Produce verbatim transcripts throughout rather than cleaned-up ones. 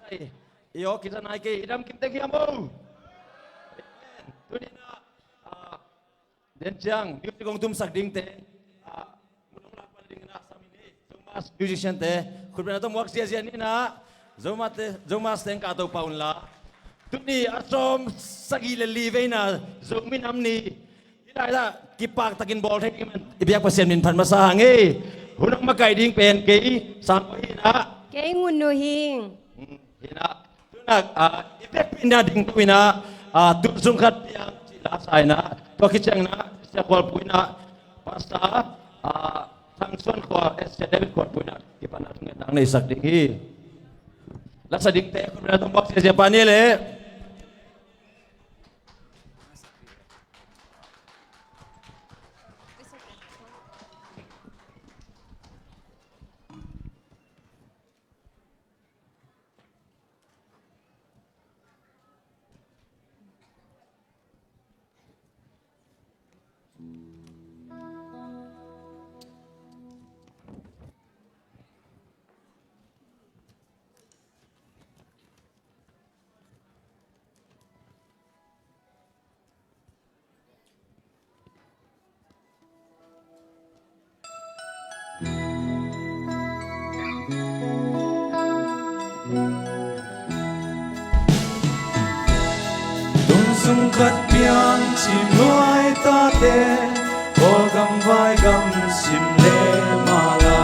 I aw kisa nai kei, i dam kim tek hiam o? Tuni-in ah, ah, den ciang music hong tumsak dingte, ah, mun hong lak pan dingin ah sam in hi. Zomus musician-te khutbetna tawh muak ziazia ni in ah, Zomus-te, Zomus-te hong kahto pah unla. Tuni a sawm sagih le li vei in ah Zo minam ni. Hih lai-ah kipaktakin bawl thei ding man i biak Pasian min phat masa hang hi. Hun hong makaih ding pen kei Sang Kua hi in ah. Kei Ngun Nu hi ing. Hmm, hi in ah. Tu-in ah, ah, i biakpiakna ding tu-in ah, ah, Tunsung Khat Piang cih la sa in ah, tua khit ciangin ah Sia Khual Pu in ah, Pastor, ah, Thang Suan Khual, eh, Sia David Khual Pu in ah kipatna thungetna hong neisak ding hi. Lasa dingte khutbetna tawh muak ziazia pah ni leh. Tunsung Khat Piang cih nuai tate, Kawlgam vaigam sim le mala,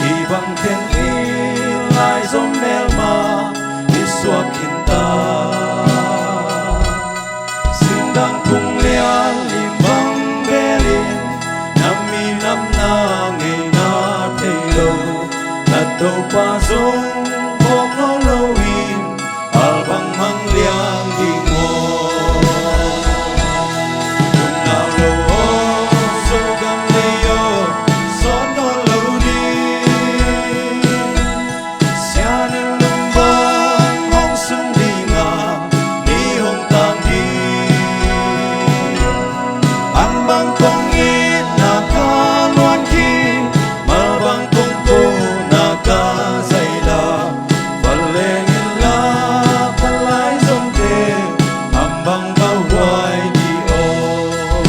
hih bang khen in lai zom melma i suak khin ta. Singdang phung lian lim bang belin, na minamna ngeina thei lo, na Topa zong phawk nawn lo in, al bang mang liang ding maw? Nunau lo aw, Zogam lei aw, sawt nawn lo ding. Sian in lum bang hong sung ding a, ni hong tang ding. An bang kong itna ka luan khin, mal bang kong kohna ka zaila, vanleng in la ka laizomte, an bang bauhuai ding aw.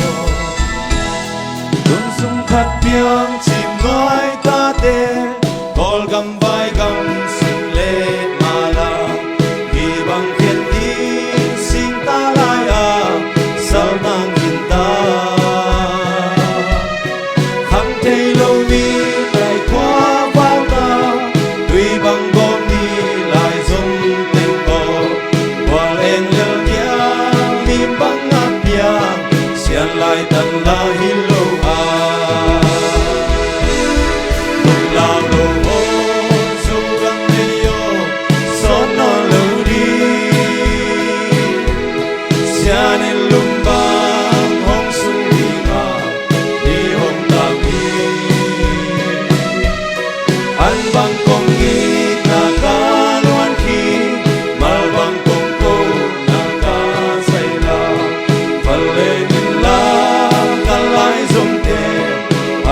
Tunsung Khat Piang cih nuai tate, Kawlgam vaigam sim le mala, hih bang khen in singta lai-a saltang khin ta. Khang thei lo mi lai khua vauta, tui bang gawp ni lai zom teng aw, khual eng lel kiang lim bang a piang, sian lai tan la hi lo a. Lunglau lo aw, Zogam lei aw, sawt nawn lo ding. Sian in lum bang hong sung ding a, ni hong tang ding. An bang kong itna ka luan khin, mal bang kong kohna ka zaila, vanleng in la ka laizomte,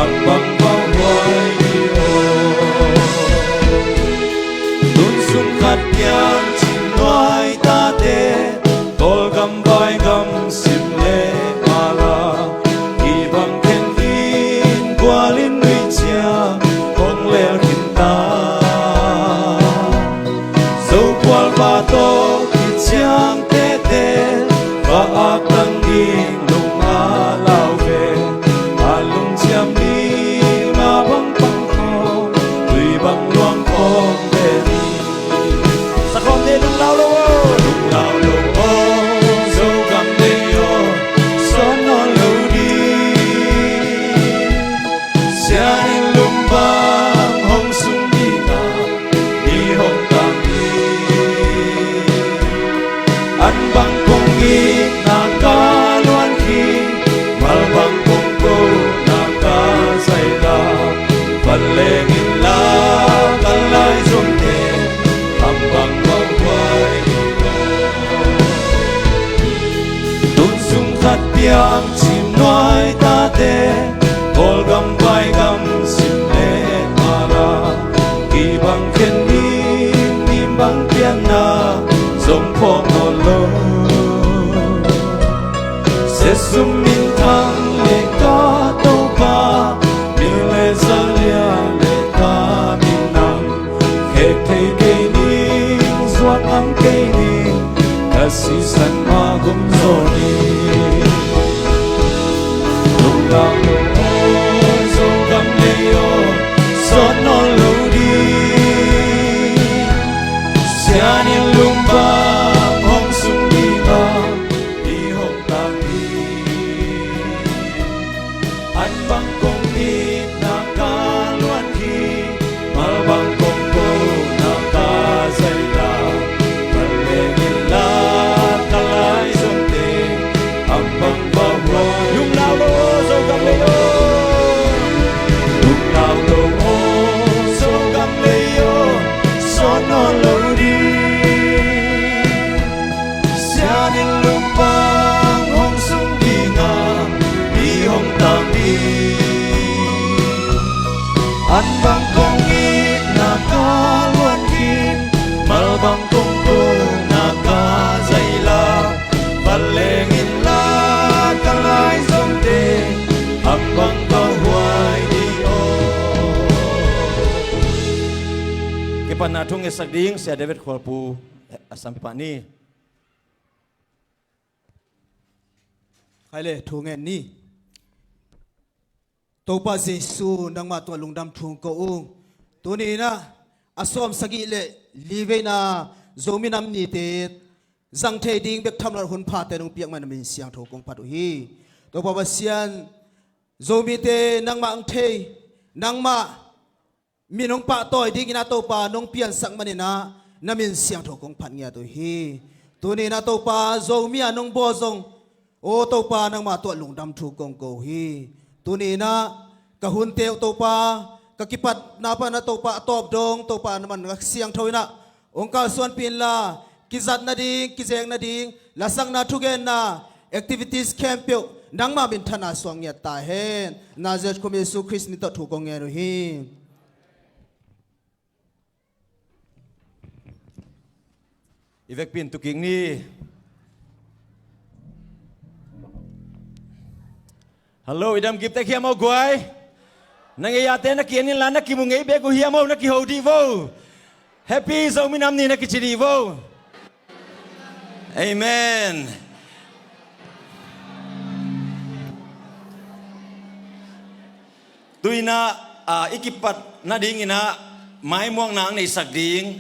an bang bauhuai ding aw. Tunsung Khat Piang cih nuai tate, Kawlgam vaigam sim le mala, hih bang khen in gual in nui ciang hong lel khin ta. Zo khualpa tawh kiciang tete, va ak tang ding lung a lau ve, a lungciam ding a bang pang khawng, tui bang luang khawng ve ding. Sakhawm ni, lunglau lo aw. Lunglau lo aw, Zogam lei aw, sawt nawn lo ding. Sian in lum bang hong sung ding a, ni hong tang ding. An bang kong itna ka luan khin, mal bang kong kohna ka zaila, vanleng in la ka laizomte, an bang bauhuai ding aw. Tunsung Khat Piang cih nuai tate, Kawlgam vaigam sim le mala, hih bang khen in lim bang piang Pawng nawn lo. Siasum minthang le ka Topa, mil le zalia le ka minam, khek thei kei ning, zuak ngam kei ning, ka sisan mah gum zaw ning. Lungdam lo aw, Zogam lei aw, sawt nawn lo ding. Sian in lungpang hong sung ding a, i hong tang ding. An bang kong itna ka luan hi, mal bang kong kona ka zaila, mal leng inla ka lai zongte, am bang va huai. Lungdam lo aw, Zogam lei aw. Lungdam lo aw, Zogam lei aw, sawt nawn lo ding. Sian in lungpang hong sung ding a, i hong tang ding. An bang kong itna ka luan khin, mal bang kong kona ka zaila, val leng inla ka lai zongte, am bang va huai ding aw. Kipatna thu ngetsak ding Sia David Khualpu a sam pah ni. Khai le thu ngen ni. Topa Jesu, nangmah tungah lungdam thu ko ung. Tuni in ah a sawm sagih le li veina Zomi Nam Nite zang thei ding bek thamloh hun phate nong piak man na min siangtho kong phat uh hi. Topa Pasian, Zomite nangmah ang thei, nangmah min hong pahtawi dingin ah Topa nong piansak manin ah na min siangtho kong phat ngiat uh hi. Tuni in ah Topa, Zomi a nong bawl zong, aw Topa, nangmah tungah lungdam thu kong ko uh hi. Tuni in ah ka hunte uh Topa, ka kipatna pan ah Topa, a tawp dong Topa, na man ka siangtho in ah hong kalsuanpih inla, kizat nading, kizek nading, lasakna, thugenna, activities khempeuh nangmah minthanna suang ngiat ta hen. Nazareth khua mi Jesu Khrist min tawh thu kong ngen uh hi. I vekpi in tu kik ni. Hallo, i damkip tek hiam aw guai? Na ngei a te na ki-en inla na kimu ngei bek uh hiam aw, na kiho dih vo. Happy Zomi Nam Ni na kici dih vo. Amen. Tu in ah, ah, i kipat nadingin ah maimuakna ang neihsak ding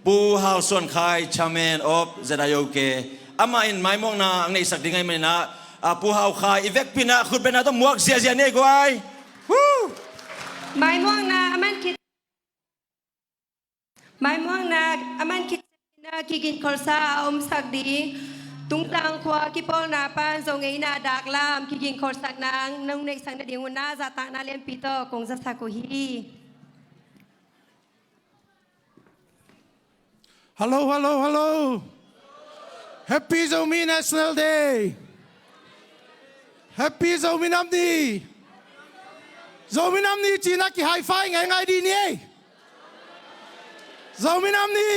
Pu Hau Suan Khai, Chairman of Z I O K. Amah in maimuakna ang neihsak ding ahih manin ah, ah, Pu Hau Khai, i vekpi in ah khutbetna tawh muak ziahziah ni ei guai. Woo! Maimuakna a man khit Maimuakna a man khit ciangin ah kiginkholhsa a omsak ding Tungtang khua kipawlna pan Zo ngeina dak lam kiginkholhsakna nong neihsak nading un ah zahtakna lianpi tawh kong zasak uh hi. Hallo, hallo, hallo. Happy Zomi National Day. Happy Zomi Nam Ni. Zomi Nam Ni ci-in ah ki high five ngaingai dih ni ei. Zomi Nam Ni.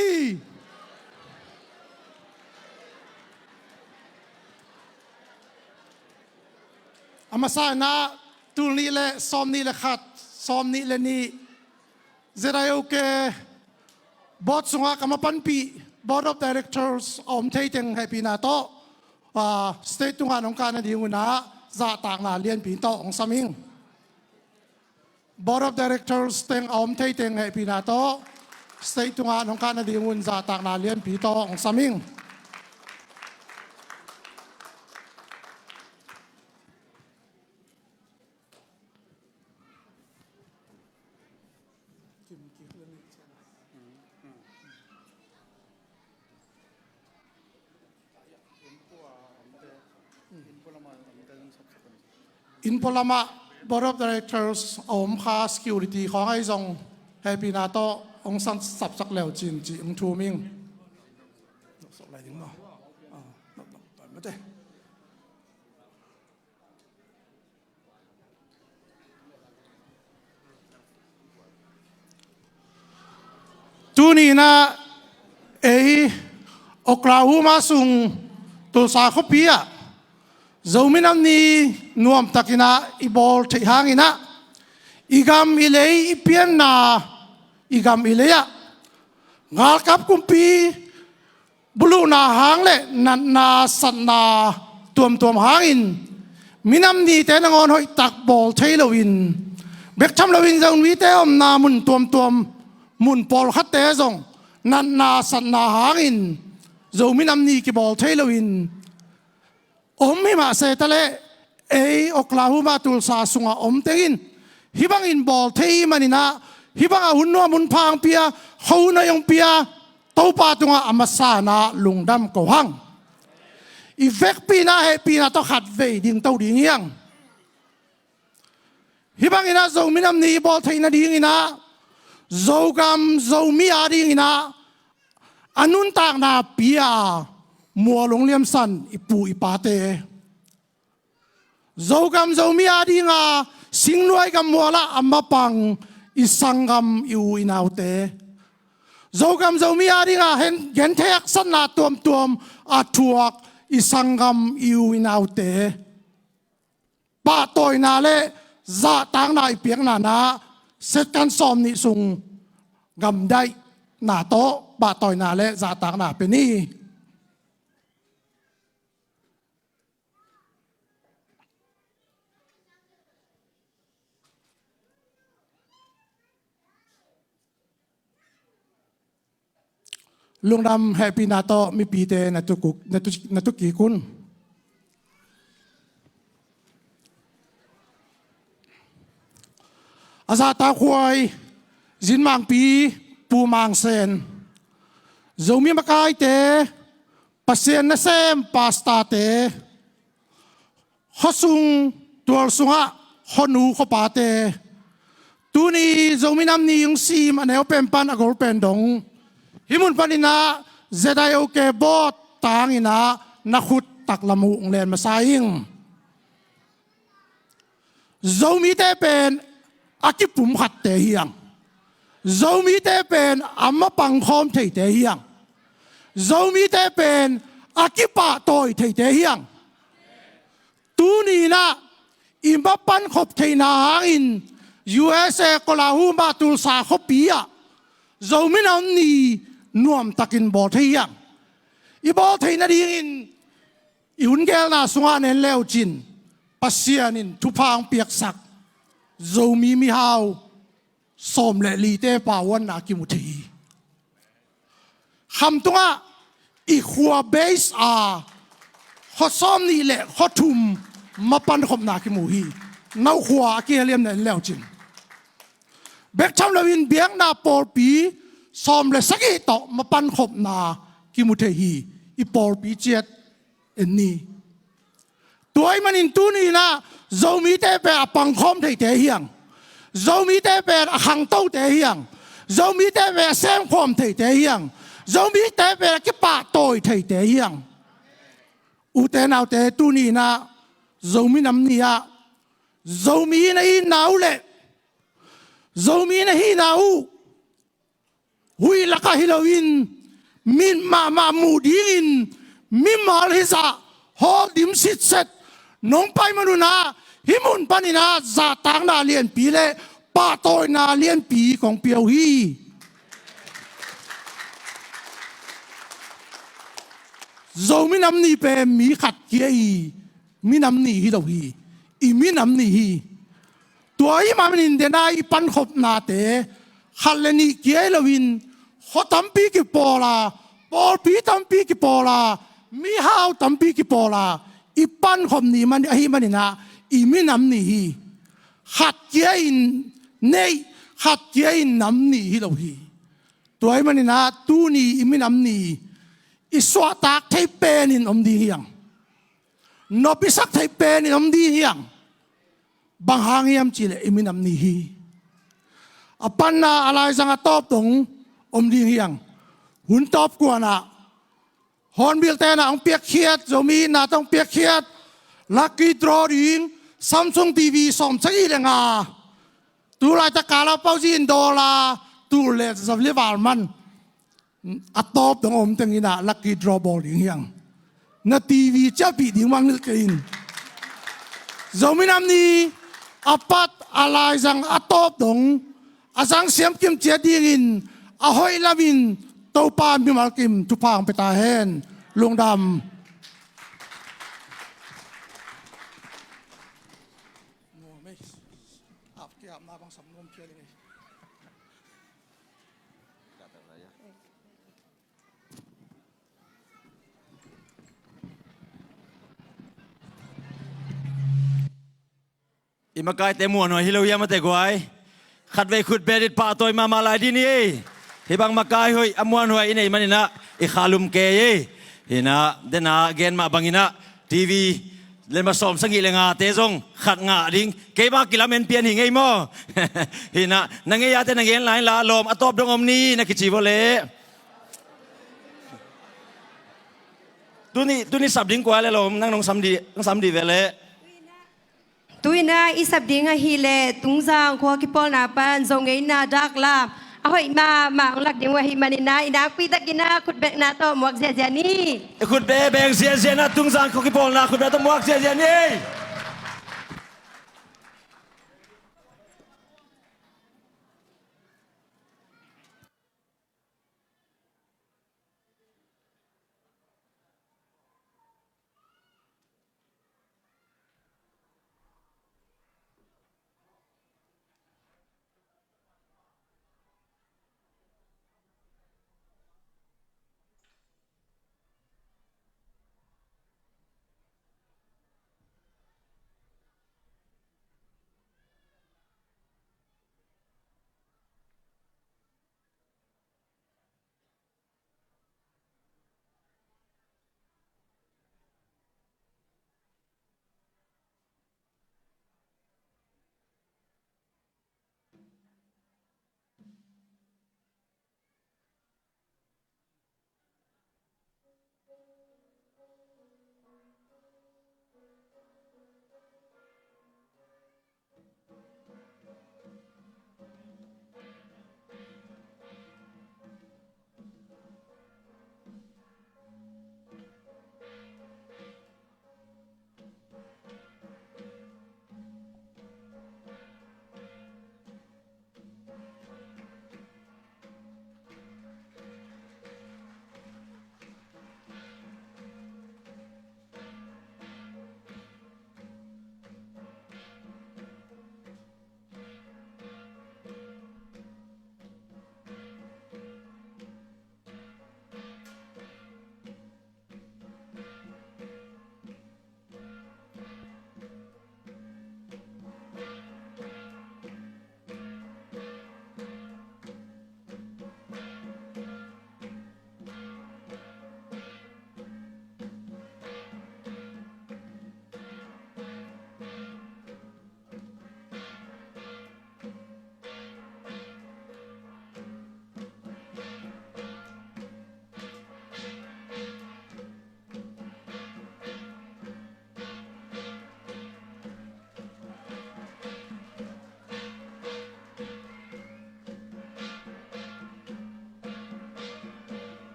A masa in ah tul nih le sawm nih le khat, sawm nih le nih, Z I O K board sungah ka mapanpih Board of Directors a om thei teng hehpihna tawh, ah, stage tungah nong kah nading un ah zahtakna lianpi tawh hong sam ing. Board of Directors teng a om thei teng hehpihna tawh stage tungah nong kah nading un zahtakna lianpi tawh hong sam ing. Innpua lamah Board of Directors a om kha security khawng ahi zong hehpihna tawh hong sang sapsak leu cin cih hong thum ing. Tuni in ah ei Oklahoma sung Tulsa khuapi ah Zomi Nam Ni nuamtakin ah i bawl theih hangin ah i gam i lei i pianna, i gam i lei ah galkap kumpi buluhna hang le natna satna tuamtuam hangin minam nite nangawn hoihtak bawl thei loin, bek tham loin Zomite omna mun tuamtuam, mun pawlkhatte zong natna satna hangin Zomi Nam Ni kibawl thei loin om hi mah se ta leh, ei Oklahoma Tulsa sungah om tengin hih bangin bawl thei i hih manin ah, hih bangah hun nuam hun pha hong pia, khuahun hoih hong pia Topa tungah a masa in ah lungdam ko hang. I vekpi in ah hehpihna tawh khatvei dingto ding hi hang. Hih bangin ah Zomi Nam Ni i bawl theih nadingin ah Zogam Zomi adingin ah a nuntakna pia a mual hong liamsan i pu i pate, Zogam Zomi adinga singnuai gam mualah a mapang i sanggam i u i naute, Zogam Zomi adinga hen, genthei haksatna tuamtuam a thuak i sanggam i u i naute pahtawina le zahtakna i piakna in ah second sawm nih sung gamdaihna tawh pahtawina le zahtakna pia ni. Lungdam hehpihna tawh mipite na tukuk, na tu, na tukik un. A zahtakhuai Zin Mangpi, Pu Mang Sen, Zomi makaite, Pasian nasem pastorte, khuasung tual sungah khuanu khuapate, tuni Zomi Nam Ni hong sim a neu pen pan a gol pen dong hih mun panin ah Z I O K board tangin ah na khut taklam uh hong len masa ing. Zomite pen a kipumkhatte hi hang. Zomite pen a mapang khawm theite hi hang. Zomite pen a kipahtawi theite hi hang. Tuni in ah i mapan khop theihna hangin U S A Oklahoma Tulsa khuapi ah Zomi Nam Ni nuamtakin bawl thei hi hang. I bawl theih nadingin i hun gelna sungah na en le uh cin, Pasian in thupha hong piaksak Zomi mihau sawm le lite pauanna kimu thei hi. Khamtungah i khua base a khua sawm nih le khua thum mapan khopna kimu hi. Naukhua a kiheliam na en le uh cin, bek tham loin biakna pawlpi sawm le sagih tawh mapan khopna kimu thei hi. I pawlpi ciat en ni. Tua ahih manin tuni in ah Zomite pen a pangkhawm theite hi hang. Zomite pen a khangtote hi hang. Zomite pen a semkhawm theite hi hang. Zomite pen a kipahtawi theite hi hang. Ute naute, tuni in ah Zomi Nam Ni ah Zomi na hihna uh le Zomi na hihna uh huih lakah hi loin mit mahmah muh dingin mimal hizah hawl dim sitset nong pai man un ah, hih mun panin ah zahtakna lianpi le pahtawina lianpi kong pia uh hi. Zomi Nam Ni pen mi khat kia i minam ni hi lo hi. I minam ni hi. Tua ahih manin dena i pankhopnate khat le nih kia hi loin khua tampi kipawl a, pawlpi tampi kipawl a, mihau tampi kipawl a i pankhop ni man, ahih manin ah i minam ni hi. Khat kia in neih, khat kia in nam ni hi lo hi. Tua ahih manin ah tuni i minam ni i suahtak thei penin om ding hi hang. Nop i sak thei penin om ding hi hang. Bang hang hiam cihleh i minam ni hi. A panna a laizang a tawp dong om ding hi hang. Hun tawp kuanah Hornbill tenah hong piakkhiat, Zomi Innah tawh hong piakkhiat lucky draw ding Samsung T V sawmsagih le nga. Tulaitak Kala Pauzi in dollar tul le za li val man. a tawp dong om teng in ah lucky draw bawl ding hi hang. Na T V ciahpih ding mah ngilh kei in. Zomi Nam Ni a pat a laizang a tawp dong a zang siam kim ciat dingin a hoih lamin Topa mimal kim thupha hong pia ta hen. Lungdam. I makaite muanhuai hi lo hiam a te guai? Khatvei khut beh dit pahtawi mahmah lai dih ni ei. Hih bang makai hoih a muanhuai i neih manin ah i kha lum kei ei. Hi in ah, den a gen mah bangin ah T V le ma sawm sagih le ngate zong khat ngah ding. Keima kilamen pian hi ngei maw? Hi in ah, na ngei a te na gen lai la lawm a tawp dong om ni na kici vua leh. Tuni, tuni sap ding kua le lawm, nang nong sam dih, nong sam dih ve leh. Tu in ah i sap ding ahih leh Tungzang khua kipawlna pan Zo ngeina dak lam a hoih mahmah hong lak ding uh ahih manin ah i nakpi takin ah khut bekna tawh muak ziahziah ni. Khut beng ziahziah na, Tungzang khua kipawlna khut beng tawh muak ziahziah ni.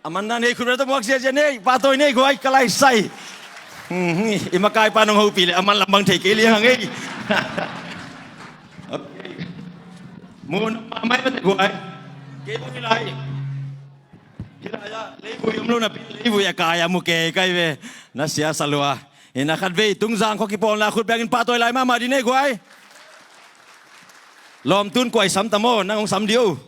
A man na nei khut beng tawh muak ziahziah ni ei, pahtawi ni ei guai, ka lai sai. Hmm, i makaipa nong hopih leh a man lam bang thei kei liang hang ei. Ok. Mu nop mahmah ei mate guai. Kei bang hi lai. Hi lai ah leivui om lo napi, leivui a kai a mu kei kai ve. Na sia sa lua. Hi na khatvei Tungzang khua kipawlna khut bengin pahtawi lai mahmah dih ni ei guai. Lawm, tun kua i sam tam aw, nang hong sam dih o.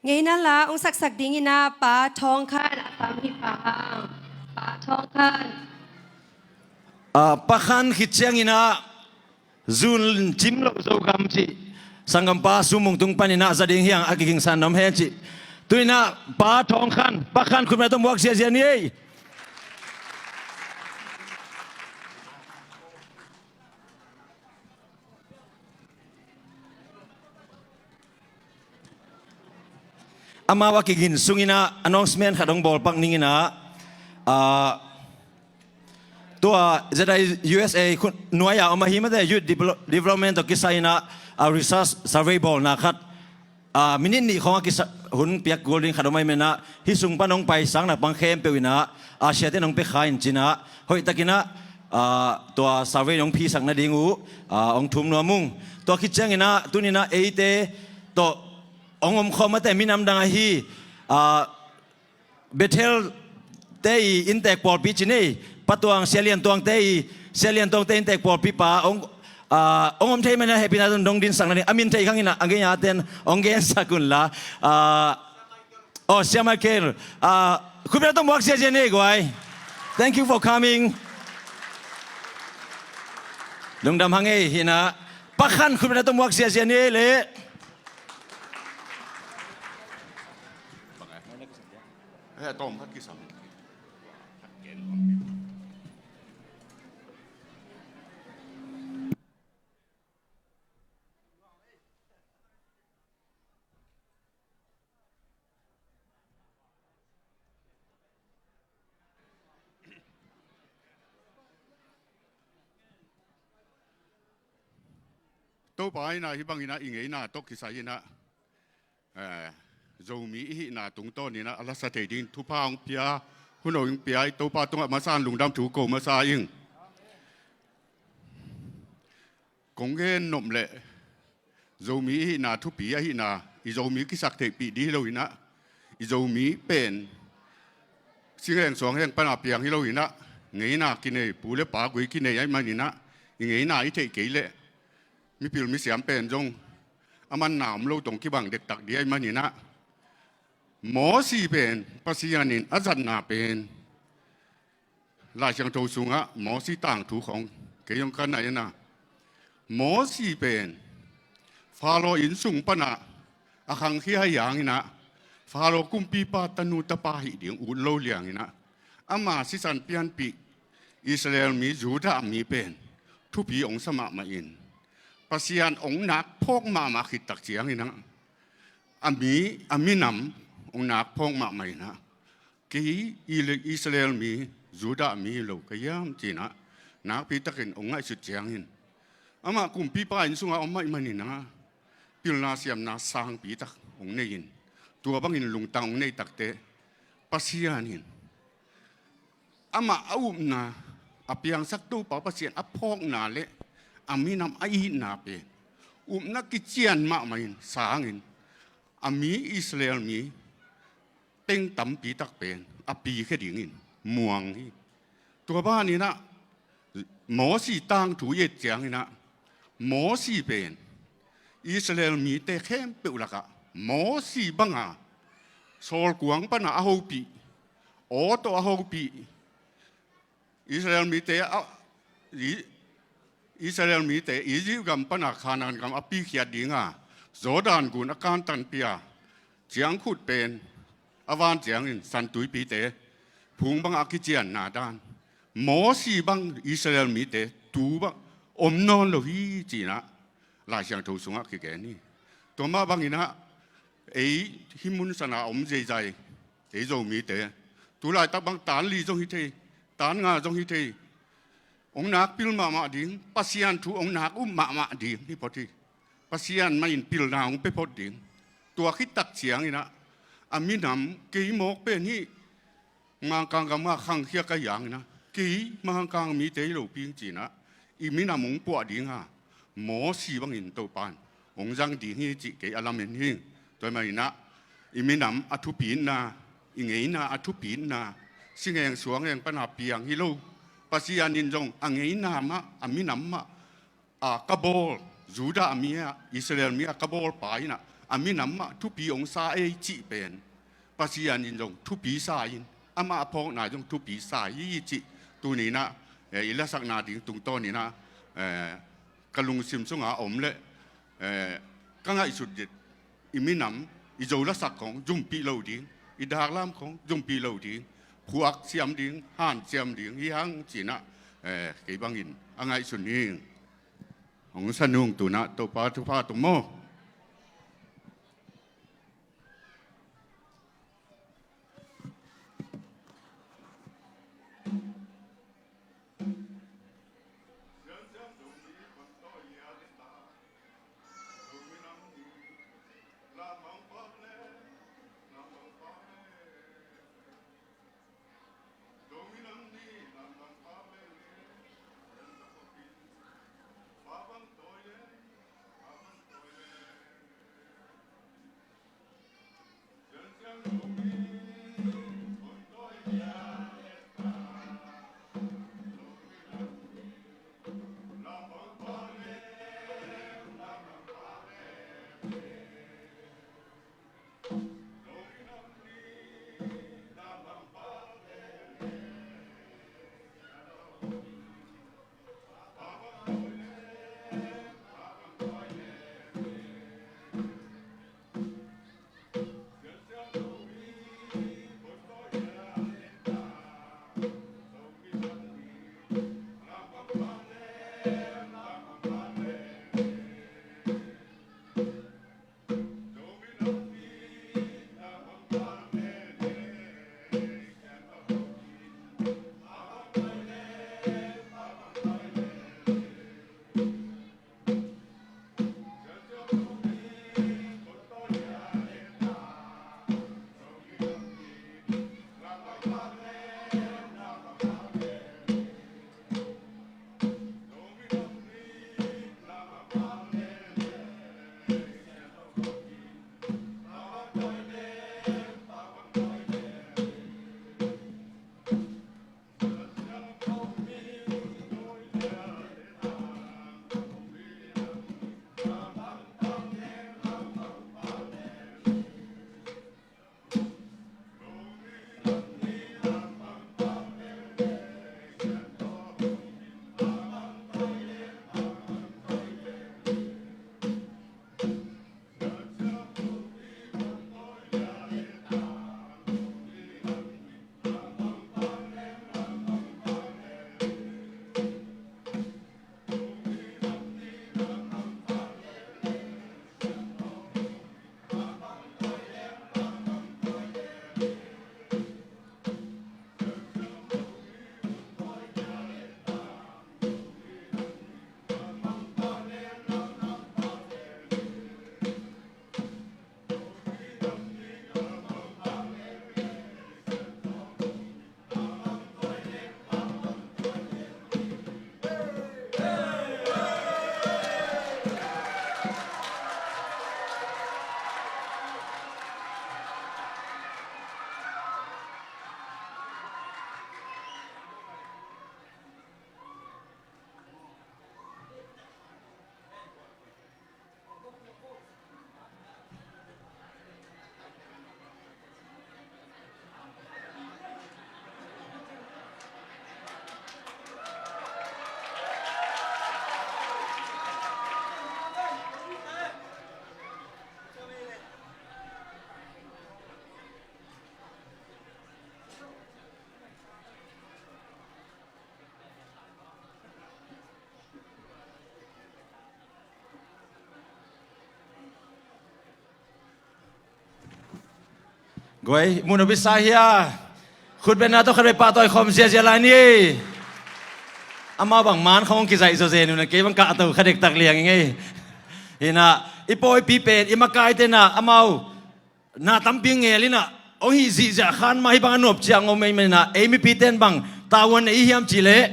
Ngeina la hong saksak dingin ah Pa Thawng Khan a tam hi Pa Hang. Pa Thawng Khan. Ah, Pa Khan khit ciangin ah Zun Cim Lo Zogam cih sanggampa Sum Mung Tung panin ah za ding hi hang, a kigingsa nuam hen cih. Tu-in ah Pa Thawng Khan, Pa Khan khutbeng tawh muak ziazia ni ei. Amau a kigin sungin ah announcement khat hong bawlpak ning in ah, ah, tua Z I U S A khun nuai-a om ahi mate, Youth Develop-, Development tawh kisai in ah, ah, research survey bawlna khat, ah, minit nih khawng a kisa hun piak kul ding khat om ahih manin ah, hih sung pan hong paisakna bang khempeuh in ah, ah, siate in hong pia kha in ci-in ah, hoihtakin ah, ah, tua survey hong phisak nading uh, ah, hong thum nuam ung. Tua khit ciangin ah tuni-in ah eite tawh hong omkhawm mate minam dang ahi, ah, Bethel te i inntek pawlpi ci ni, Pa Tuang, Sia Lian Tuang te i, Sia Lian Tuang te inntek pawlpi pa hong, ah, hong om thei manin ah hehpihna tawh hong dinsak nading, a min thei khang in ah a ngei-a ten hong gensak un la. Ah, oh, Sia Michael, ah, khutbeng tawh muak ziazia ni ei guai. Thank you for coming. Lungdam hang ei. Hi-in ah Pa Khan khutbeng tawh muak ziazia ni ei leh. Eh, tawm khat kisam. Topa in ah hih bangin ah i ngeina tawh kisai in ah, eh, Zomi i hihna tungtawn in ah a lasa thei ding thupha hong pia, hun hong pia i Topa tungah masa-in lungdam thu ko masa ing. Kong gen nop leh Zomi i hihna thupi ahihna, i Zomi kisaktheihpih ding hi lo in ah, i Zomi pen singheng suangheng pan a piang hi lo in ah, ngeina kinei, pu le pa gui kinei ahih manin ah, i ngeina i theih kei leh mipil misiam pen zong a manna om lo tawh kibang dektak ding ahih manin ah, Mosi pen Pasian in a zatna pen Lai Siangtho sungah Mosi tangthu khawng kei zong ka na en a, Mosi pen Faro inn sung panah a khangkhia hi hangin ah, Faro kumpipa tanu tapa hih ding ut lo liangin ah, ama sisan pianpih Israel mi, Judah mi pen thupi hong sa mahmah in, Pasian hong nak phawk mahmah khit tak ciangin ah, a mi, a minam hong nak phawk mahmah in ah, kei i le Israel mi, Judah mi hi lo ka hiam ci-in ah nakpi takin hong ngaihsut ciangin, amah kumpipa inn sungah om ahih manin ah pilna siamna sangpi tak hong nei in, tua bangin lungtang hong nei takteh Pasian in amah a upna, a piangsak Topa Pasian a phawkna le a minam a itna pen upna kician mahmah in, sangin, a mi Israel mi teng tampi tak pen a pikhia dingin muang hi. Tua banin ah Mosi tangthu i et ciangin ah, Mosi pen Israel mite khempeuh lakah Mosi banga sawlkuang pana a hopih, aw tawh a hopih, Israel mite a, i, Israel mite Egypt gam pana Canaan gam a pikhiat dinga Jordan gun a kantanpih a, ciangkhut pen a van ciangin San Tuipite phung bangah a kicianna dan, Mosi bang Israel mite tu bang om nawn lo hi ci-in ah Lai Siangtho sungah kigen hi. Tua mah bangin ah ei hih mun sana om zeizai ei Zomite, tu laitak bang tan li zong hi thei, tan nga zong hi thei, hong nak pil mahmah ding, Pasian thu hong nak up mahmah ding hi phot hi. Pasian mah in pilna hong pia phot ding. Tua khit tak ciangin ah, a minam kei mawk pen hih Mangkang gam ah khangkhia ka hi hangin ah, kei Mangkang mite hi lopi ing ci-in ah i minam hong puah dinga Mosi bangin Topa in hong zang ding hi cih kei a lamen hi. Tua ahih manin ah i minam a thupitna, i ngeina a thupitna, singheng suangheng pana piang hi lo, Pasian in zong a ngeina mah, a minam mah, a ka bawl, Judah mi ah, Israel mi ah ka bawl pa in ah, a minam mah thupi hong sa ei cih pen Pasian in zong thupi sa in, amah a phawkna zong thupi sa hi cih tuni-in ah, eh, i lasakna ding tungtawnin ah, eh, ka lungsim sungah a om leh, eh, ka ngaihsut zet, i minam, i Zo lasak khong zumpih lo ding, i daklam khong zumpih lo ding, phuak siam ding, han siam ding hi hang ci-in ah, eh, kei bangin a ngaihsun hi. Hong sa nung tu-in ah Topa thupha tawh maw. Guai, mun a bisa hia. Khutbetna tawh khat vei pahtawi khawm ziazia lai ni. Amau bang man khawng kizaih zawzen uh na, kei bang kahto kha dektak liang i ngei. Hi-in ah i pawipi pen, i makaite in ah amau na tampi ngel in ah hong hih zihziah khan mah, hih bang a nuam ciang om ahih manin ah ei mipite in bang tavuan nei i hiam cih leh,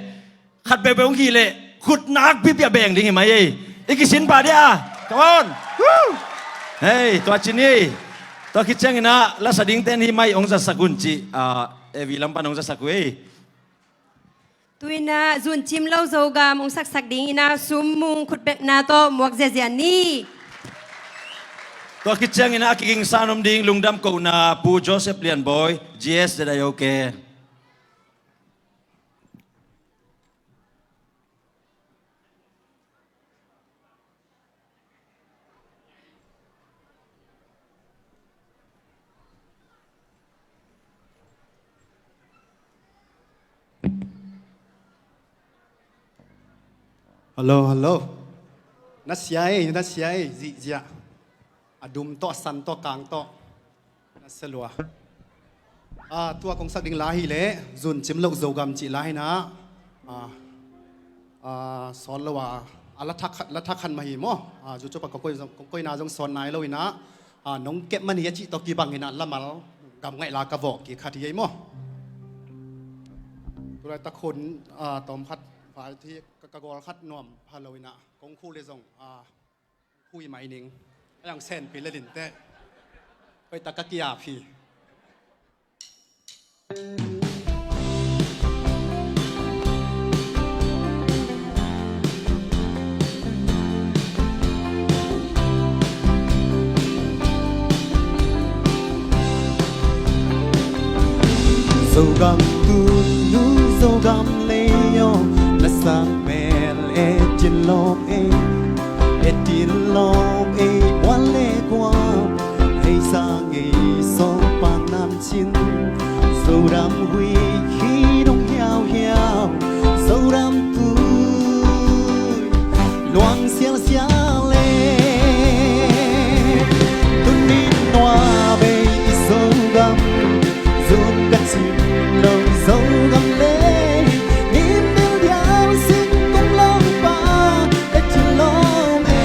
khat peuhpeuh hong hih leh khut nakpipi a beng ding hi mai ei. I kisin pah dia. Come on. Woo! Hei, tua ci ni. Tua khit ciangin ah lasa dingte in hih mic hong zatsak un cih, ah, A V lam pan hong zatsak uh ei. Tu-in ah zuncim lo Zogam hong saksak dingin ah sum mung khutbetna tawh muak ziazia ni. Tua khit ciangin a kigingsa-in om ding lungdam kohna Pu Joseph Lianbawi, G S Z I O K. Hello, hello. Na sia ei, na sia ei, zihziah. A dum tawh, a san tawh, a kang tawh. Na sia lua. Ah, tua kong sak ding la hi leh, Zun Cim Loh Zogam cih la hi na. Ah, ah, sawn lo a, a la thak khat, la thak khat mah hi maw. Ah, YouTube ah kong koih zong, kong koihna zong sawn nai lo hi na. Ah, nong kep man hi a cih tawh kibang hi na, lamal gam ngaih la ka vawh kik khat hi ei maw. Tulaitak hun, ah, tawm khat vai thi ka, ka gawl khat nuam pha lo hi na. Kong khu le zong, ah, khui mai ning. A yang sen pi le lin teh. Hoihtak ka kiap hi. Zogam tunu, Zogam lei aw, na sang mel e cin lawm e. E tin lawm ei, kua le kua, ei sang ei sawm pan nam cin. Zodam huih hi dong hiauhiau, Zodam tui luang sialsial e. Tuni nua bei i Zogam, Zun ka cim lo Zogam lei, nim dil dial singkung lawngpa e cin lawm e.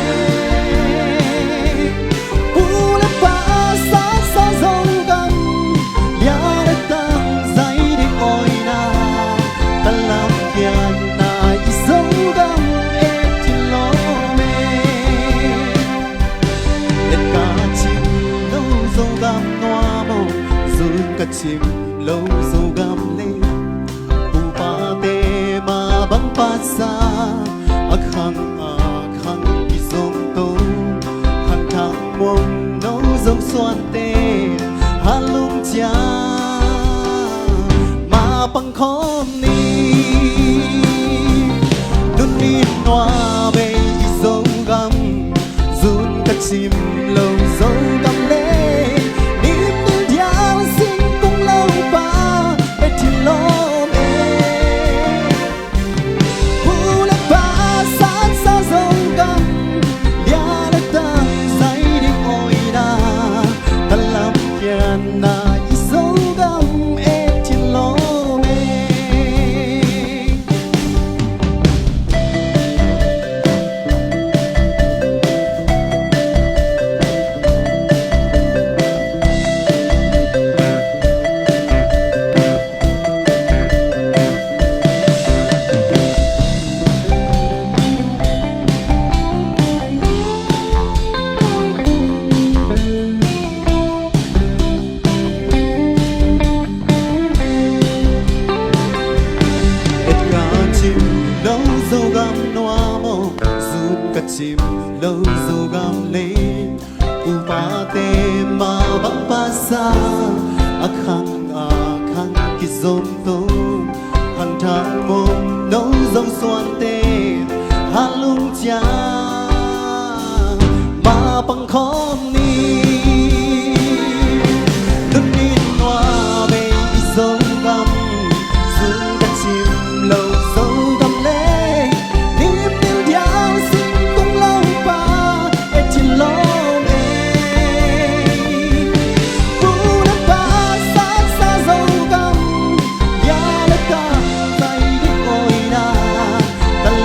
Pu le pa a saksa Zogam, lia le tang zai ding awina, talam kianna i Zogam e cin lawm e. Et ka cim lo Zogam nuam aw, Zun ka cim lo Zogam lei. Upate mah bang pasa, a khang a khang kizom to. Khan Thang Mung no Zo Suante, Halung Cia mah pang khawm ni. Tuni nua bei i Zogam, Zun ka cim lo Zogam lei, nim dil dial singkung lawngpa e cin lawm e. Pu le pa a saksa Zogam, lia le tang zai ding awina, talam kianna i Zogam e cin lawm e. Et ka cim lo Zogam nuam aw, Zun ka cim lo Zogam lei. Upate mah bang pasa, a khang a khang kizom to. Khan Thang Mung no Zo Suante, Halung Cia mah pang khawm ni. Tuni nua bei i Zogam, Zun ka cim lo Zogam lei, nim dil dial singkung lawngpa e cin lawm e. Pu le pa a saksa Zogam, lia le tang zai ding awina, talam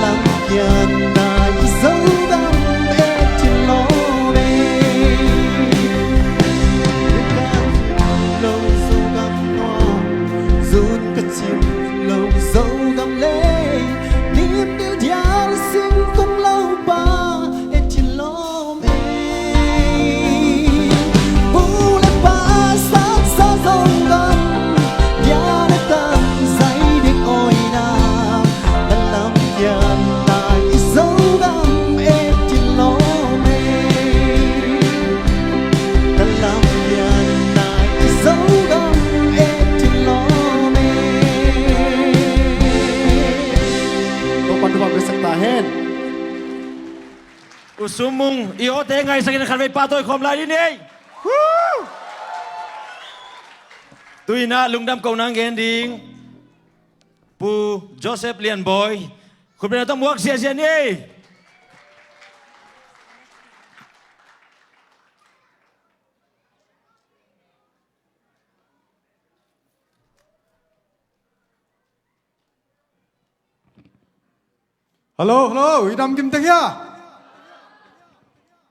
Hen. U Sum Mung, i awte ngaisakin khatvei pahtawi khawm lai ni ei. Woo! Tu-in ah lungdam kohna gen ding Pu Joseph Lian Bawi, khutbetna tawh muak ziahziah ni ei. Hello, hello, i dam kim tek hia?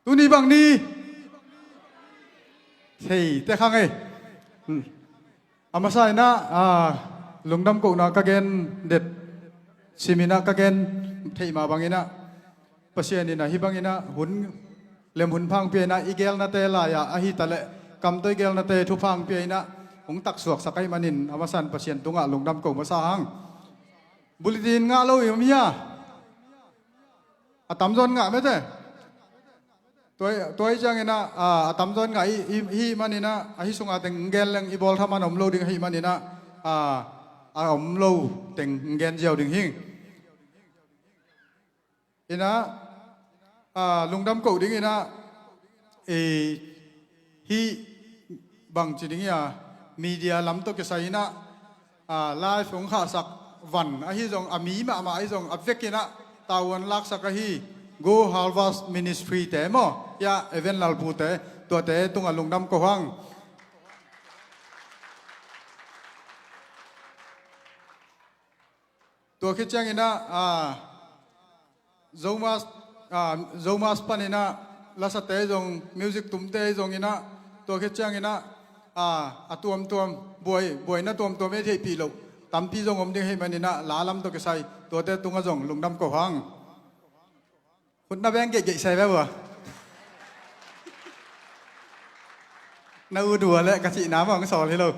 Tuni bang ni? Thei tek hang ei. Hmm. A masa in ah, ah, lungdam kohna ka gen det, sim in ah ka gen theih mah bang in ah, Pasian in ah hih bang in ah hun lem hun pha hong pia in ah, i geelnate lai-ah ahi ta leh kam tawh i geelnate thupha hong pia in ah, hong taksuaksak ahih manin a masa in Pasian tungah lungdam ko masa hang. Bulletin ngah lo i om hia? A tamzaw in ngah mete. Tua, tua ahih ciangin ah, a, a tamzaw in ngah i, i, i hih manin ah, ahi sunga teng gen leng i bawl thaman om lo ding ahih manin ah, a, a om lo teng gen ziau ding hi. In ah, a, lungdam ko ding in ah, i, hih bangci ding hia, media lam tawh kisai in ah, a, live hong khahsak van ahi zong, a mi mahmah ahi zong, a vek in ah tavuan laksak ahi Go Harvest Ministry te maw, hia, Evan Lalpu te, tuate tungah lungdam ko hang. Tua khit ciangin ah, a, Zomus, a, Zomus panin ah lasate zong, music tumte zong in ah, tua khit ciangin ah, a, a tuamtuam, buai, buaina tuamtuam ei theihpih loh tampi zong om ding ahih manin ah, la lam tawh kisai tuate tungah zong lungdam ko hang. Khut na beng geihgeih sai ve ua. Na ut ua leh ka cihna mah hong sawl hi lo.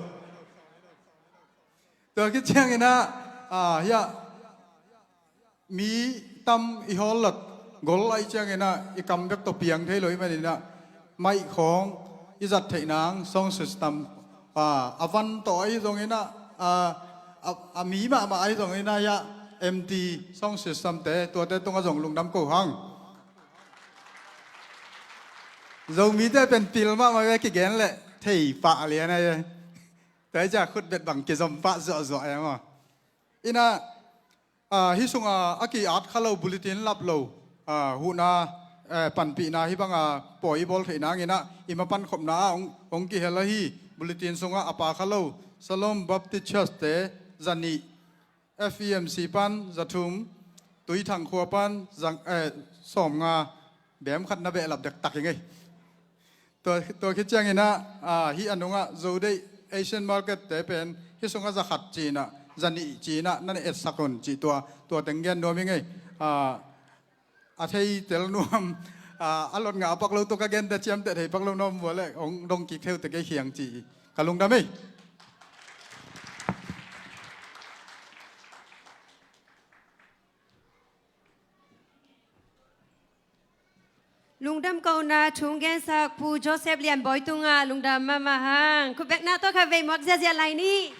Tua khit ciangin ah, a, hia, mi tam i hawl lawt gol ahih ciangin ah, i kam bek tawh piang thei lo ahih manin ah, mic khawng i zat theih nang sound system, a, a van tawh ahi zongin ah, a, a, a mi mahmah ahi zongin ah, hia, M T sound system te, tuate tungah zong lungdam ko hang. Zomite pen pil mahmah ve, kigen leh thei pah lian ahi ve. Tua hi ciah khutbet bang kizom pah zuahzuah e maw. In ah, a, hih sunga a ki-at kha lo, bulletin lap lo, a, huhna, eh, panpihna hih banga pawi i bawl theih nangin ah, i mapan khopna ah hong, hong kihel ahi, bulletin sungah a pha kha lo, Shalom Baptist Church te zanih, F E M C pan zathum, Tuithang khua pan zang, eh, sawmnga, bem khat na behlap dektak hi ngei. Tua, tua khit ciangin ah, a, hih a nungah Zo Day Asian Market te pen hih sungah za khat ci-in ah, za nih ci-in ah na na etsak un cih tua, tua teng gen nuam hi ngei. A, a thei tel nuam, a, a lot ngah a pak lo tawh ka gente ciamteh thei pak lo nuam vua leh hong dong kik thei uh teh kei khiang ci hi. Ka lungdam ei. Lungdam kohna thu hong gensak Pu Joseph Lian Bawi tungah lungdam mahmah hang. Khutbetna tawh khatvei muak ziahziah lai ni.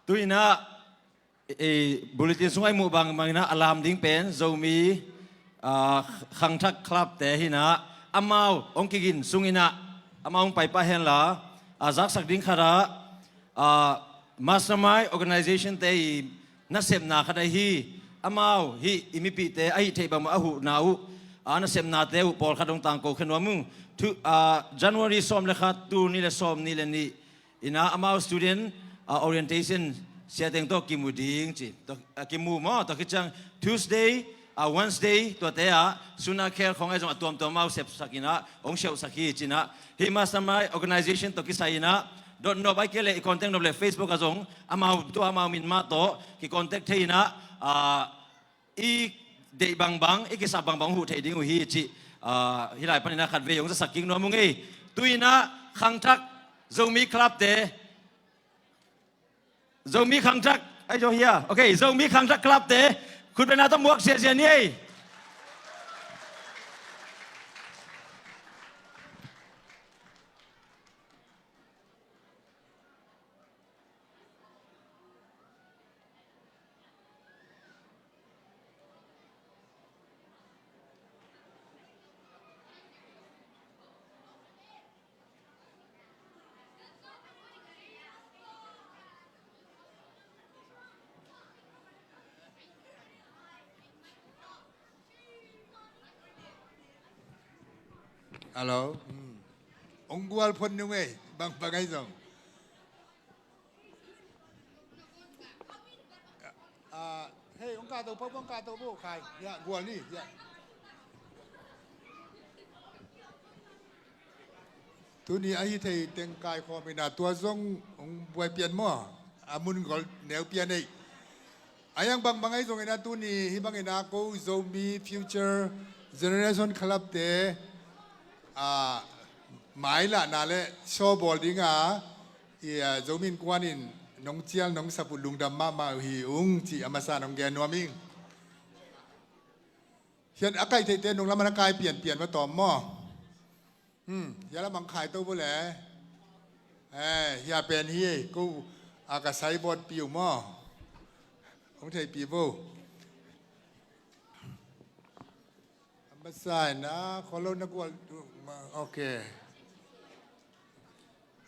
Tu-in ah, e, bulletin sungah i muh bangbang in ah a lam ding pen Zomi, a, khangthak club te hi in ah, amau hong kigin sungin ah amau hong pai pah hen la, a, zaksak ding khat ah, a, Mastermind Organization te i nasepna khat ahi, amau hih i mipihte ahih theih bangmah a huhna uh, a, nasepnate uh pawlkhat hong tangko khe nuam ung. Thu, a, January sawm le khat, tul nih le sawm nih le nih in ah amau student, a, orientation siateng tawh kimu ding ci. Tua, a, kimu maw, tua khit ciang Tuesday, a, Wednesday tuate ah suna khel khawng ahi zong a tuamtuam amau sepsak in ah hong siauhsak hi ci-in ah, hih Mastermind Organization tawh kisai in ah dot nop ahih kei leh i contact nop leh Facebook ah zong amau, tua amau min mah tawh ki contact thei in ah, a, i deih bangbang, i kisap bangbang huh theih ding uh hi cih, a, hih lai panin ah khatvei hong zasak kik nuam ung ei. Tu-in ah khangthak, Zomi club te, Zomi khangthak, ai zo hia. Ok, Zomi khangthak club te khutbetna tawh muak ziahziah ni ei. Hello. Hmm. Ong gual phot nung ei, bang, bang ai zong. Ah, hei, ong kahto, pau, ong kahto bo, khai. Ya, gual ni, ya. Tuni ahi thei teng kaikhawm ina tua zong ong buai pian maw? A mun gol neu pian ei. A yang bangbang ahi zongina tuni hih bangina ko Zomi Future Generation Club te, a, mailahna le sawbawl dinga, i, a, Zomi Innkuan in nong cial nong sap uh lungdam mahmah uh hi ung ci a masa nong gen nuam ing. Hian a kaih theihte nung lamah na kai pianpian va tawm maw? Hmm, hia lamang khai to bo le. Eh, hia pen hi, ko a ka sai bawt piu maw? Hong thei pi bo. Masa ina, kholo na gual tu, ma, okay.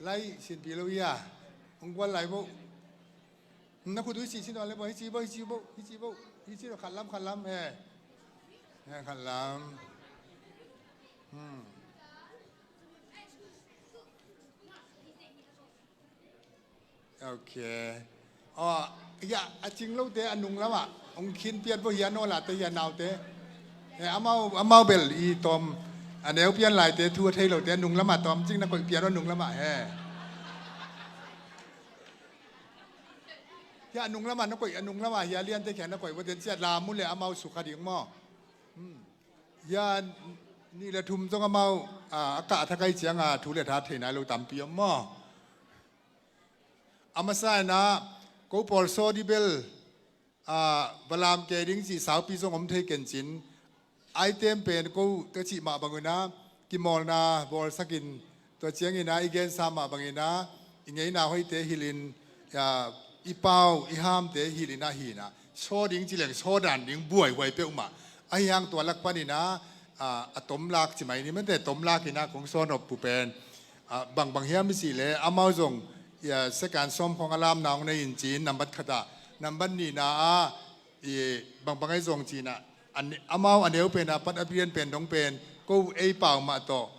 Lai sin pi lo ia. Hong gual lai bo. Na khut uh hi ci sin le bo, hi ci bo, hi ci bo, hi ci bo, hi ci lo khat lam, khat lam, he. He, khat lam. Hmm. Okay. Aw, ya, a cing lote a nung lamah hong khin pian bo hia, nawlate hia, naute. He, amau, amau bel i tawm a neu pian laite thu a thei lote a nung lamah tawm cing na koih pian aw nung lamah he. Hia a nung lamah na koih, a nung lamah hia liante khia na koih bo ten cia lam uh le amau sukha ding maw? Hmm. Hia nih le thum zong amau, a, a kah thakai cianga thu le tha thei nai lo tampi om maw? A masa ina ko pawl saw di bel, a, va lam kei ding cih saupi zong om thei kencin. Item pen ko ka cih mah bangina kimawlna bawlsakin tua ciangina i gensa mah bangina i ngeina hoihte hilhin, a, i pau i hamte hilhin ahina saw ding ci leng saw dan ding buaihuai peuhmah. Ahi hang tua lak panina, a, a tomlak ci mai ni mate, tomlak ina kong saw nop pu pen, a, bangbang hiam i cih le amau zong, ia, second sawm khawng a lamna hong nei in ci-in nambat khatah, nambat nihna ah, i, bangbang ai zong cina, a ne-, amau a neu pena pat a pian pen dong pen ko ei pau mah tawh,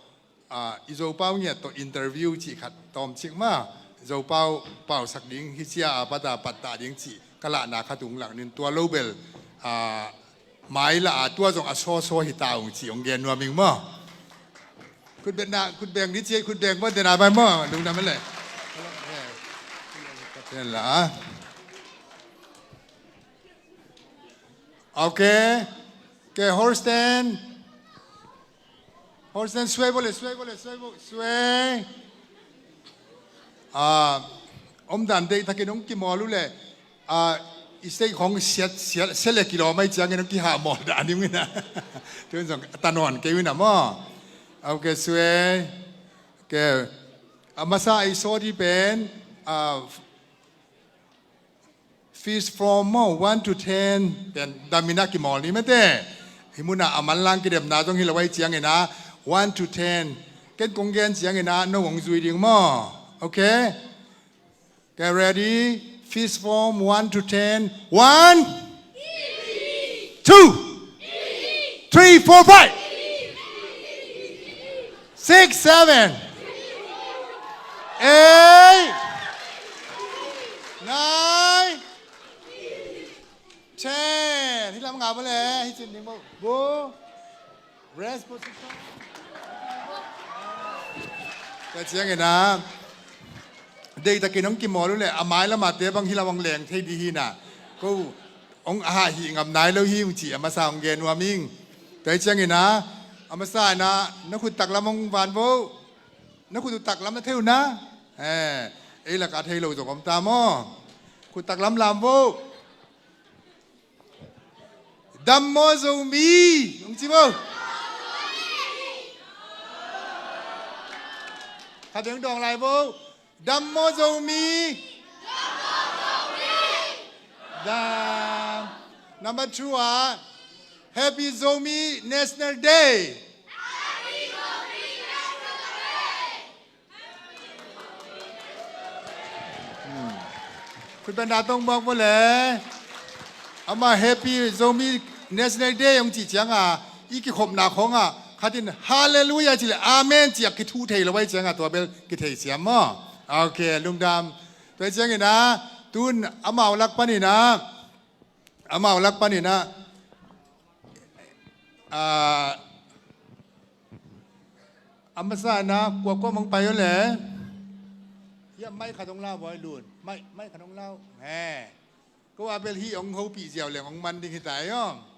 a, i Zopau ngiat tawh interview cih khat tawmcik ma, Zopau pausak ding hi cia a pata pattah ding cih ka lahna khat ung lak nin tua lo bel, a, mai la a tua zong a sawsaw hi ta ung cih ong gen nuam ing maw? Khut betna, khut beng ni cia, khut beng maw, dena bai maw, lungdam le. Pen la. Okay. Okay, Holsten. Holsten, suai bo le, suai bo le, suai bo, suai. Ah, om dan deih takin hong kimawl uh le, ah, i sei khong siat, siat, siat le kilawm ai ciangin hong kihah mawl dan ding ina. Tun zong a tanawn kei ina maw. Okay, suai. Okay. A masa i saw di pen, ah, Fist form maw, one to ten, pen damin a kimawl ni mate. Hih munah a manlang kidemna zong hi lo ai ciangina, one to ten. Ken kong gen ciangina no hong zui ding maw? Okay? Get ready. Fist form, one to ten. One, two, three, four, five, six, seven, eight, nine, ten. Hih lam ngah bo le, hih cin ding bo. Bo. Rest position. Ka ciangina, deih takin hong kimawl uh le, a mai lamate bang hih lam hong leng thei di hina. Ko hong a hah hih ngam nai lo hi ung ci a masa hong gen nuam ing. Tua hi ciangina, a masa ina, na khut taklam hong van bo. Na khut uh taklam na thei uh na. Eh, ei laka thei lo zong om ta maw? Khut taklam lam bo. Dam maw Zomi? Hong ci bo. Kha deng dawng lai bo. Dam maw Zomi? Dam. Number two ah, Happy Zomi National Day. Hmm. Khut benda tong bawk bo le. Ama Happy Zomi National Day hong cih cianga i kikhopna khawngah Khat in Halleluiah ci leh Amen ci a kithuh thei lo ahih ciangin tua bel kitheisiam maw? Ok, lungdam. Tua ahih ciangin ah tun amau lak panin ah, amau lak panin ah, ah, a masa in ah kua kua mong pai uh le. Hiah mic khat hong la uh, Lun. Mic, mic khat hong la uh. He. Ko a bel hih hong hopih ziau leng hong man ding hi ta hi om.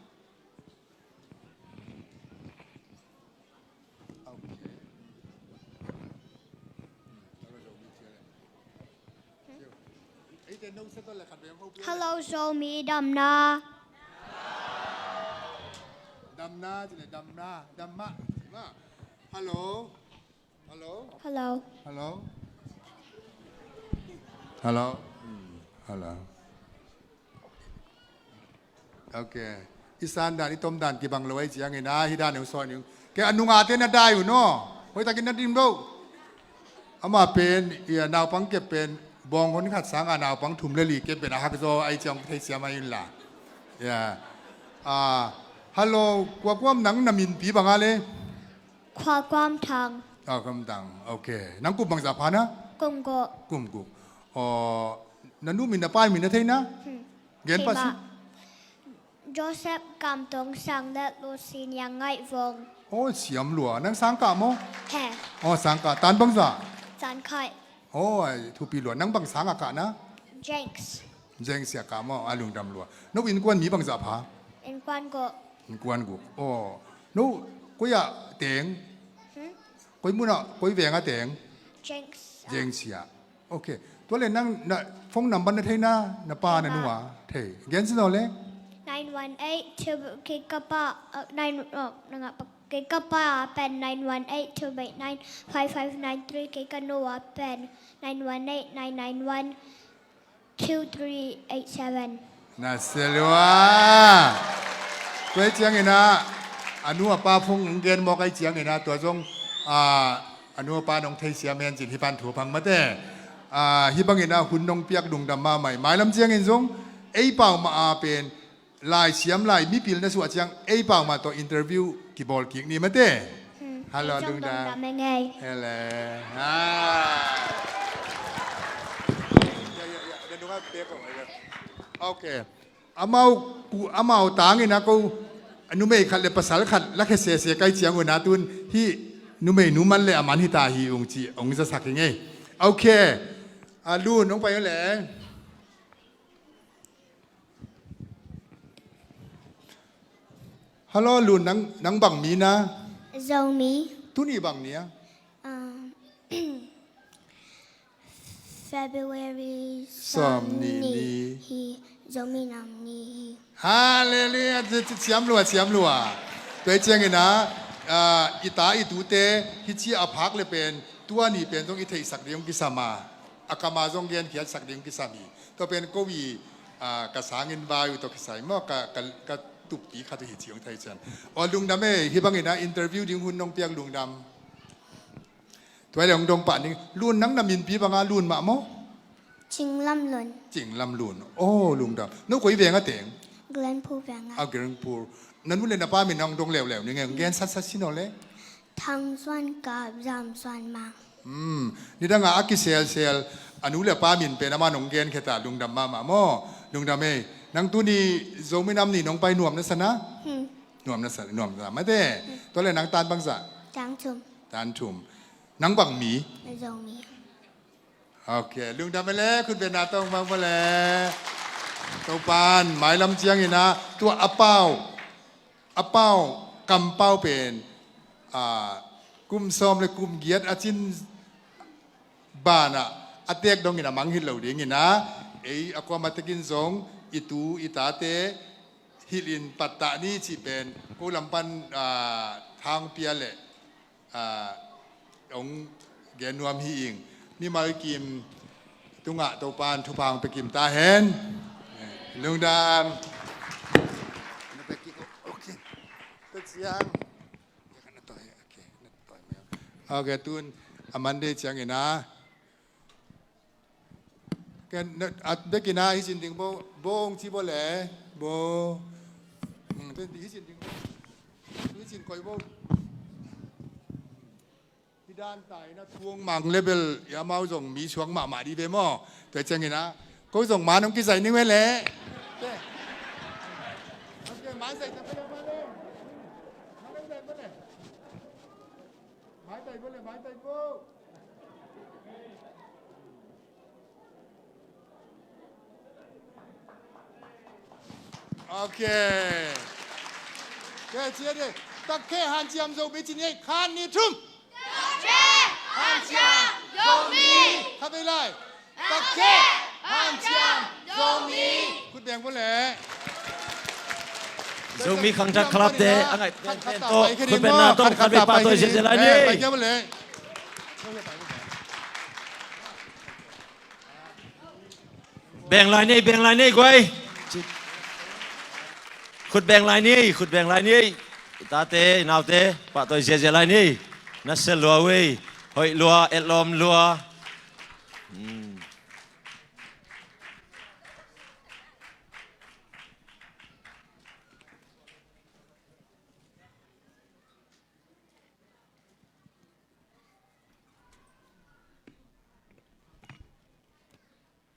Hello, Zomi, damna. Damna, ci le damna, damna. Hello. Hello. Hello. Hello. Hello. Hmm, hello. Ok. I san dan, i tom dan kibang lo ahih ciangin ah, hih dan uh sawi ning. Kei a nungate na dai uh no. Hoihtakin na dim lo. Amah pen, i a naupang kep pen, bawng hon khat sangin naupang thum le li kep pen a hak zaw ahih ciang theisiam ahi un la. Ya. Ah, hello, kua kua om nang, na minpi bang a le? Khua Kuam Thang. Ah, Kuam Thang. Ok. Nang kum bangzah pha na? Kum guk. Kum guk. Aw, na nu min na pa min na thei na? Hmm. Gen pah si. Joseph Kam Tong Sang le Lucy Niang Ngaih Vong. Oh, siam lua. Nang sang kah maw? He. Oh, sang kah. Tan bangzah? Tan khat. Oh, ai, thupi lua. Nang bang sang a kah na? Jenks. Jenks a kah maw? A lungdam lua. No innkuan mi bangzah pha? Innkuan guk. Innkuan guk. Oh. No, koi ah teng? Hmm? Koi mun ah, koi veng ah teng? Jenks. Jenks ah. Ok. Tua le nang na phone number na thei na, na pa na nu a thei. Gen si no le? Nine one eight two, kei ka pa, uh, nine, oh, na ngah pa, kei ka pa a pen nine one eight two eight nine five five nine three, kei ka nu a pen nine one eight nine nine one two three eight seven. Na sia lua. Tua ahih ciangin ah, a nu a pa phone hong gen mawk ahih ciangin ah, tua zong, ah, a nu a pa nong theisiam hen cin hih pan thu phang mate. Ah, hih bangin ah hun nong piak lungdam mahmah ing. Mailam ciangin zong, ei pau mah a pen, lai siam lai, mipil na suah ciang, ei pau mah tawh interview kibawl kik ni mate. Hmm. Hello, lungdam. Hello. Ah. Ya, ya, ya. Ok. Amau, ku, amau tangin a ko, numei khat le pasal khat, la khe sese kai ciang un a tun, hih numei nu man le a man hi ta hi ung ci, ung zasak hi ngei. Ok. A Lun, ung pai le. Hello, Lun, nang, nang bang mi na? Zomi. Tuni bang ni a? Um, February sawm nih ni hi, Zomi nam ni hi. Hallelujah, ci, ci, ciam lua, ciam lua. Tua ahih ciangin ah, ah, i ta i tute, hih ci a phak le pen, tua ni pen zong i theihsak ding kisam a, a kam a zong genkhiatsak ding kisam hi. Tua pen ko i, ah, ka sangin vai uh tawh kisai maw, ka, ka, ka tuppi khat uh hi ci hong thei cian. Aw lungdam e, hih bangin ah interview ding hun nong piak lungdam. Tua le hong dong pah ning. Lun nang na minpi bang a Lun mah maw? Cinglam Lun. Cinglam Lun. Aw lungdam. No koi veng a teng? Glenpool veng a. A Glenpool. Na nu le na pa min hong dong leuleu ning e, gen satsat si no le. Thang Suan Kap, Zam Suan Mang. Hmm. Nidang a a kiselsel a nu le pa min pen amah nong genkhia ta, lungdam mahmah maw? Lungdam e. Nang tuni Zomi nam ni nong pai nuam na sa na? Hmm. Nuam na sa, nuam na sa mate. Hmm. Tua le nang tan bangzah? Tan thum. Tan thum. Nang bang mi? Zomi. Ok, lungdam e le, khut beng na tong bang pa le. Topan, mailam ciangin ah, tua a pau, a pau, kampau pen, ah, kum sawm le kum giat a cin banah, a tek dongin a mang hilh lo dingin ah, ei a kuamah tekin zong, i tu, i tate, hilhin pattah ni cih pen, ko lam pan, ah, thang pia le, ah, hong gen nuam hi ing. Mimal kim tungah Topan thupha hong pia kim ta hen. Lungdam. Ok. Tua ciang. Ok, tun a Monday ciangin ah. Ken, na, at bekin ah, hih cin ding bo, bo hong ci bo le, bo. Hmm, tua hih cin ding bo. Hih cin koi bo. Dan tai na thuang mang level i amau zong mi suak mahmah di ve maw? Tua ciangin ah ko zong man hong kizai ning ve leh. Mai tai bo le, mai tai bo. Ok. Kei cia de. Takkhe hanciam Zomi ci ni, khat nih thum. Takkhe hanciam Zomi. Khat vei lai. Takkhe hanciam Zomi. Khut beng bo le. Zomi khangthak khalapte a ngaih pen pen tawh khut beng na tawh khat vei pahtawi ziahziah lai ni. Beng lai ni, beng lai ni guai. Khut beng lai ni, khut beng lai ni. I tate, i naute pahtawi ziahziah lai ni. Na sia lua uh ei. Hoih lua, etlawm lua.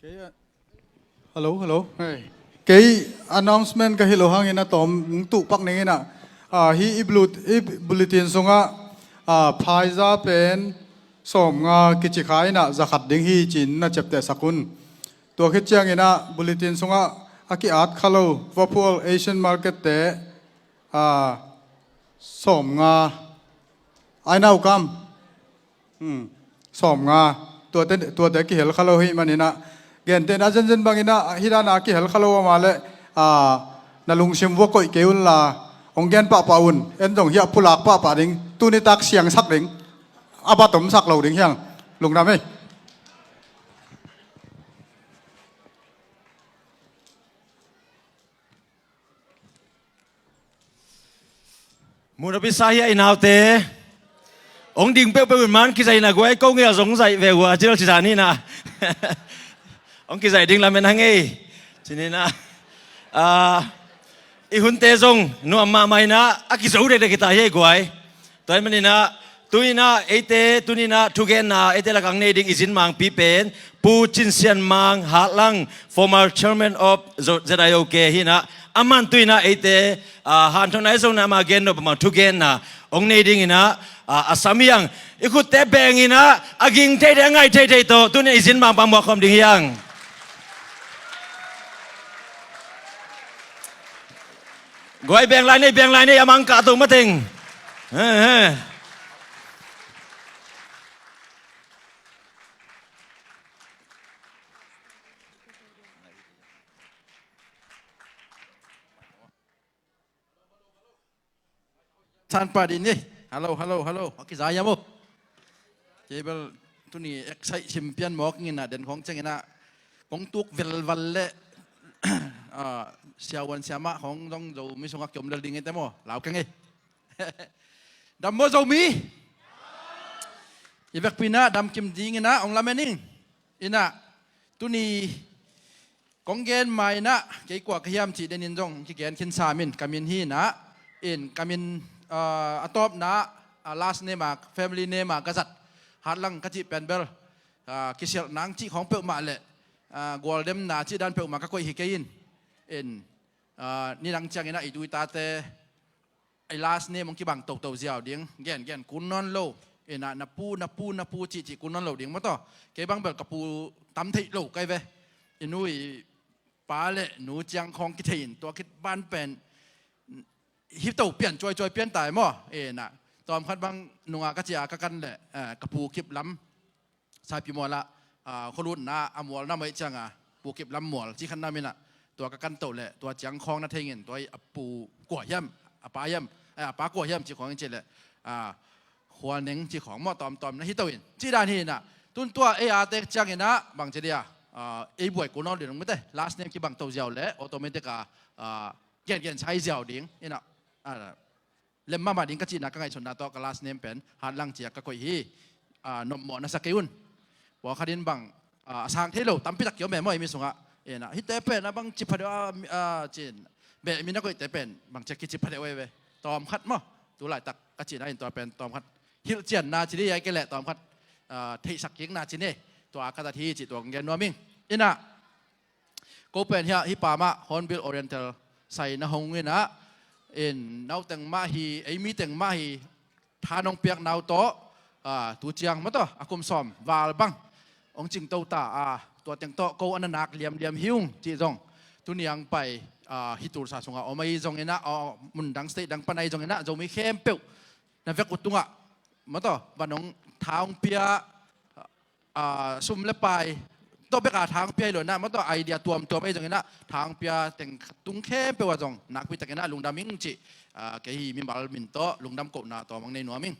Kei a, hello, hello. Hei. Kei announcement ka hi lo hangin a tawm hong tuh pak ning in ah, ah, hi i blu-, i bulletin sungah, ah, phaiza pen sawmnga kici kha in ah za khat ding hi ci-in na ciaptehsak un. Tua khit ciangin ah bulletin sungah a ki-at kha lo Vaphual Asian Market te, ah, sawmnga, ai nau kam. Hmm. Sawmnga. Tuate, tuate kihel kha lo hi manin ah. Gentehna zenzen bangin ah, hi dan a kihel kha lo amah leh, ah, na lungsim vua koih kei un la, hong gen pahpah un, en zong hiah pulak pahpah ding, tuni tak siangsak ding. A bat omsak lo ding hiang. Lungdam ei. Mun a bisa hi a i naute. Hong ding peuhpeuh in man kizai na guai ko ngei a zong zaih ve ua cil ci zan hi na. Hong kizai ding lamen hang ei. Ci ni na. Ah, i hunte zong nuam mahmah in ah a kizo dekdek hi ta hi ei guai. Tua hi manin ah, tu in ah eite, tuni in ah thugenna eite lakah hong nei ding i zin mangpi pen Pu Cin Sian Mang Hatlang, former chairman of Z-, Z I O K hi in ah, aman tu in ah eite, ah, hanthotna i zonna ama gen nop bang thugenna hong nei ding in ah, ah, a sam hi hang. I khutte beng in ah, a ging theithei, a ngai theithei tawh tuni in ah i zin mangpa muak khawm ding hi hang. Guai, beng lai ni, beng lai ni, a mang kah to mateng. He, he. Sanpa din ni. Hello, hello, hello. Aki zai ya mo. Kei bel tuni excite sim pian mawk ing in ah, den khawng ciangin ah kong tuk velval leh, ah, siavuan siamah khawng zong Zomi sungah kiom lel ding ei te maw. Lau keng ei. Dam maw Zomi? I vekpi in ah dam kim ding in ah hong lamen ing. In ah tuni kong gen ma in ah kei kua ka hiam cih den in zong kigen khin sam in, ka min hi in ah, in ka min, ah, a tawpna, ah, last name a, family name a ka zat Hatlang ka cih pen bel, ah, kisialh nang cih khawng peuhmah leh, ah, gualdemna cih dan peuhmah ka koih hi kei in. In, ah, nidang ciangin ah i tu i tate i last name hong kibang toto ziau ding. Gen, gen kun nawn lo. In ah na pu, na pu, na pu cihcih kun nawn lo ding maw taw. Kei bang bel ka pu tam theih lo kai ve. I nu i pa leh nu ciang khawng kithei in tua khit ban pen hih to pian cuaicuai pian tai maw. In ah tawmkhat bang nunga ka cia ka kan leh, eh, ka pu Kip Lam Saipi mual ah, ah, khualutna a mual na mai cianga Pu Kip Lam mual ci khan na min ah, tua ka kan toh leh tua ciang khawng na thei ngin, tua i a pu kua hiam, a pa hiam, eh, a pa kua hiam ci khawng in ci leh, ah, Khua Neng ci khawng maw, tawmtawm na hi to in ci dan hi in ah. Tun tua ei a tek ciangin ah bang ci dia, ah, ei buai kun nawn ding mite, last name kibang to ziau leh automatic a, ah, gengen sai ziau ding in ah, ah, lem mahmah ding ka cihna ka ngaihsutna tawh ka last name pen Hatlang ci a ka koih hi. Ah, nopmawh na sa kei un. Pawlkhat in bang, ah, a sang thei lo tampi tak kiom e maw ei mi sungah. In ah hihte pen a bang ci pha deuh a, ah, cin beh mi na koihte pen bang ci a kici pha deuh ei ve. Tawmkhat maw, tu laitak ka cihna in tua pen tawmkhat hilhcianna ci dih, ai kei leh tawmkhat, ah, theihsak kikna ci ni. Tua ka tat hi cih tua kong gen nuam ing. Inah, ko pen hiah hih pamah Hornbill Oriental sai na hong inah, in nauteng mah hi, ei miteng mah hi, tha nong piak nau tawh, ah, tu ciang maw tawh, a kum sawm val bang hong cingto ta a, tua teng tawh ko a na nak liamliam hi ung cih zong, tuni ang pai, ah, hih Tulsa sungah om ahi zong inah, ah, mundang state dang pan ahi zong inah, Zomi khempeuh na vek uh tungah maw tawh, van hong tha hong pia, ah, sum le pai tawh bek a tha hong pia hi lo inah, maw tawh, idea tuamtuam ahi zong inah, tha hong pia teng tung khempeuh ah zong nakpi tak inah lungdam ing cih, ah, kei hih mimal min tawh lungdam kohna tawm ang nei nuam ing.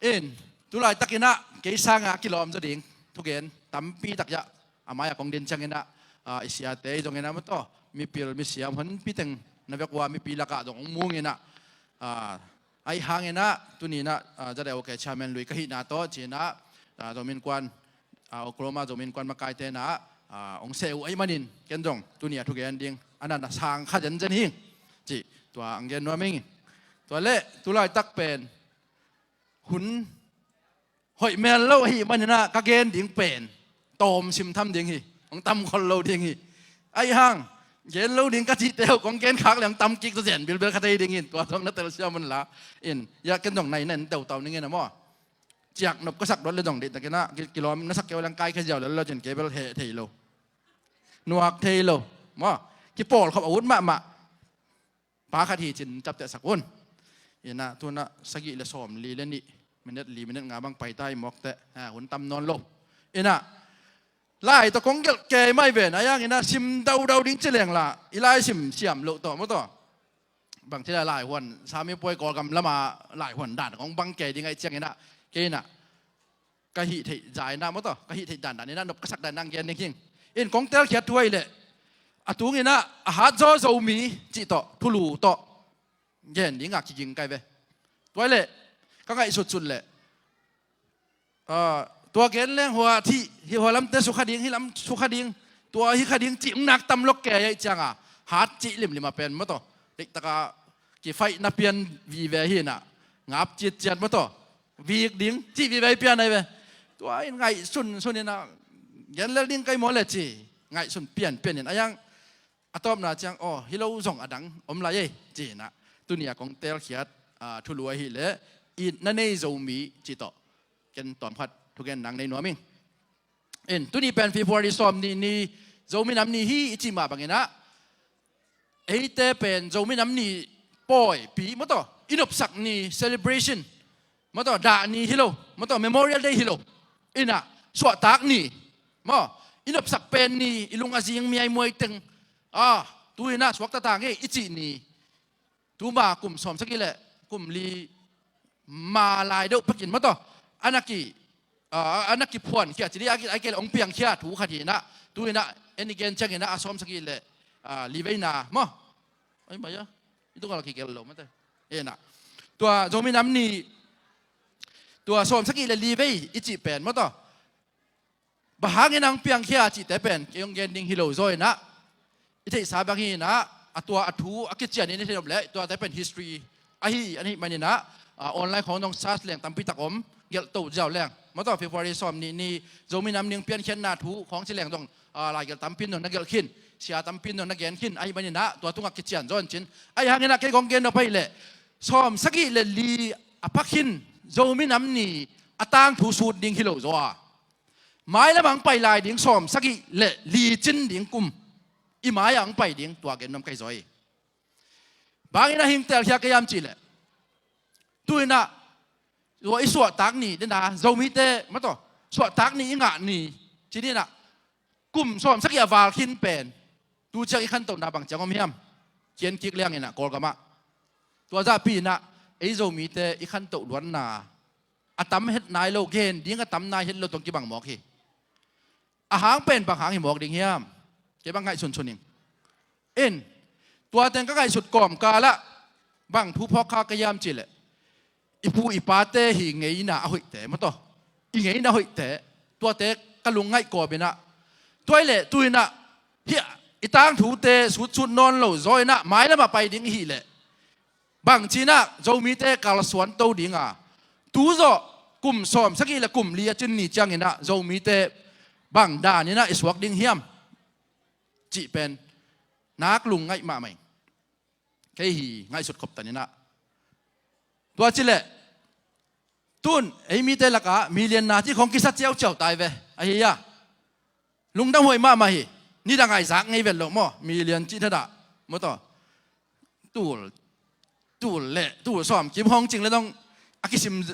In, tu laitak inah kei sanga kilawm zaw ding thugen tampi tak hiah a mai-ah kong din ciang inah, ah, i siate ahi zong inah, maw tawh, mipil misiam honpi teng na vek uh a, mipi lakah zong hong mung inah, ah, ahi hang inah, tuni inah, ah, ZAO ke chairman lui ka hihna tawh ci inah, ah, Zomi Innkuan, ah, Oklahoma Zomi Innkuan makaite inah, ah, hong seh uh ahih manin, ken zong tuni a thugen ding a na na sang kha zenzen hi cih tua ang gen nuam ing. Tua leh tu laitak pen hun hoih mel lo ahih man inah ka gen ding pen tawm sim tham ding hi. Hong tam khol lo ding hi. Ahi hang, gen lo ding ka cihte uh kong gen khak leh hong tam kik zazen bilbel kha thei ding in, tua zong na telsiam un la. In, hiah ken zong nai nen teutau ning in a maw. Ciak nop ka sak dot le zong deihtak inah, ki-, kilawm na sak kei uh leng kai khe ziau lel lo cin kei bel heh thei lo, nuak thei lo maw. Kipawl khop a ut mahmah. Pa khat hi cin captehsak un. Inah, tu inah sagih le sawm li le nih, minute li, minute nga bang paita i mawk teh, ha, hun tam nawn lo. Inah, lai tawh kong gelh kei mai ven, ahi hang inah sim daudau ding ci leng la, i lai sim siam loh tawh maw tawh. Bang ci la, laihuan, Sami puai Kawlgam lama laihuan dan kong bang kei ding ahih ciang inah, kei inah ka hih theih za inah maw tawh, ka hih theih dandan inah, nop ka sak dan inah ang gen ding hing. In, kong telkhiat thu ahih leh, a tung inah a hat zaw Zomi cih tawh, thulu tawh gen ding a kiging kai ve. Tua ahih leh ka ngaihsutsut leh, ah, tua gen leng hua thih, hih hua lamte sukha ding, hih lam sukha ding, tua hih kha ding cih hong nak tam lok kei ahih ciang a, hat cih limlim a pen maw tawh, deihtak a kifaihna pian vive hi inah, ngap ciatciat maw tawh, vik ding cih vive hi pian ahi ve. Tua in ngaihsunsun inah, gen lel ding kai maw le ci ngaihsun pianpian in, ahi hang a tawpna ciang, aw, hi lo zong a dang om lai ei ci inah, tuni a kong telkhiat, ah, thulu ahih leh, itna nei Zomi cih tawh ken tawmkhat thugen nang nei nuam ing. In, tuni pen February sawm nih ni, Zomi Nam Ni hi i cih mah bang inah, eite pen Zomi Nam Ni pawipi maw tawh, i nopsak ni, celebration maw tawh, dah ni hi lo, maw tawh, Memorial Day hi lo. Inah, suahtak ni maw, i nopsak pen ni, i lung a zing miaimuai teng, ah, tu inah suakta ta ngei i cih ni. Tuma kum sawm sagih le kum li ma lai deuh pekin maw tawh, a na ki, ah, a na kiphuankhia ci dih, a ki, a ki hong piangkhia thu khat hi inah, tu inah en i gen ciang inah a sawm sagih le, ah, li veina maw. Ai mai a, i tung a la kigelh lo mate. Inah, tua Zomi Nam Ni, tua sawm sagih le li vei i cih pen maw tawh, bang hangin ang piangkhia cihte pen kei hong gen ding hi lo zaw inah, i theihsa bang hi inah, a tua a thu a kician in i theih nop leh, tuate pen history ahi, ahih man inah, ah, online khawng zong search leng tampi tak om, gelh to ziau leng. Maw tawh, February sawm nih ni Zomi Nam Ni piankhiatna thu khawng ci leng zong, ah, laigelh tampi in zong na gelh khin, sia tampi in zong na gen khin, ahih man inah tua tungah kician zaw in cin. Ahi hang inah kei kong gen nop ahih leh, sawm sagih le li a pha khin Zomi Nam Ni a tangthu sut ding hi lo zaw a, mailam ah hong pai lai ding sawm sagih le li cin ding kum i mai-ah hong pai ding tua gen nuam kai zaw hi. Bang inah hing telkhia ka hiam cih leh, tu inah, tua i suahtak ni dena, Zomite maw tawh, suahtak ni i ngah ni ci dih inah, kum sawm sagih a val khin pen tu ciang i khantohna bang ciang om hiam? Kian kik liang inah Kawlgam ah, tua zahpi inah ei Zomite i khantoh luanna a tam het nai lo, gen ding a tam nai het lo tawh kibang mawk hi. A hang pen bang hang hi mawk ding hiam? Kei bang ngaihsunsun ing. In, tua teng ka ngaihsut kawmkal ah bang thu phawk kha ka hiam cih leh, i pu i pate hi ngeina a hoihte maw tawh, i ngeina a hoihte, tuate ka lungngaih kawm inah, tua ahih leh tu inah, hiah i tangthute sutsut nawn lo zaw inah mailam ah pai ding i hih leh, bangci inah Zomite kalsuan to ding a, Tu zawh kum sawm sagih le kum li a cin ni cianginah Zomite bang daninah i suak ding hiam cih pen nak lungngaih mahmah ing. Kei hi ngaihsut khop taninah. Tua cileh tun ei mite lakah million na ci khong kisa ciauciau tai ve. Ahi a lungdam huai mahmah hi. Nidang ai zak ngei vet lo maw, million cih thadah maw taw. Tul tul le tul sawm kim hong cing le dong a kisim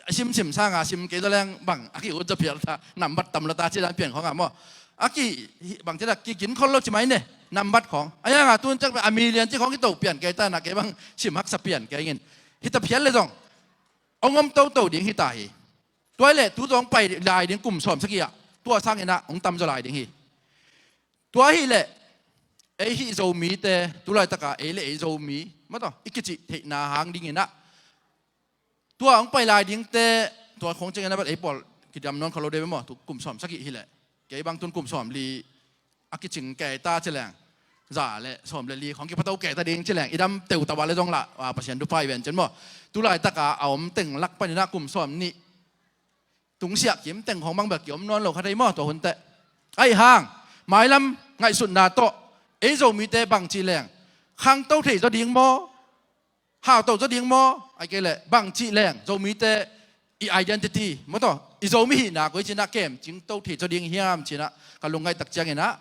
a simsim sanga sim kei zaw leng bang a ki-ut zaw phial ta nambat tam lo ta ci dan pian khong a maw. A ki bang ci da ki gin khol lo ci mai ne nambat khong a hianga tun cek a million ci khong kito pian kei ta na kei bang sim haksa pian kei ngin. Hita phial le dong ong om toto ding hita hi. Tua hileh tu zong pai lai ding kum sawm sagih ah tua sanginah hong tamzaw lai ding hi. Tua hileh ei hih Zomite tulaitaka ei le ei Zomi maw taw i kicih theihna hang dinginah tua hong pai lai dingte tua khong cianginah ei pawl kidam nawn kho lo dei maw, tu kum sawm sagih hileh kei bang tun kum sawm li a kicing kei ta ci leng za le sawm le li khong kiphato kei ta ding ci leng i dam teu tawh le zong lah Pasian thupha i ven cin maw. Tulaitaka a om teng lak paninah kum sawm nih tungsiah kim teng khong bang bel kiom nawn lo kha thei maw tua hun teh. Ahi hang mailam ngaihsutna tawh ei Zomite bang ci leng khangto thei zaw ding maw, hauto zaw ding maw, ai kei leh bang cih leng Zomite i identity maw taw i Zomi hihna koi cinah kem cingto thei zaw ding hiam cinah ka lungngaih tak cianginah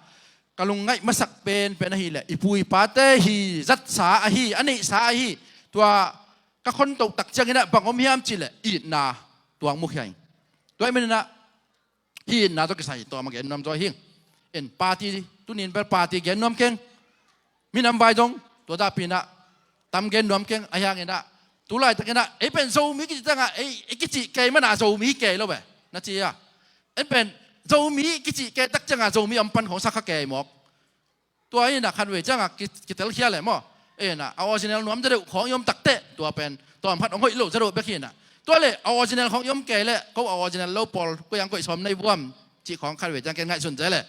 ka lungngaih masak penpen ahileh i pu i pate hi zatsa ahi a neihsa ahi tua ka khontoh tak cianginah bang om hiam cihleh itna tuang mukhia ing. Tua i maninah hih itna tawh kisai tawm a gen nuam zaw hing. En party tunin bel party gen nuam keng. Minam vai zong tua dahpinah tam gen nuam keng ahi hanginah tulaitakinah ei pen Zomi kici cianga ei kicih kei mana Zomi kei lo ve na ci a. En pen Zomi kicih kei tak cianga Zomi om pan khong sakha kei mawk. Tua inah khatvei ciangah kitelkhia leh maw inah a original nuam zadeuh khawng i om takteh tua pen tawmkhat hong hoih lo zadeuh bek hinah. Tua le a original khawng i om kei leh ko a original lo pawl koiang koih sawm nei vuam cih khawng khatvei ciang ken ngaihsun ze leh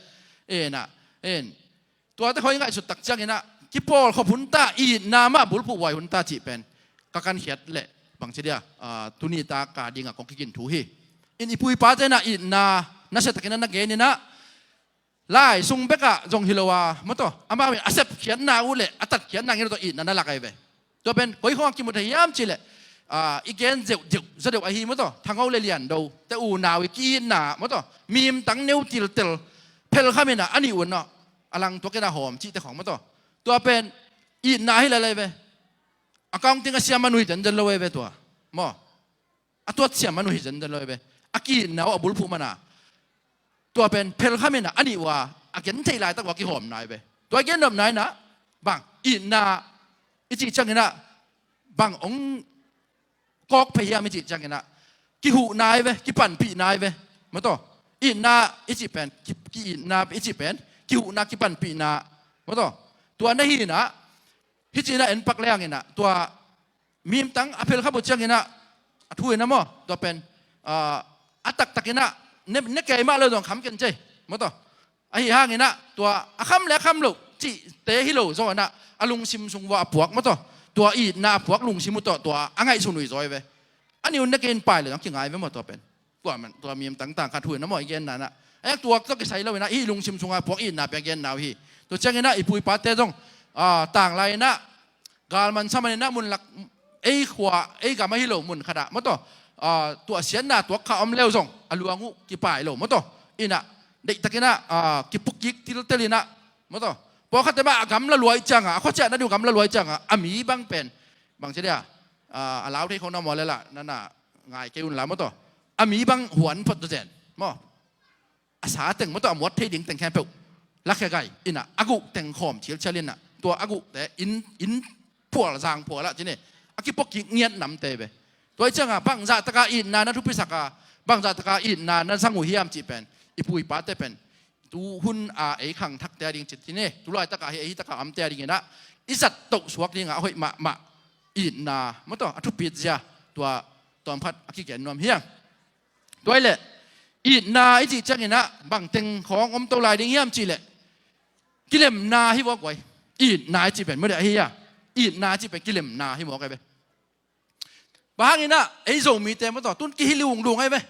inah in tuate khawng i ngaihsut tak cianginah kipawl khop hunta itna mah bulphuh huai hunta cih pen ka kankhiat leh bangci dia tuni taka dingah kong kikin thu hi. In i pu i pate inah itna nasiatakinah na geninah lai sung bekah zong hi lo a maw taw amau in a sepkhiatna uh le a tatkhiatna ngei lo taw itna na lak ahi ve. Tua pen koi khawngah kimu thei hiam cihleh i gen zeuhzeuh zadeuh ahi maw taw thangho le liando te unau i ki-itna maw taw mimtang neu tiltel phelkhaminah a nih unah a langtuakinah hawm cihte khawng maw taw tua pen itna hi lel ahi ve. A kaungting a siam a nui zenzen lo ahi ve tua maw. A tuatsiam a nuhi zenzen lo hi ve. A ki-itna uh a bulphuh mana tua pen phelkhaminah a nih uh a a gen theih laitak uh a kihawmna hi ve. Tua a gennopna inah bang itna i cih cianginah bang hong kawk phei hiam i cih cianginah kihuhna hi ve, kipanpihna hi ve. Maw taw itna i cih pen ki-itna i cih pen kihuhna kipanpihna maw taw tua na hinah hih cinah en pak le hanginah tua mimtang a phelkhap uh cianginah a thu inah maw tua pen a taktakinah ne kei mah lo zong kham ken cei maw taw. Ahi hanginah tua a kham le a kham loh cihte hi lo zawnah a lungsim sung vua a puak maw taw tua itna a puak lungsim uh tawh tua a ngaihsun uh hi zaw hi ve. A ni un ne kei in pai le zong kingai ve maw tua pen. Tua man tua mimtang tang khat hui na maw i genna nah a yak tuak tawh kisai lo inah i lungsim sunga puak itna pia genna uh hi. Tua cianginah i pu i pate zong tanglai inah galman saman inah mun lak ei khua ei gam ahi lo mun khatah maw taw tua siatna tuak kha om leu zong a luang uh kipai lo maw taw inah deihtakinah kipukkik tiltel inah maw taw pawlkhatte mah a gamla luai cianga a khuaciah na diu gamla luai cianga a mi bang pen bang cia dia a lau thei khong na maw le lah nana ngai kei un la maw taw a mi bang huan phot zen maw a sa teng maw taw a muat thei ding teng khempeuh lakhia gai inah a guh teng khawm cilcial inah tua a guhte in in phual zang phual ah cine a kipuak kik ngiat namte ve. Tua i cianga bangzah taka itna na thupisaka bangzah taka itna na zang uh hiam cih pen i pu i pate pen tu hun a ei khang thakte a ding cit cine tu laitaka hi ei hitaka amte a dinginah i zat toh suak dinga a hoih mahmah itna maw taw a thupit zia tua tawmkhat a kigen nuam hiang. Tua hileh itna i cih cianginah bangteng khawng om to lai ding hiam cihleh kilemna hi vawk uai. Itna i cih pen mudeh ahi a itna i cih pen kilemna hi vawk ai ve. Bang hang inah ei Zomite maw taw, tun kihi lunglung ai ve.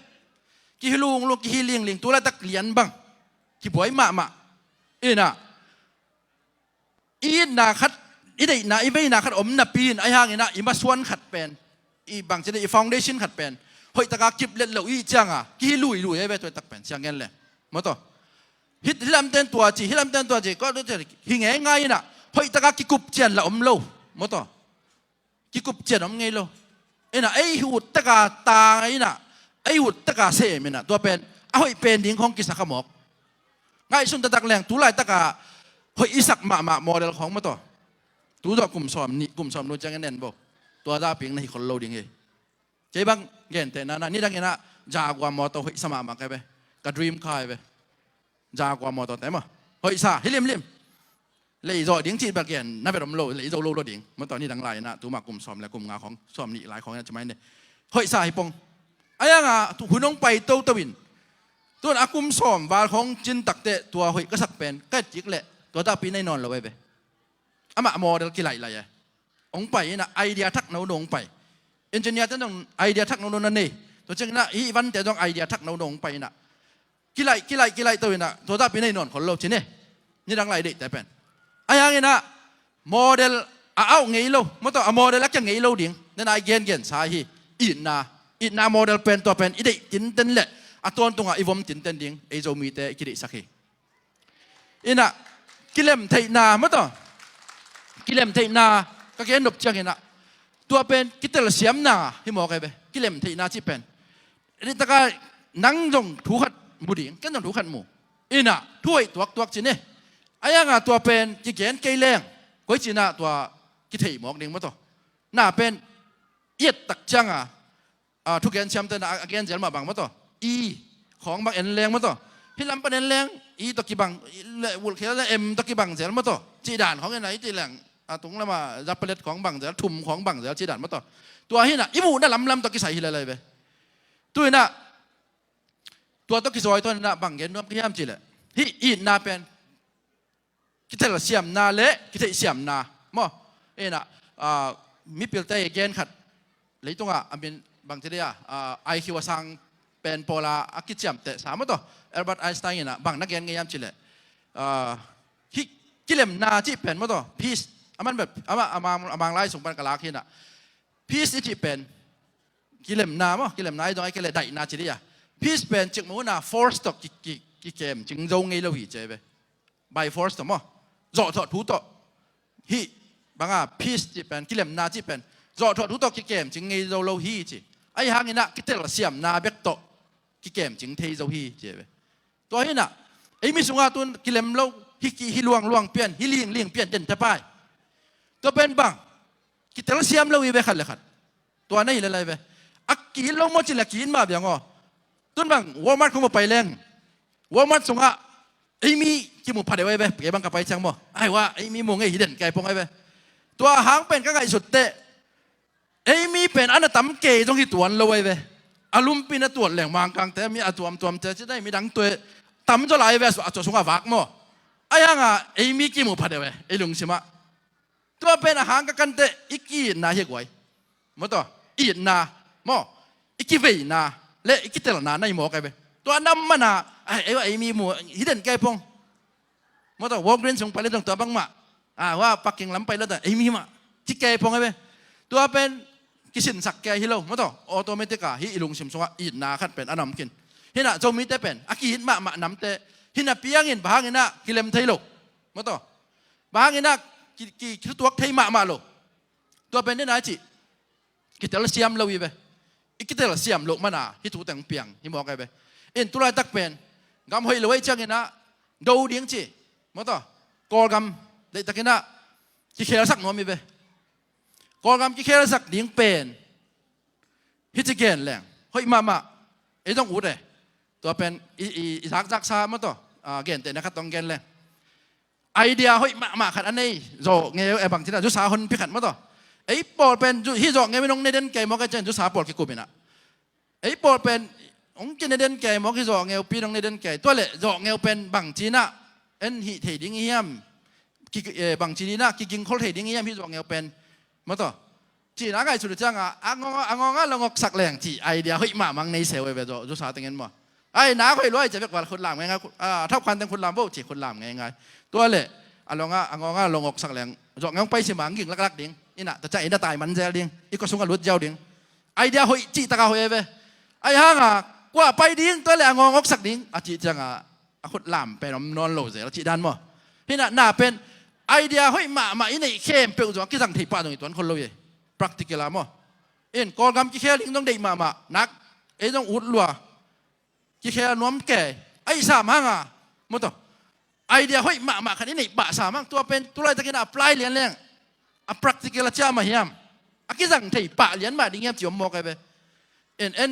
Kihi lunglung, kihi lingling, tu laitak lian bang kibuai mahmah. Inah i itna khat, i deihna, i veina khat om napi in, ai hang inah i masuan khat pen, i bangci dei, i foundation khat pen hoihtaka kip let lo i cianga kihi luilui ai ve, tu laitak pen siang gen le maw taw. Hih, hih lamten tua ci, hih lamten tua ci, ko hi ngeingai inah hoihtaka kikup cian la om lo maw taw. Kikup cian om ngei lo. Inah ei uttaka tang inah, ei uttaka sem inah tua pen a hoih pen ding khong kisa kha mawk. Ngaihsun taktak leng tu laitaka hoih i sak mahmah model khong maw taw, tu zawh kum sawm nih, kum sawm nu ciangin en bo. Tua dahping na hi khol lo ding hi. Kei bang gentehna na, nidang inah Jaguar mawtaw hoih sa mahmah ka ve. Ka dream car ai ve. Jaguar mawtaw te maw, hoih sa hi limlim. Lei zawh ding cih bek gen na vet om lo, lei zo lo lo ding maw taw. Nidang lai inah tuma kum sawm le kum nga khong, sawm nih lai khong inah ci mai ne. Hoih sa hi pong. Ai hanga hun hong pai toto in, tun a kum sawm val khong cin takteh tua hoih ka sak pen ka et kik leh tua dahpi nei nawn lo ai ve. Amah model kilaih lai e. Hong pai inah idea thak nono hong pai. Engineer te zong idea thak nono na nei. Tua ciang inah hih vante zong idea thak nono hong pai inah kilaih, kilaih, kilaih to inah tua dahpi nei nawn khol lo ci ne. Nidang lai deihte pen ai hang inah model a auh ngei lo maw taw, a model a kia ngei lo ding. Nena i gengen sa hi. Itna, itna model pen tua pen i deih tinten le a tawntungah i vom tinten ding ei Zomite i kideihsak hi. Inah kilem theihna maw taw, kilem theihna ka gen nop ciang inah tua pen kitelsiamna hi mawk ai ve. Kilem theihna cih pen, ritaka nang zong thu khat mu ding, ken zong thu khat mu. Inah thu hoih tuaktuak ci ne. Ai hanga tua pen kigen kei leng koi cinah tua kithei mawk ding maw taw. Na pen i et tak cianga a, thugen siamte na a gen zel mah bang maw taw, i khawng bang en leng maw taw. Hih lam pan en leng i tawh kibang, i le vulhkhel le em tawh kibang zel maw taw. Cih dan khawng inah i cih leng a tung lama zapalet khawng bang zel, thum khawng bang zel cih dan maw taw. Tua hinah i muhna lamlam tawh kisai hi lailai ve. Tu inah tua tawh kizawi tawh inah bang gen nuam ka hiam cih leh, hih itna pen kitelsiamna le kitheihsiamna maw. Inah, ah, mipilte i gen khat, leitungah a min bangci dei a, ah, I Q a sang pen pawla a kiciamtehsa maw taw, Albert Einstein inah bang na gen ngei hiam cih leh, ah, hih kilemna cih pen maw taw, peace, a man bek, amah, a mang, a mang lai sung pan ka lak hinah, peace i cih pen kilemna maw, kilemna i dong ai kei leh daihna ci dei a. Peace pen cikmah hunah force tawh ki, ki, kikem cing zo ngei lo hi ci ai ve. By force tawh maw, zawhthawh thu tawh. Hih banga peace cih pen, kilemna cih pen zawhthawh thu tawh kikem cing ngei zo lo hi ci. Ai hang inah kitelsiamna bek tawh kikem cing thei zo hi ci ai ve. Tua hinah ei mi sungah tun kilem lo, hi ki, hi luangluang pian, hi lingling pian den tapai. Tua pen bang kitelsiam lo hi ve khat le khat. Tua na hi lailai ve. A ki-it lo maw cih leh ki-it mah biang aw. Tun bang Walmart khong maw pai leng, Walmart sungah ei mi kimu pha deuh ai ve. Kei bang ka pai ciang maw, ai wa, ei mi mu ngei hi den kai pong ai ve. Tua hang pen ka ngaihsut teh ei mi pen ana tam kei zong hi tuan lo ai ve. A lumpi na tuat leng Mangkangte mi a tuamtuamte ci dai, midangte tamzaw lai ai ve, a suah sungah vak maw. Ai hanga ei mi kimu pha deuh e ei lungsimah. Tua pen a hang ka kanteh i ki-itna hi a guai. Maw taw, itna maw, i kiveina le i kitelna na hi mawk ai ve. Tua nam mana, ai, ei, ei mi mu hi den kai pong. Maw taw, Walgreen sung pai le zong tua bangmah, a, wa, parking lam pai le zong ei mi mah ci kai pong ai ve. Tua pen kisinsak kei hi lo, maw taw, automatic a hih i lungsim sungah itna khat pen a na om kin. Hinah Zomite pen a ki-it mahmah namte hina piangin bang hang inah kilem thei lo, maw taw. Bang hang inah ki, ki, kituak thei mahmah lo. Tua pen dena i cih kitelsiam lo hi ve. I kitelsiam loh mana hih thu teng piang hi mawk ai ve. In tu laitak pen gam hoih lo ai ciang inah do ding ci, maw taw, Kawlgam deihtak inah kikhelsak nuam hi ve. Kawlgam kikhelsak ding pen hih ci gen leng hoih mahmah. Ei zong ut e. Tua pen i, i, i zakzaksa, maw taw, a, gentehna khat tawh gen leng, idea hoih mahmah khat a nei zawhngeu, e, bangci inah zusa honpi khat, maw taw. Ei pawl pen zu, hih zawhngeu in hong ne den kei mawk e, cian zusa pawl kikum inah. Ei pawl pen hong kine den kei mawk, hih zawhngeu pi in hong ne den kei. Tua leh zawhngeu pen bangci inah en hih thei ding i hiam? Ki, e, bangci inah kigingkhol thei ding i hiam hih zawhngeu pen, maw taw? Cihna ngaihsut uh ciangah a ngawng a, a ngawng a lawng awksak leng cih idea hoih mahmah nei se uh e ve, zawh zawhsa tengin maw. Ai, nak hoih lua i ciah bek val khut lam ngeingai, a thauh khan teng khut lam vo cih khut lam ngeingai. Tua leh a lawng a, a ngawng a lawng awksak leng zawh ngei hong pai si mang ging laklak ding. Inah tua ciah inah tai man zel ding, i kua sungah lut ziau ding. Idea hoih cih takah hoih e ve. Ai hanga kua pai ding, tua leh a ngawng awksak ding a cih ciangah a khut lam pen om nawn lo zel a cih dan maw. Hinah na pen idea hoih mahmah i neih khempeuh zong a kizang thei pah zong i tuan khol lo hi. Practical a maw. In Kawlgam kikhel ding zong deih mahmah nak, ei zong ut lua. Kikhel nuam kei a i sam hanga maw tawh. Idea hoih mahmah khat i neih pah sam hang, tua pen tulaitakin a apply lian leng a practical a ciam a hiam, a kizang thei pah lian mah ding hiam ci om mawk e ve. En en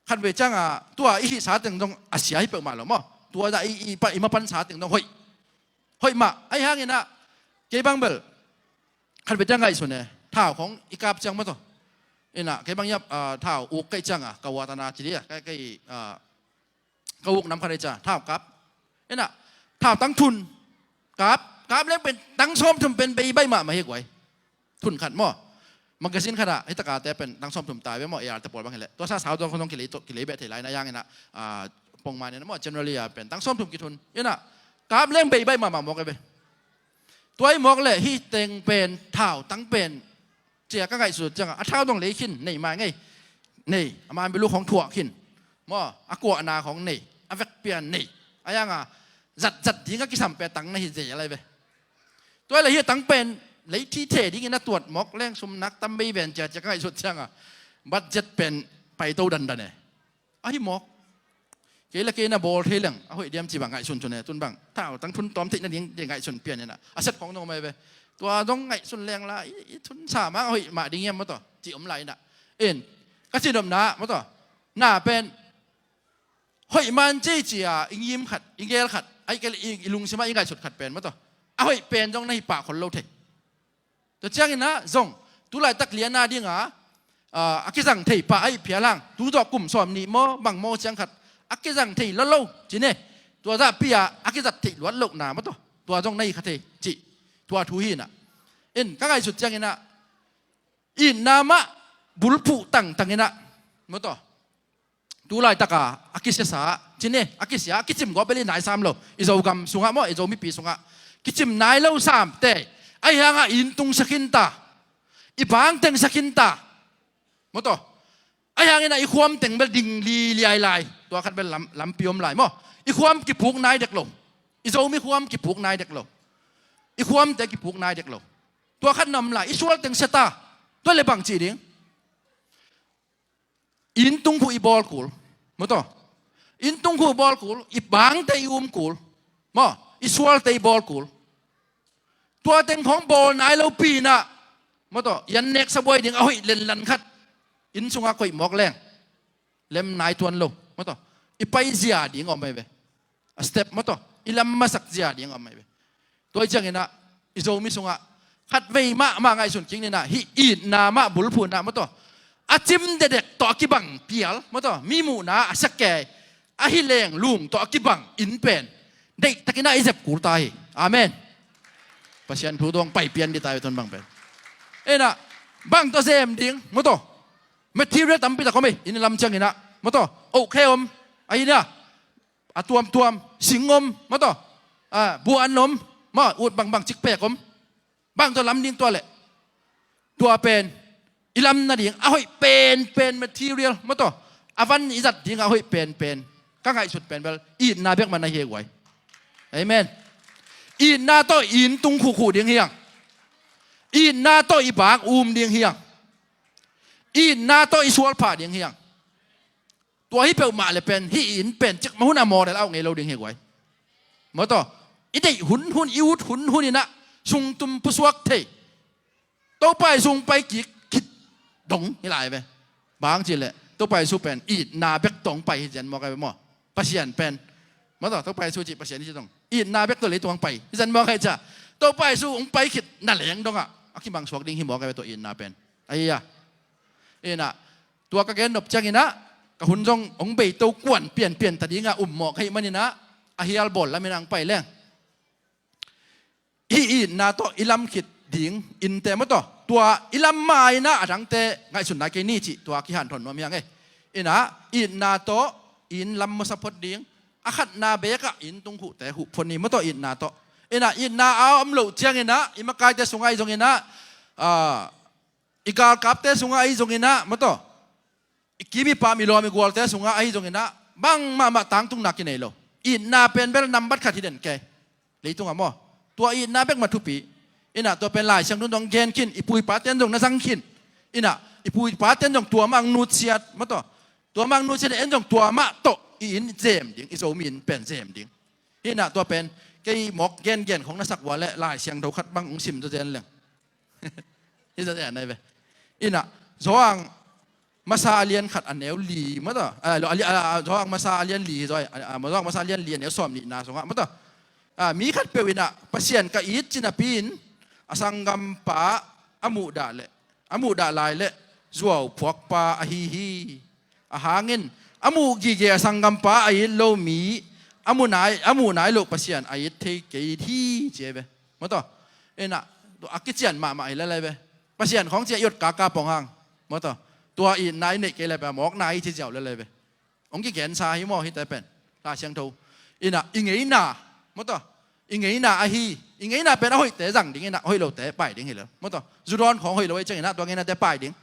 khatvei cianga tua i hihsa teng dong a sia hi peuhmah lo maw. Tua dah i, i, pa, i mapansa teng dong hoih, hoih mah. Ahi hanginah kei bang bel khatvei ciang ngaihsun e, thau khong i kap ciang maw tawh. Inah kei bang iap, ah, thau uk kaih cianga ka uatana ci dia, ka, ka, ah, ka uk nam khat ei cia thau kap. Inah thau tang thun kap, kap leng pen tang sawm thum pen bei baih mahmah hi guai. Thun khat maw. Magazine khatah hih takate pen tang sawm thum tai ve maw, A R te pawl bang hileh. Tua sa sau zong khong zong kilei, kilei beh thei lai na yang inah, ah, pongman inah maw, generally a pen tang sawm thum kithun. Inah kap leng bei baih mahmah mawk e ve. Tua i mawk leh hih teng pen thau tang pen cia ka ngaihsut cianga a thau dong lei khin nei mai ngei. Nei a man bilu khong thuah khin maw, a kuahna khong nei, a vekpian nei. A yanga zatzat dinga kisam pe tang na hi zei a lai ve. Tua leh hih tang pen lei thi the dingin a tuat mawk leng sum nak tam bei ven cia cia ka ngaihsut cianga budget pen paito dandan e. Ahi mawk. Kei le kei na bawl thei leng a hoih diam ci bang ngaihsun cun e, tun bang thau tang thun tawm theih nading de ngaihsun pian inah a set khong nong mai ve. Tua dong ngaihsun leng la i, i thun sa mang a hoih mah ding hiam maw tawh ci om lai inah. In ka ci nopna maw tawh, na pen hoih man ci cia i ngim khat, i gel khat, ahi kei le i, i lungsimah i ngaihsut khat pen maw tawh a hoih pen dong na hi pah khol lo thei. Tua cianginah zong tulaitak liana dinga, ah, a kizang thei pah ahi phial hang, tu zawh kum sawm nih maw bang maw ciang khat a kizang thei lo lo ci ne. Tua zahpi-ah a kizat theih luat lohna maw tawh tua zong na hi kha thei cih tua thu hi inah. In ka ngaihsut cianginah itna mah bulphuh tangtang inah maw tawh tulaitaka a kisiasa ci ne, a kisia a kicim gawp bel i naisam lo. I Zogam sungah maw, i Zo mipi sungah kicim nai lo samte. Ahi hanga i inntung sia khinta, i bangteng sia khinta maw tawh. Ahi hangin a i khuamteng bel ding liliai lai. Tua khat bel lam, lampi om lai maw. I khuam kipuk nai dek lo. I Zomi khuam kipuk nai dek lo. I khuamte kipuk nai dek lo. Tua khat na om lai, i sualteng siata. Tua le bang cih ding. Inntung khu i bawl kul maw tawh. Inntung khu i bawl kul, i bangte i um kul maw, i sualte i bawl kul. Tua teng khong bawl nai lo pi inah maw tawh, i an nek sabuai ding a hoih lenlan khat inn sungah koih mawk leng lem nai tuan lo maw tawh. I pai zia ding om mai ve. A step maw tawh, i lam masak zia ding om mai ve. Tua hi cianginah i Zomi sungah khatvei mahmah ngaihsun kik ninah, hih itna mah bulphuh inah maw tawh, a cim dedek tawh a kibang pial maw tawh, mi muhna a sia kei, ahi leng lung tawh a kibang inn pen deihtakinah i zep kul ta hi. Amen. Pasian thu dong pai pian dih ta hi tun bang pen. Inah bang tawh zem ding maw tawh, material tampi tak om hi. Inn lam cianginah maw tawh, oh khe om. Ahi na a tuamtuam, sing om maw tawh, a, buan om maw, ut bangbang cikpek om. Bang tawh lam ding tua leh tua pen i lam nading a hoih penpen material maw tawh, a van i zat ding a hoih penpen ka ngaihsut pen bel itna bek man ahi guai. Amen. Itna tawh i inntung khuhkhuh ding hiang. Itna tawh i bang um ding hiang. Itna tawh i sualphah ding hiang. Tua hi peuhmah le pen hih inn pen cikmah hun a model a uk ngei lo ding hi guai. Maw tawh, i deih hunhun, i ut hunhun inah sungtum pusuak thei. Topa Jesu hong pai kik khit dong hi lai ve. Bang cih leh Topa Jesu pen itna bek tawh hong pai hi cian mawk ai ve maw. Pasian pen maw tawh, Topa Jesu cih Pasian hi ci dong, itna bek tawh leitung hong pai hi cian mawk ai cia. Topa Jesu hong pai khit na leng dongah a kimangsuak ding hi mawk ai ve tua itna pen. Ahi a. Inah tua ka gen nop cianginah ka hun zong hong beito kuan pianpian ta dingah um mawk ahih maninah a hial bawl lamin ang pai leng. Hih itna tawh i lam khit ding innte maw tawh, Tua i lam ma inah a dangte ngaihsun nai kei ni cih tua kihanthawn nuam hi hang e. Inah itna tawh inn lam masa phot ding, a khatna bekah inn tung khuhte huh phot ni maw tawh itna tawh. Inah itna a om loh cianginah i makaite sungah ahi zonginah, ah, i galkapte sungah ahi zonginah maw tawh, i kim i pam i lawm i gualte sungah ahi zonginah bangmahmah tangtungna kinei lo. Itna pen bel nambat khat hi den kei. Leitungah maw, tua itna bek mah thupi. Inah tua pen Lai Siangtho in zong gen khin, i pu i pate'n zong na zang khin. Inah i pu i pate'n zong tua mah ang nutsiat maw tawh. Tua mah ang nutsiat en zong tua mah tawh i inn zem ding, i Zomi inn pen zem ding. Inah tua pen kei mawk gengen khong na sak ua leh Lai Siangtho khat bang hong sim zawzen leng. Hi zawzen ai ve. Inah Johan masa a lian khat a neu li maw tawh. Ah, lo, a li-, ah, Johan masa a lian li hi zaw ai. Ah, ah, Johan masa a lian li a neu sawm nihna sungah maw tawh. Ah, mi khatpeuh inah Pasian ka it ci napi-in a sanggampa a muhdah leh, a muhdah lai leh zuauphuakpa ahi hi. A hangin a muh gige a sanggampa a it lo mi a muh nai, a muh nai loh Pasian a it thei kei hi ci ai ve. Maw tawh. Inah tua a kician mahmah hi lel ai ve. Pasian khawng ci a i ot kaka pong hang. Maw tawh. Tua itna i neih kei leh pen a mawkna i ci ziau lel ai ve. Hong kigensa hi maw hihte pen. Lai Siangtho. Inah i ngeina maw tawh, i ngeina ahi. I ngeina pen a hoihte zang ding inah a hoih lote pai ding hi lel maw tawh. Zu dawn khawng hoih lo ei cianginah tua ngeinate pai ding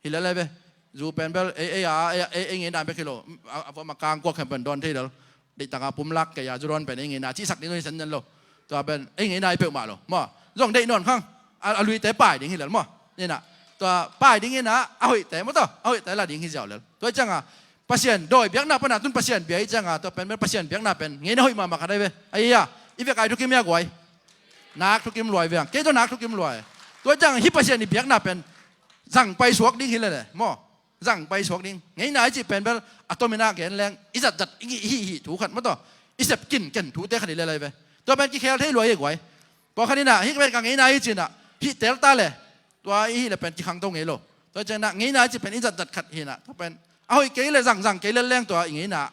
hi lel ai ve. Zu pen bel ei, ei a, ei, ei, ei ngeina bek hi lo. A, a, a kangkuak khem pen dawn thei lel. Deihtaka pum lak kei a zu dawn pen ei ngeina cihsak ding hi zenzen lo. Tua pen ei ngeina hi peuhmah lo maw. Zong deih nawn khang. A, a luite pai ding hi lel maw. Inah tua pai ding inah a hoihte maw tawh, a hoihte la ding hi ziau lel. Tua hi cianga Pasian dawi biakna pana tun Pasian bia hi cianga tua pen bel Pasian biakna pen ngeina hoih mahmah khat ai ve. Ai a, i vek ai thukim ia guai. Nak thukim luai ve ang. Kei tawh nak thukim luai. Tua hi cianga hih Pasian i biakna pen zang paisuak ding hi lele maw. Zang paisuak ding. Ngeina i cih pen bel a tominah gen leng i zatzat i hih, hih, hih thu khat maw tawh, i sep kinken thute khat hi lel ai ve. Tua pen kikhel thei luai hi guai. Pawlkhat inah hih pen ka ngeina i cinah hih tel ta le. Tua i hih le pen kikhangto ngei lo. Tua cianginah ngeina i cih pen i zatzat khat hinah tua pen a hoih kei le zang, zang kei le leng tua i ngeina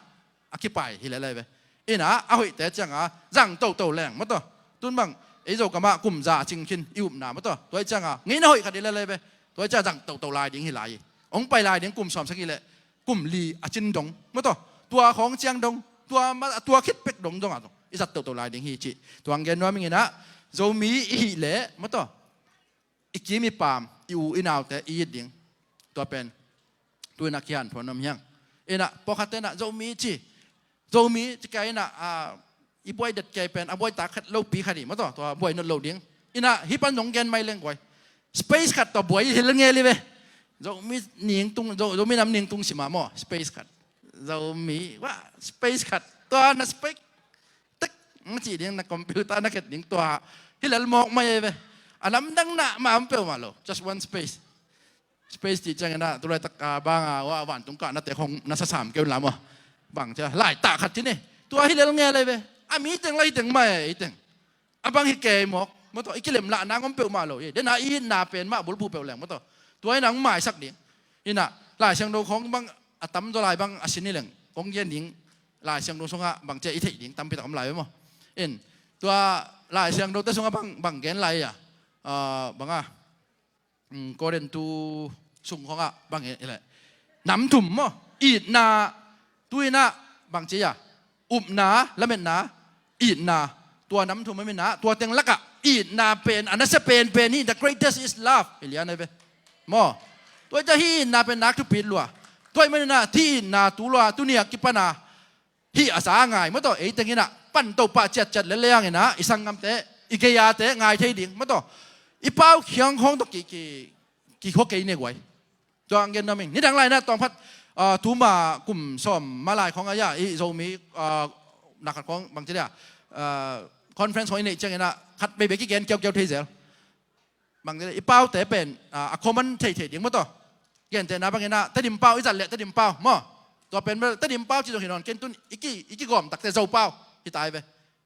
a kipai hi lel ai ve. Inah a hoihte cianga zang toto leng maw tawh. Tun bang ei Zokamah kum za a cing khin i upna maw tawh. Tua hi cianga ngeina hoih khat hi lel ai ve. Tua hi cianga zang toto lai ding hi lai hi. Hong pai lai ding kum sawm sagih le kum li a cin dong maw tawh. Tua khawng ciang dong, tua ma, tua khit pek dong zongah zong i zat toto lai ding hi cih tua hong gen nuam ing inah. Zomi i hih leh maw tawh, i kim i pam, i u i naute i it ding. Tua pen tu inah kihanthawn nuam hi hang. Inah pawlkhatte inah Zomi ci, Zomi ci kei inah, ah, i buai det kei pen a buai tak khat lopi khat hi maw tawh, tua buai not lo ding. Inah hih pan zong gen mai leng guai. Space khat tawh buai hi lel ngel hi ve. Zomi ningtung, Zo-, Zomi nam ningtung sima maw, space khat. Zomi wah, space khat. Tua na space tek na cih ding, na computer na khet ding tua hi lel mawk mai ai ve. A lamdang na mah om peuhmah lo. Just one space. Space cih cianginah tulaitak a banga wah vantung kah nate khong na sasam keu in la maw. Bang cia laitak khat ci ni. Tua hi lel ngel ai ve. A mi teng la hi teng mai ai teng. A bang hi kei mawk maw tawh, i kilemlah nang om peuhmah lo hi. Dena i itna pen mah bulphuh peuh leng maw tawh, tua inah hong maisak ding. Inah Lai Siangtho khawng bang a tamzaw lai bang a sin hi leng kong gen ding. Lai Siangtho sungah bang cia i theih ding tampitak om lai ve maw. In tua Lai Siangthote sungah bang, bang gen lai a, ah, banga, mm, Korintu sung khawngah bang hi leh nam thum maw. Itna, tu inah bang ci a, upna, lametna, itna. Tua nam thum om inah tua teng lakah itna pen a nasia penpen hi. The greatest is love hi lian ai ve maw. Tua hi ciah hih itna pen nak thupi lua. Tua ahih man inah hih itna tu lua tuni a kipana hih a za a ngai maw tawh, ei teng inah pan to pah ciatciat lel leng inah i sanggamte, i gei-ate ngai thei ding maw tawh. I pau khiang khawng tawh ki, ki, kikhua kei ne guai. Tua ang gen nuam ing. Nidang lai inah tawm khat, ah, tuma kum sawm ma lai khawng a ia i Zomi, ah, na khat khawng bang ci dia, ah, conference khawng i neih cianginah khat beibei kigen kiaukiau thei zel. Bang ci dia, i paute pen, ah, a common theithei ding maw tawh. Gentehna banginah Tedim pau i zat leh Tedim pau maw. Tua pen bel Tedim pau ci zong hi nawn ken tun i ki, i kigawm takte Zo pau hi ta ai ve.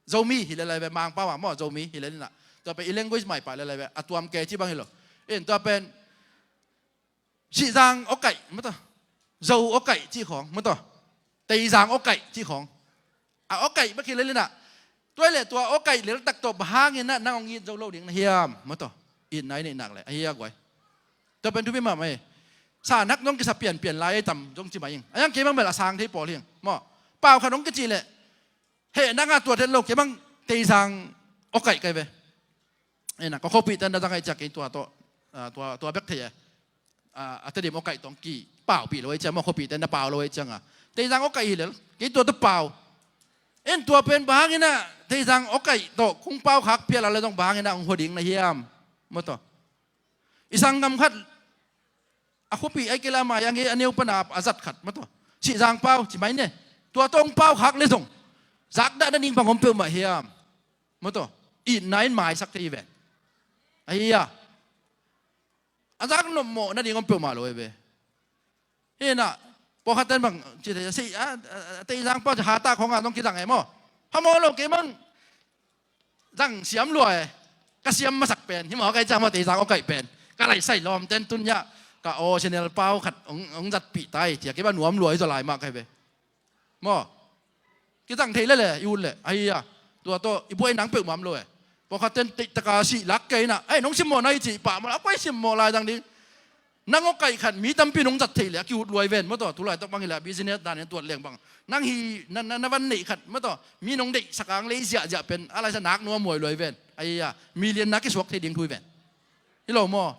Zomi hi lel ai ve, Mang pau a maw, Zomi hi lel inah. Tua pen i language maipah lel ai ve, a tuam kei ci bang hi lo. In tua pen Sihzang awkaih maw tawh, Zo awkaih cih khawng maw tawh, Teizang awkaih cih khawng. A awkaih bek hi lel inah. Tua hi leh tua awkaih leltak tawh bang hanginah nang hong it zo lo ding na hiam maw tawh. Itna i neih nak leh ahi a guai. Tua pen thupi mahmah hi. Sa nak zong kisa pianpian lai ei tam zong ci mah ing. A yang kei bang bel a sang thei pawl hi ing maw. Pau khat hong kicih leh heh nang a tuat het lo, kei bang Teizang awkaih kai ve. Ena ka khuapihte na zang aih ciah kei tua tawh, ah, tua, tua bek thei e. Ah, a Tedim awkaih tawh kipaupih lo aih ciah maw, khuapihte na pau lo aih cianga Teizang awkaih hi lel, kei tua tawh pau. En tua pen bang hangin ah Teizang awkaih tawh kong pau khak phial a le zong bang hangin ah hong hua ding na hiam? Maw tawh. I sanggam khat a khuapi aih kei la mai ang e, a neu pana a zat khat maw tawh. Sihzang pau ci mai ne. Tua tawh hong pau khak le zong zakdah na ding bang om peuhmah hiam? Maw tawh. Itna in maisak thei hi ven. Ahi a. A zak nopmawh nading om peuhmah lo hi ve. Hi na, pawlkhat ten bang ci thei a, si a, a, a, Teizang pau ci hata khong a zong kizang e maw. Phamawh lo kei bang zang siam lua e. Ka siam masak pen hi maw, kai ciang maw Teizang awkaih pen. Ka laisai lawm ten tun ya ka original pau khat hong, hong zatpih tai cia kei bang nuam lua hi zaw lai mah kai ve. Maw. Kizang thei lele i ut leh ahi a. Tua tawh i buai nang peuhmah om lo e. Pawlkhat ten teihtaka sih lak kei na, ei nong simmawh na i cih pah maw, a kuai simmawh lai dang ding. Nang awkaih khat mi tampi nong zat theih leh a ki-ut luai ven maw tawh. Tulaitak bang hi leh a business dan in tuat leng bang nang hi na, na, na van neih khat maw tawh, mi nong deihsak ang lei ziahziah pen a laisa nak nuam huai luai ven. Ahi a, million na kisuak thei ding thu hi ven. Hi lo maw?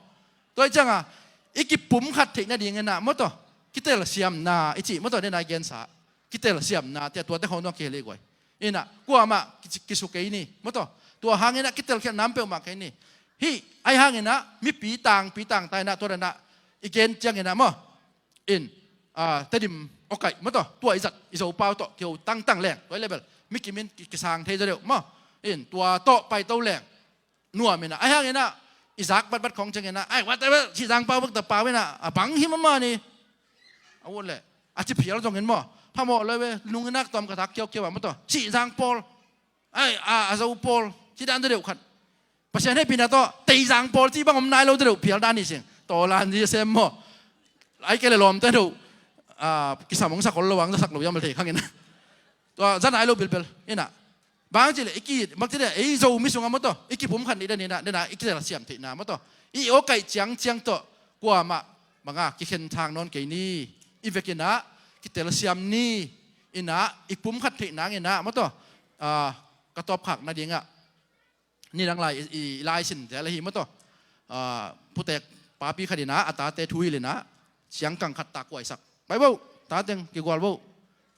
Tua hi cianga i kipumkhat theih nading inah maw tawh, kitelsiamna i cih maw tawh, nena i gensa kitelsiamna tia tuate khong tawh kihel i guai. Inah kuamah ki, kisu kei ni maw tawh. Tua hanginah kitelkhialhna om peuhmah kei ni. Hih ahi hanginah mipi tangpi tangta inah tua danah i gen cianginah maw, in, ah, Tedim awkaih maw tawh, tua i zat i Zopau tawh kiho tangtang leng tua i level mi kimin ki, kisang thei zaw deuh maw. In tua tawh paito leng nuam inah, ahi hanginah i zak batbat khong cianginah, ai, whatever, Sihzang pau bek ta pau inah a bang hi mahmah ni. A ut leh a ci phial zongin maw, phamawh lo ve, nunginak tawm ka tak kiaukiau ah maw tawh, Sihzang pawl, ai, a, a Zo pawl ci dan ta deuh khat. Pasian hehpihna tawh Teizang pawl ci bang om nai lo ta deuh phial dan hi sing. Tawlan zi a sem maw. Ai kei le lawmte deuh, a, kisam hong sak ol lo ang za sak lo hiam a thei khangin. Tua za nai lo bilbel inah. Bang ci le i ki, bang ci le ei Zomi sungah maw tawh, i kipumkhat nih dan inah, dena i kitelsiam theihna maw tawh, i awkaih ciangciang tawh kuamah banga kikhen thang nawn kei ni. I vekinah kitelsiam ni. Inah i pumkhat theih nanginah maw tawh, ah, ka tawpkhak nadingah nidang lai i, i, i laisin zel ahi maw tawh. Ah, putek papi khat inah a tate thu hilh inah siangkang khat ta kuaisak. Pai vo, tateng kigual vo.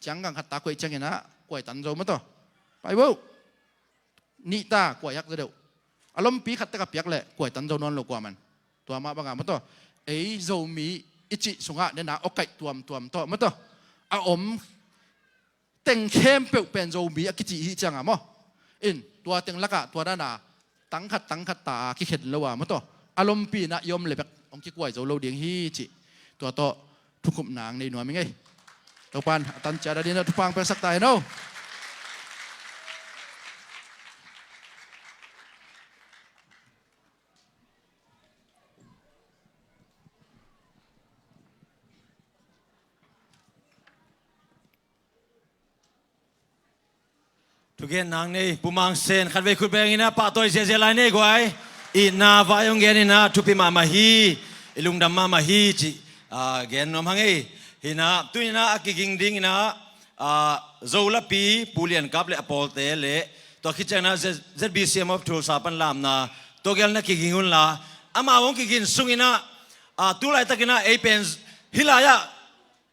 Siangkang khat ta kuaih cianginah kuai tan zo maw tawh. Pai vo. Nih ta kuaiak zaw deuh. A lompi khat tek a piak leh kuai tan zo nawn lo kuaman. Tua mah bangah maw tawh, ei Zomi i cih sungah nena awkaih tuamtuam tawh maw tawh, a om teng khempeuh pen Zomi a kici hi cianga maw. In tua teng lakah tua dana tangkhat tangkhat ta a kikhen lo a maw tawh, a lompi inah i om le bek hong kikuai zo lo ding hi cih tua tawh thukhupna ang nei nuam ing ei. Topan a tan ciat a dina thupha ang piaksak ta hen aw. Thugen nang nei Pu Mang Sen khatvei khut beng inah pahtawi ziazia lai nei guai. Itna vai hong gen inah thupi mahmah hi. I lungdam mahmah hi cih, ah, gen nuam hang ei. Hinah tu inah a kiging ding inah, ah, Zo lapi Pu Lian Kap le a pawlte le tua khit cianginah Z, Z B C M of Tulsa pan lamna tua gel na kiging unla, amau hong kigin sung inah, ah, tu laitakinah ei pen hih lai-ah,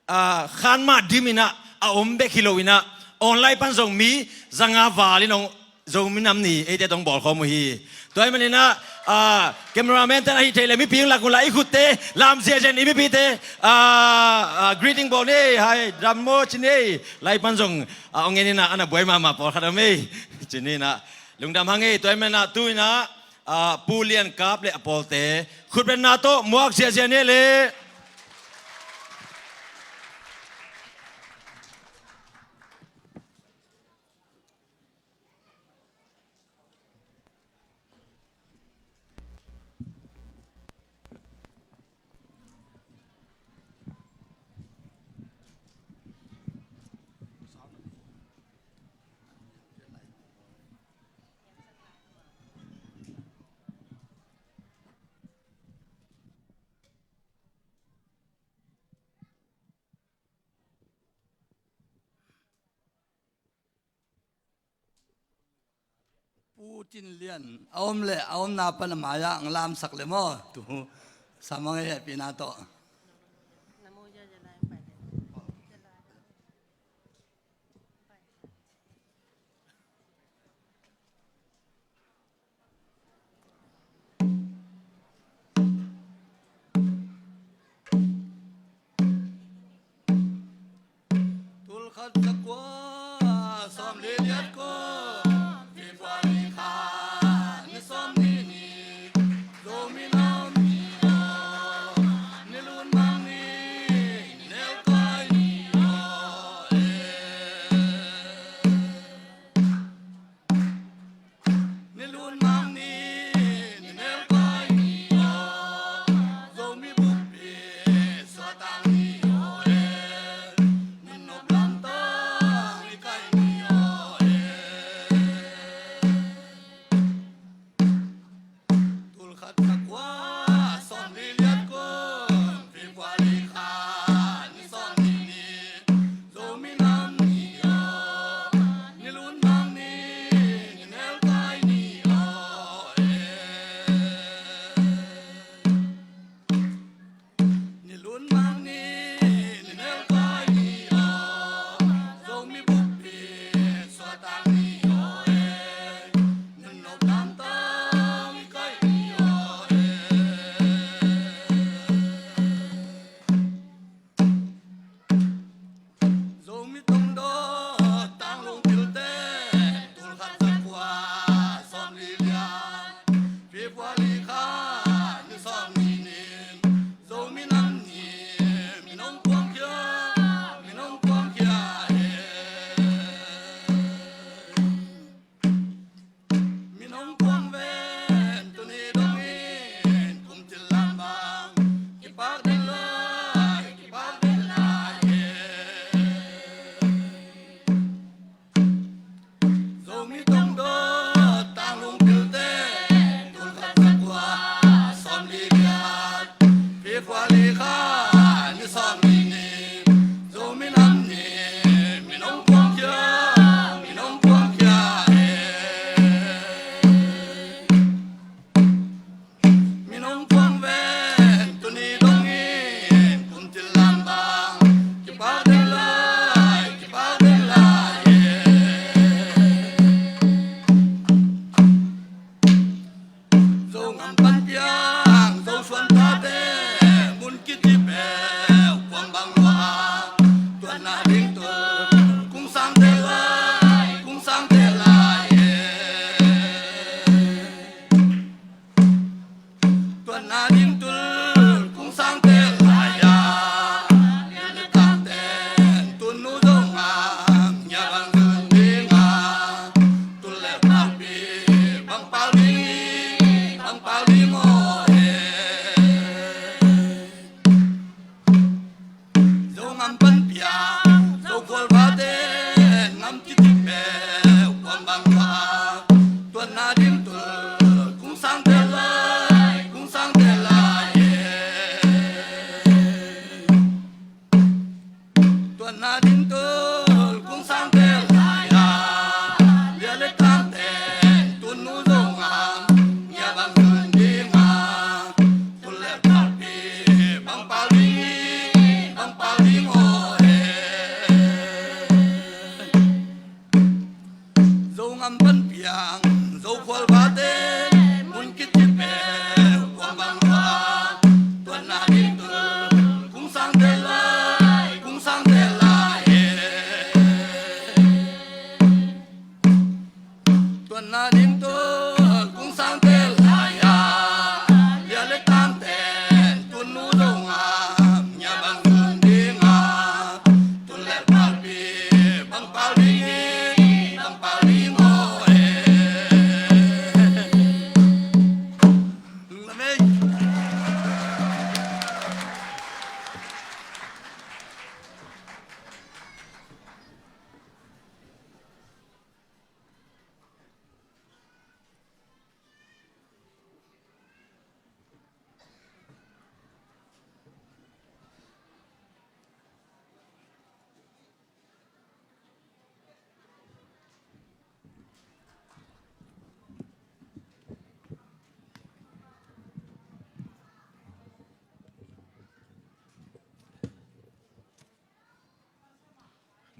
ah, khanmah dim inah a om bek hi lo inah online pan zong mi zanga val in hong, Zomi Nam Ni eite tawh hong bawlkhawm uh hi. Tua ahih maninah, ah, cameraman ten ahih theih leh mipi hong lak unla i khutte lam ziahziah in i mipite, ah, ah, greeting bawl ni ei, hai dam maw ci ni ei, lai pan zong, ah, hong en inah a na buai mahmah pawlkhat om ei. Ci ni inah lungdam hang ei. Tua ahih maninah tu inah, ah, Pu Lian Kap le a pawlte khutbenna tawh muak ziahziah ni ei leh. Pu Cin Lian a om leh a omna pan a mai-ah hong lamsak le maw? Tu sa mang ei, hehpihna tawh. Tulkhat zakua sawmli liat kum February kha ni sawmnih ni, Zomi Nam Ni aw, ni lunmang ni, ni nelkai ni aw e. Ni lunmang ni, ni nelkai ni aw, Zomi buppi suahtak ni aw e, ni nop lamtang i kai ni aw e. Tulkhat zakua sawmli liat kum February kha ni sawmnih ni, Zomi Nam Ni aw, ni lunmang ni, ni nelkai ni aw e. Ni lunmang ni, ni nelkai ni aw, Zomi buppi suahtak ni aw e, ni nop lamtang i kai ni aw e. Zomi Tongdawt Tanglung pilte, tulkhat zakua sawmli liat, February kha ni sawmnih ni, Zomi Nam Ni, min hong puangkhia, min hong puangkhia e. Min hong puang ven tuni dongin kum cil lam bang, kipak den lai, kipak den lai e. Zomi Tongdawt Tanglung pilte, tulkhat zakua sawmli liat, February kha ni sawmnih ni, Zomi Nam Ni, min hong puangkhia, min hong puangkhia e. Min hong puang ven tuni dongin kum cil lam bang, kipak den lai, kipak den lai e. Zo ngam pan piang Zo suan tate, mun kici peuh kuang bang lua, tuanna ding tul kung sang te lai, kung sang te lai e. Tuanna ding tul kung sang te lai a, lian le tang ten tun nu Zo ngam ngia bang zun ding a, tul le pakpi bang pau ding, bang pau ding aw e. Zo ngam pan piang Zo khualvate, ngam kici peuh kuang bang lua, tuanna ding tul kung sang te lai, kung sang te lai.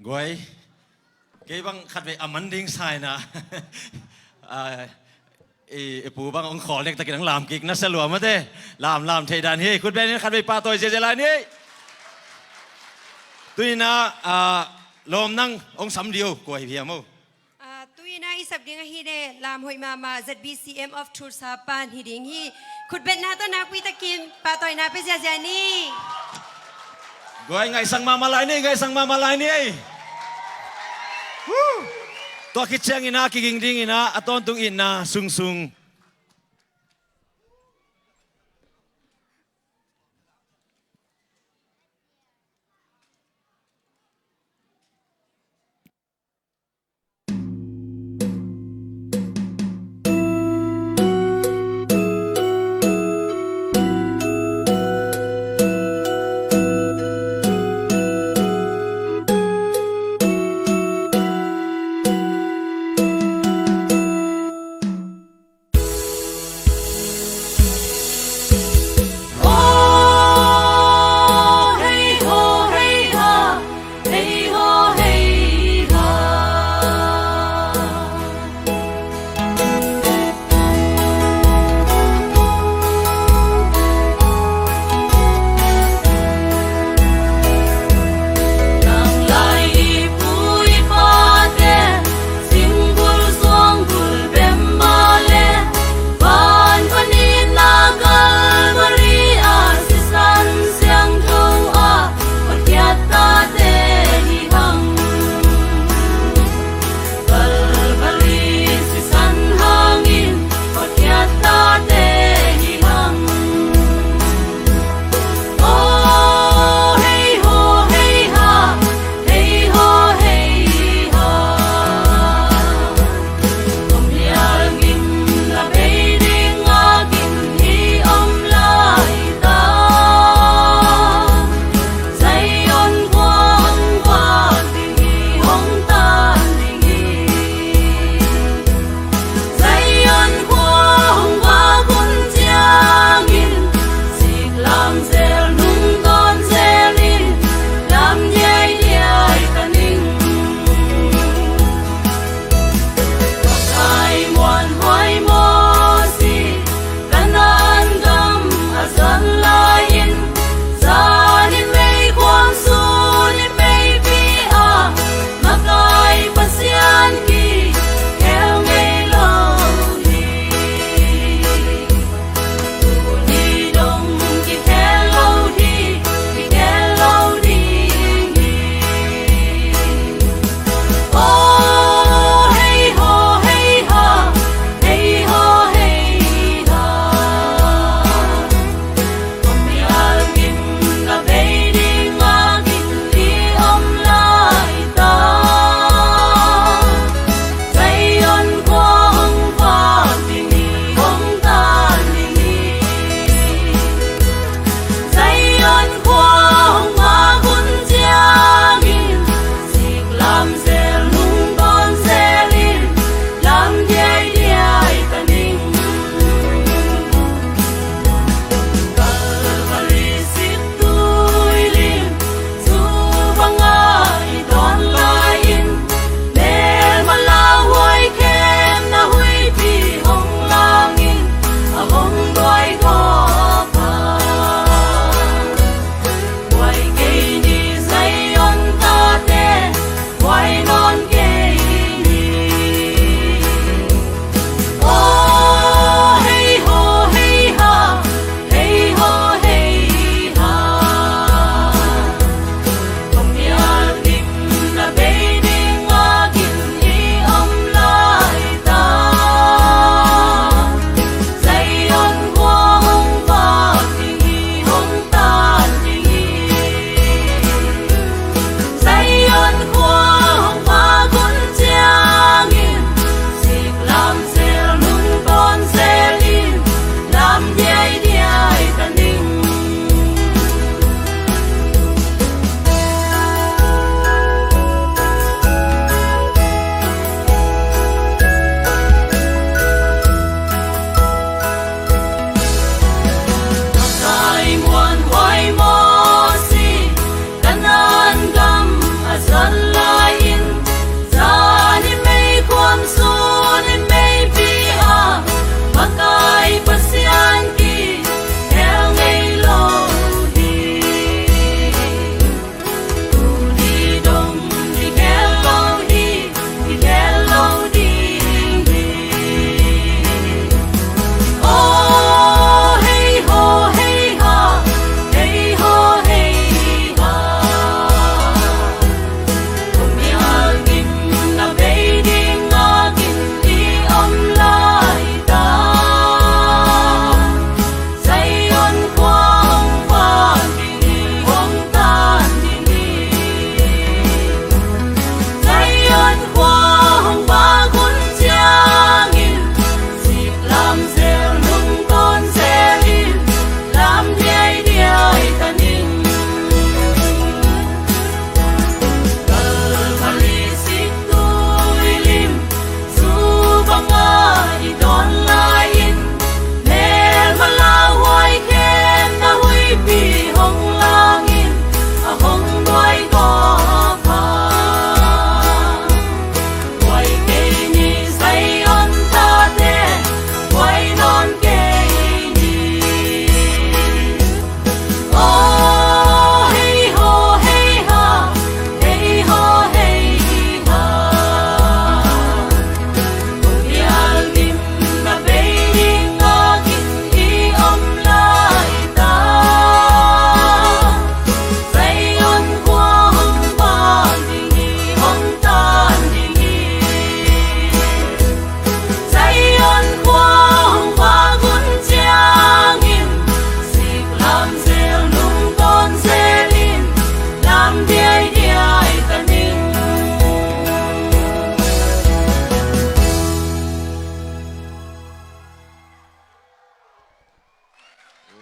Guai, kei bang khatvei a man ding sa ina. Ah, i, i pu bang hong khawl nek takin hong lam kik na sa lua mate. Lam, lam thei dan hi. Khut beng in khatvei pahtawi ziazia lai ni. Tuni ina, ah, lawm nang hong sam dih o, kua hi hiam o? Ah, tuni ina i sap ding ahi le, lam hoih mahmah Z B C M of Tulsa pan hi ding hi. Khutbetna tawh nakpi takin pahtawina pia ziazia ni. Guai, ngaihsak mahmah lai ni, ngaihsak mahmah lai ni ei. Woo! Tua khit ciang ina kiging ding ina, a tawntung itna sungsung.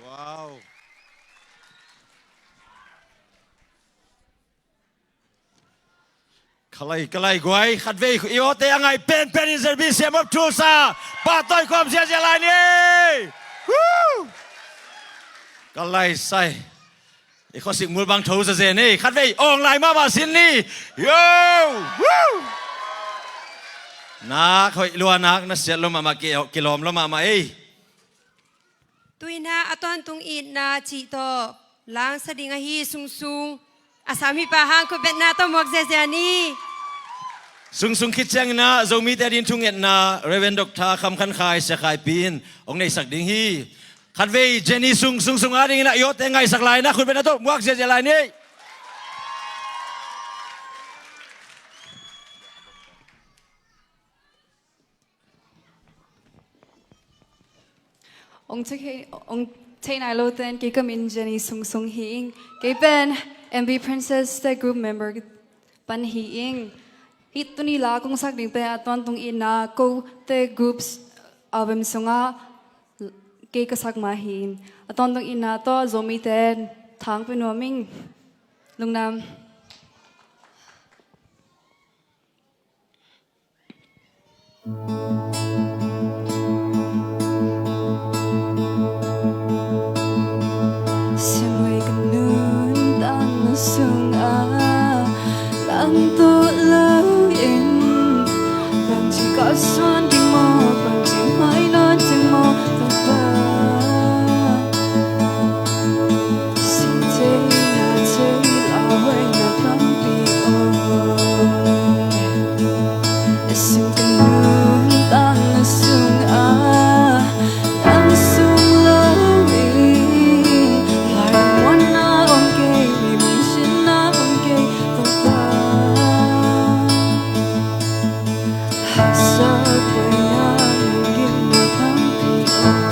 Wow. Ka lai, ka lai guai, khatvei i awte a ngai penpen in Z B C M of Tulsa, pahtawi khawm ziazia lai ni. Woo! Ka lai sai. I khuasik mul bang tho zazen ei, khatvei awng lai mahmah sin ni. Yo! Woo! Nak hoih lua nak, na siat lua mahmah, ki, kilawm lua mahmah ei. Tuina a tawntung itna cih tawh langsa ding ahi Sungsung a sam hi pah hang khutbetna tawh muak ziazia ni. Sungsung khit ciangin ah Zomite ading thungetna Reverend Doctor Kham Khan Khai, Sia Khai Pi in hong neihsak ding hi. Khatvei Jenny Sung, Sungsung adingin ah i awte ngaisak lai na khutbetna tawh muak ziazia lai ni. Ong thei, ong thei nai lote in, kei ka min Jenny Sungsung hi ing. Kei pen M V Princess te group member pan hi ing. Hih tuni la kong sak ding pen a tawntung itna kote groups album sungah kei ka sak mah hi ing. A tawntung itna tawh Zomite thang pia nuam ing. Lungdam. Siamlei ka nuntakna sungah langtuah loin, bangci ka suan ding maw, bangci mai nawn ding maw, Topa. Sin thei na thei, lauhuai na tampi om. Sim ka nuntakna sungah nang sung lo in, lai muanna om kei, mi muanna om kei, Topa. Haksa buaina lunggimna tampi om.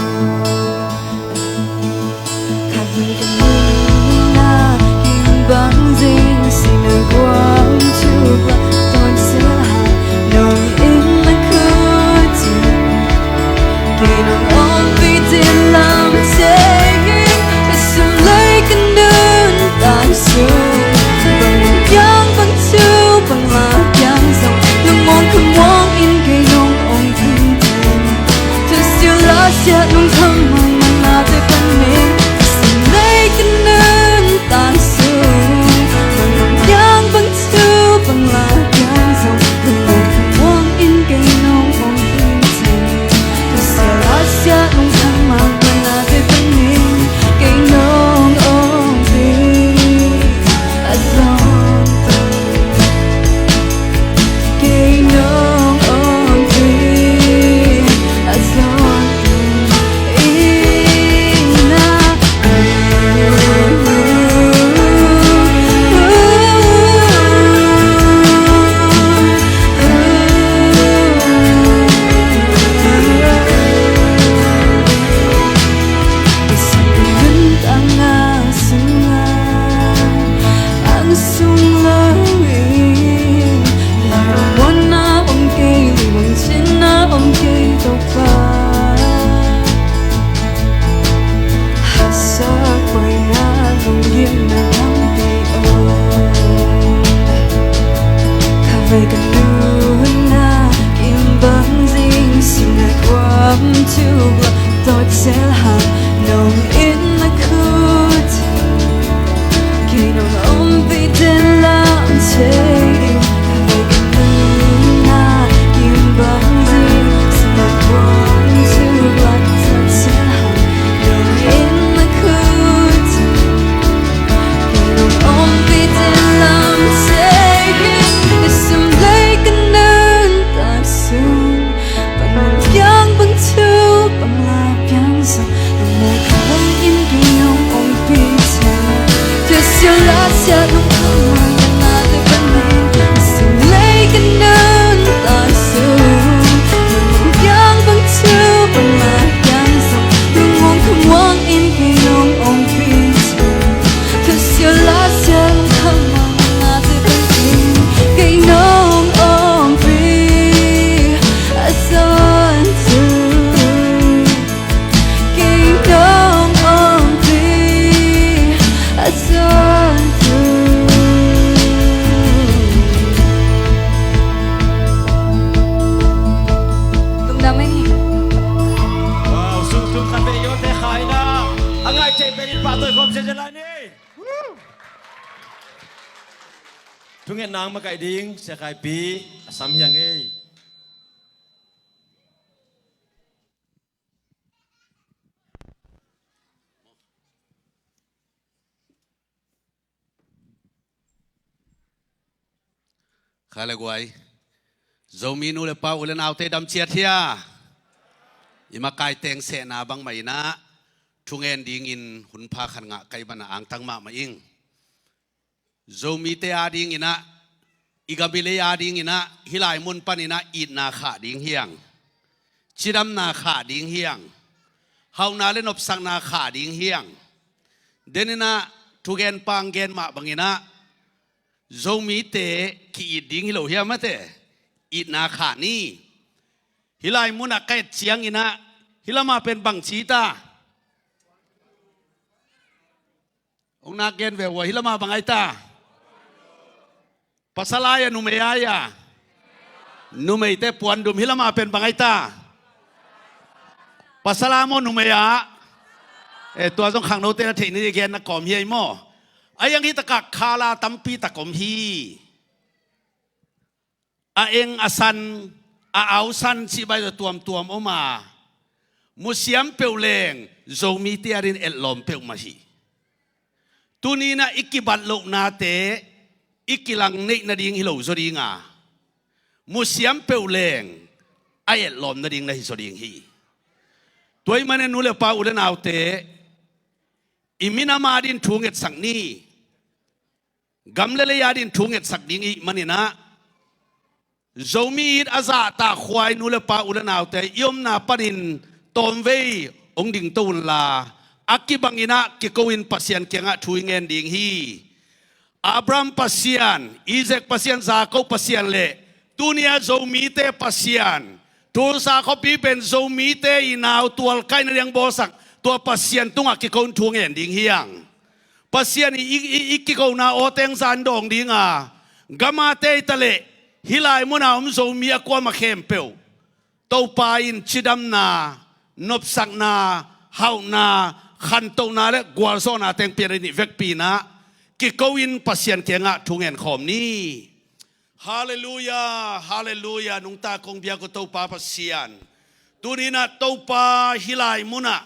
Khatvei ka nuntakna in bang zing si na guam thuk la tawh zel hang, nong in na khut in kei nong ompih ding lam thei ing. Ka siamlei ka nuntak sung, bang piang bang thu bang la piang zong, lungmuang khamuang in kei nong ompih ding. Thusia lasia lungkham mahmah nate panin, ka siamlei ka nuntak sung, bang piang bang thu bang la piang zong, lungmuang khamuang in kei nong ompih ding. Thusia lasia lungkham mahmah nate panin, kei nong ompih a zong, kei nong ompih a zong. Ang sung lo in, lai muanna om kei, lai muanna om kei, Topa. Haksa buaina lunggimna tampi om. Khatvei ka nuntakna in bang zing si na guam thuk la tawh zel hang, nong in na khut in kei nong ompih ding lam thei ing. Khatvei ka nuntakna in bang zing si na guam thuk la tawh zel hang, nong in na khut in kei nong ompih ding lam thei ing. Ka siamlei ka nuntak sung, bang piang bang thu bang la piang zong, lungmuang khamuang in kei nong ompih ding. Thusia lasia lungkham mahmah nate panin, ka siamlei ka nuntak sung, bang piang bang thu bang la piang zong, lungmuang khamuang in kei nong ompih ding. Thusia lasia lungkham mahmah nate panin, kei nong ompih a zong, kei nong Pahtawi khawm sia sia lai ni. Thungetna makaih ding Sia Kaipi a sam hi ing ei. Kha le guai. Zomi nu le pa, u le naute dam ciat hia? I makai teng sehna bangmah in ah thungen dingin hun pha khat ngah ka hih manin ah angtang mahmah ing. Zomite ading in ah, i gam i lei ading in ah, hih lai mun panin ah itna khah ding hi hang. Cidamna khah ding hi hang. Hauhna le nopsakna khah ding hi hang. Den in ah, thugen pa hong gen mah bangin ah, Zomite ki-it ding hi lo hiam, mate? Itna khah ni. Hih lai mun ah ka et ciangin ah, hih lam ah pen bang ci ta? Hong nak gen ve ua, hih lam ah bang ai ta? Pasal ai a, numei ai a? Numeite puandum. Hih lam ah pen bang ai ta? Pasal a maw, numei a? Eh, tua zong khangnote na theih nading gen na kawm hi ei maw? Ai ang, hih takah khala tampi tak om hi. A eng a san, a au san cih bang tawh tuamtuam om a, musiam peuh leng Zomite adingin etlawm peuhmah hi. Tuni in ah i kibat lohnate i kilang neih nading hi lo zaw ding a, musiam peuh leng a etlawm nading na hi zaw ding hi. Tua ahih manin nu le pa, u le naute, i minam adingin thu ngetsak ni. Gam le lei adingin thu ngetsak ding i hih manin ah, Zomi it a zahtakhuai nu le pa, u le naute, i omna panin tawmvei hong dingto unla, a kibangin ah kiko-in Pasian kiangah thu i ngen ding hi. Abraham Pasian, Isaac Pasian, Jacob Pasian le tuni a Zomite Pasian, Tulsa khuapi pen Zomite i nau tualkaihna ding bawlsak, tua Pasian tungah kiko-in thu ngen ding hi hang. Pasian i, i, i, i kikona awteng zan dawng ding a, gam a tei ta leh, hih lai mun a om Zomi a kuamah khempeuh, Topa in cidamna, nopsakna, hauhna, khantohna le gualzawhna teng pia ding hi vekpi in ah, kiko-in Pasian kiangah thu ngen khawm ni. Halleluiah, halleluiah. Nungta kong biak uh Topa Pasian, tuni in ah Topa, hih lai mun ah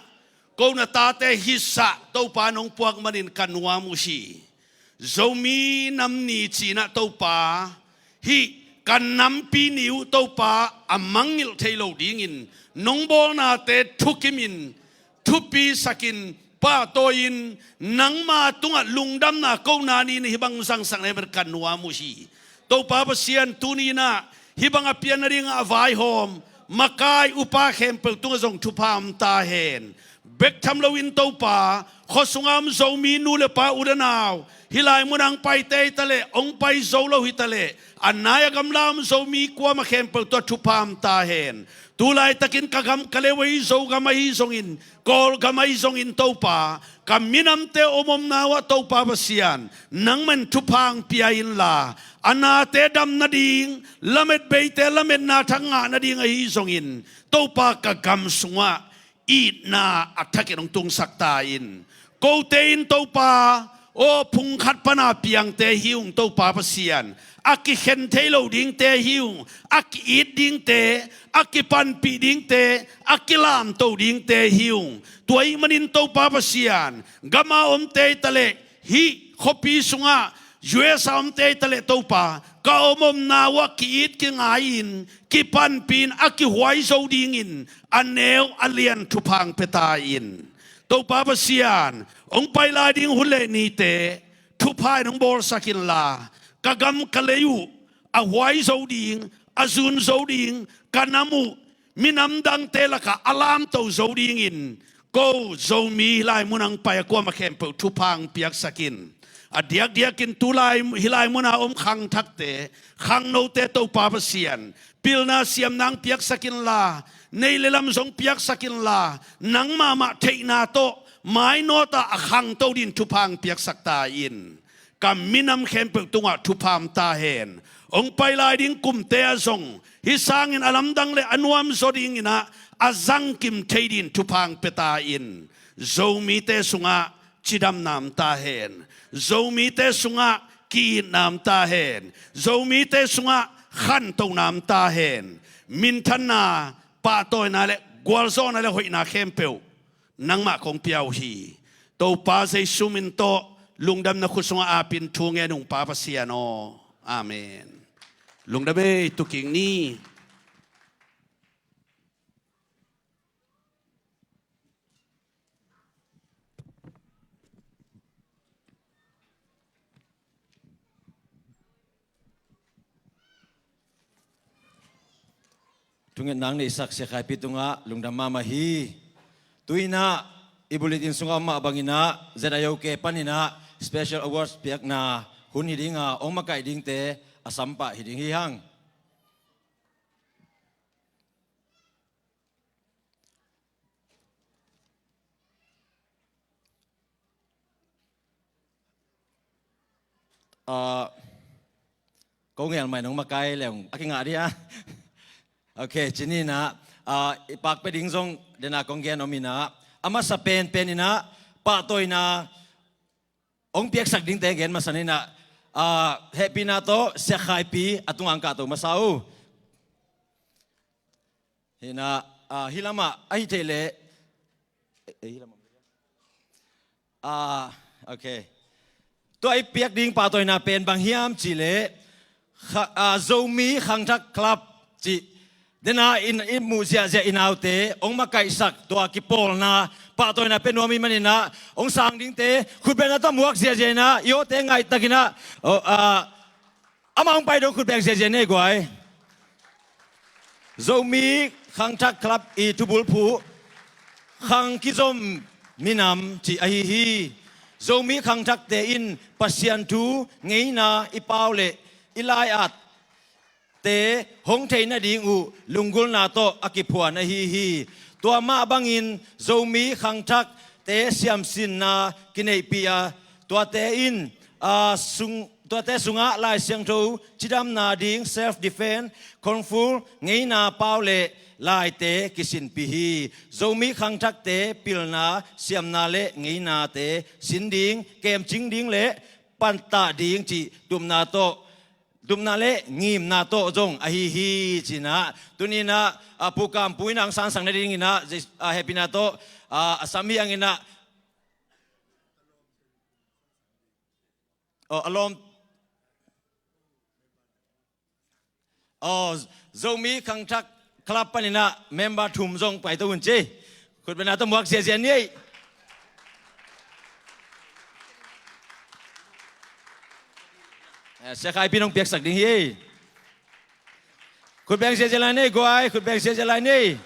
ko na tate hihsah Topa nong puak manin ka nuam uh hi. Zomi Nam Ni ci-in ah Topa, hih ka nampi ni uh Topa a mangngilh thei lo dingin nong bawlnate thukimin, thupisakin, pahtawiin, nangma tungah lungdamna kona ni-in hih bang zangsak na hi manin ka nuam uh hi. Topa Pasian, tuni in ah hih bang a pian nadingah a vaihawm makai upa khempeuh tungah zong thupha om ta hen. Bek tham loin Topa, khua sungah om Zomi nu le pa, u le nau, hih lai mun ah hong paite hi ta leh, hong pai zo lo hi ta leh, a nai a gamla om Zomi kuamah khempeuh tungah thupha om ta hen. Tu laitakin ka gam ka lei uh ahi, Zogam ahi zongin, Kawlgam ahi zongin Topa, ka minamte omomna uh ah Topa Pasian, nangman thupha hong pia inla, a nate dam nading, lametbeite lametna thak ngah nading ahi zongin, Topa, ka gam sungah itna a thakin hong tungsak ta in. Kote in Topa, aw, phung khat pana piangte hi ung Topa Pasian, a kikhen thei lo dingte hi ung, a ki-it dingte, a kipanpih dingte, a kilamto dingte hi ung. Tua ahih manin Topa Pasian, gam a omte hi ta leh, hih khuapi sungah U S A omte hi ta leh Topa, ka omomna uh ah ki-it kingai-in, kipanpih-in, a kihuai zo dingin a neu a lian thupha hong pia ta in. Topa Pasian, hong pai lai ding hun le nite thupha in hong bawlsak inla, ka gam ka lei uh a huai zo ding, a zun zo ding, ka nam uh minam dangte lakah a lamto zo dingin, ko Zomi hih lai mun ah hong pai a kuamah khempeuh thupha hong piaksak in. A diakdiakin tu lai, hih lai mun ah om khangthakte, khangnote Topa Pasian, pilna siamna hong piaksak inla, nei le lam zong piaksak inla, nangmah mah theihna tawh mainawt ah a khangto dingin thupha hong piaksak ta in. ka minam khempeuh tungah thupha om ta hen. Hong pai lai ding kumte ah zong hih sangin a lamdang le a nuamzaw dinginah a zangkim thei dingin thupha hong pia ta in. Zomite sungah cidamna om ta hen. Zomite sungah ki-itna om ta hen. Zomite sungah khantona om ta hen. Minthanna, pahtawina le gualzawhna le hoihna khempeuh nangmah kong pia uh hi. Topa Jesu min tawh lungdamna khut sungah apin thu ngen ung, Pa Pasian aw. Amen. Lungdam ei, tu kik ni. Thungetna neihsak Sia Khai Pi tungah lungdam mahmah hi. Tu-inah i bulletin sungah om mah banginah Z I O K paninah special awards piakna hun hi dinga hong makaih dingte a sampah hi ding hi hang. Ah, ko ngel mai nong makai leng a kingah dia. Ok, cininah, ah, i pakpia ding zong dena kong gen om inah, a masa penpen inah pahtawina hong piaksak dingte gen masa ninah, ah, hehpihna tawh Sia Khai Pi a tungah hong kahto masa uh. Hinah, ah, hih lamah ahi theih leh, eh, eh, hih lamah. Ah, ok. Tua i piak ding pahtawina pen bang hiam cihleh, kha-, ah, Zomi Khangthak Club cih dena in, in muh ziahziah i naute hong makaihsak tua kipawlna pahtawina pia nuam i maninah hong sang dingte khutbetna tawh muak ziahziah inah i awte ngaihtakinah, oh, ah, amah hong pai dong khutbek ziahziah nei guai. Zomi Khangthak Club i thubulphuh khang kizom minam cih ahi hi. Zomi khangthakte in Pasian thu ngeina i pau le i lai-at te hong theih nading uh lunggulna tawh a kiphuan ahi hi. Tua mah bangin Zomi khangthakte siamsinna kineihpih a, tuate in, ah, sung, tuate sungah Lai Siangtho cidamna ding self defense, kung fu ngeina pau le laite kisinpih hi. Zomi khangthakte pilna, siamna le ngeinate sin ding, kemcing ding le pantah ding cih tupna tawh, tupna le ngimna tawh zong ahi hi cinah. Tuninah, ah, Pu Kam Pu inah hong sansak nadinginah, Jes-, ah, hehpihna tawh, ah, a sam hi hanginah. Oh, a lawm. Oh, Zomi Khangthak Club paninah member thum zong paito un ci. Khutbetna tawh muak ziahziah ni ei. Eh, Sia Khai Pi in hong piaksak ding hi ei. Khutbeng ziahziah lai ni ei guai, khutbeng ziahziah lai ni ei.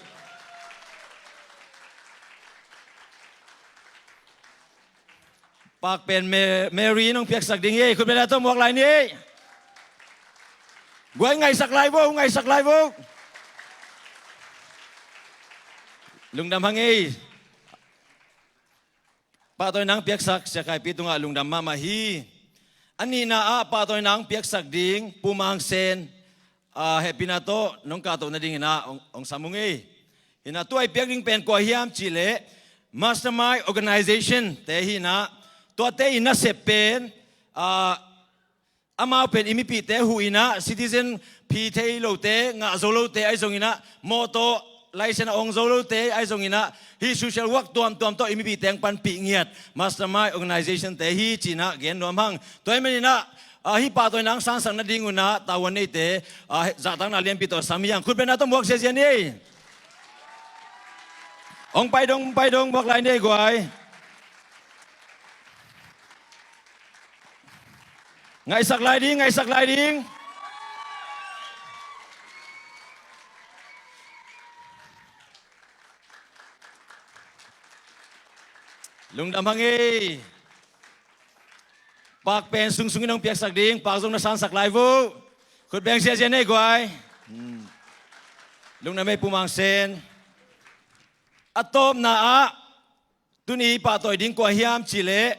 Pakpen Me-, Mary in hong piaksak ding hi ei, khutbetna tawh muak lai ni ei. Guai, ngaihsak lai vo, ngaihsak lai vo. Lungdam hang ei. Pahtawina hong piaksak Sia Khai Pi tungah lungdam mahmah hi. A nihna ah pahtawina hong piaksak ding Pu Mang Sen, ah, hehpihna tawh nong kahto nadinginah hong, hong sam ung ei. Hinah tua i piak ding pen kua hiam cihleh Mastermind Organization te hinah, tuate i nasep pen, ah, amau pen i mipihte huh inah, citizen phi thei lote, ngah zo lote ahi zonginah, mawtaw license a ong zo lote ahi zonginah, hih social work tuamtuam tawh i mipihte hong panpih ngiat Mastermind Organization te hi cinah gen nuam hang. Tua ahih maninah, ah, hih pahtawina hong sansak nadingunah tavuan neite, ah, zahtakna lianpi tawh sam hi hang. Khutbetna tawh muak ziahziah ni ei. Hong pai dong, hong pai dong, muak lai ni ei guai. Ngaihsak lai ding, ngaihsak lai ding. Lungdam hang ei. Pakpen sungsung in hong piaksak ding, pak zong na sansak lai vo. Khutbeng ziahziah ni ei guai. Hmm. Lungdam ei Pu Mang Sen. A tawpna ah, tuni pahtawi ding kua hiam cihleh,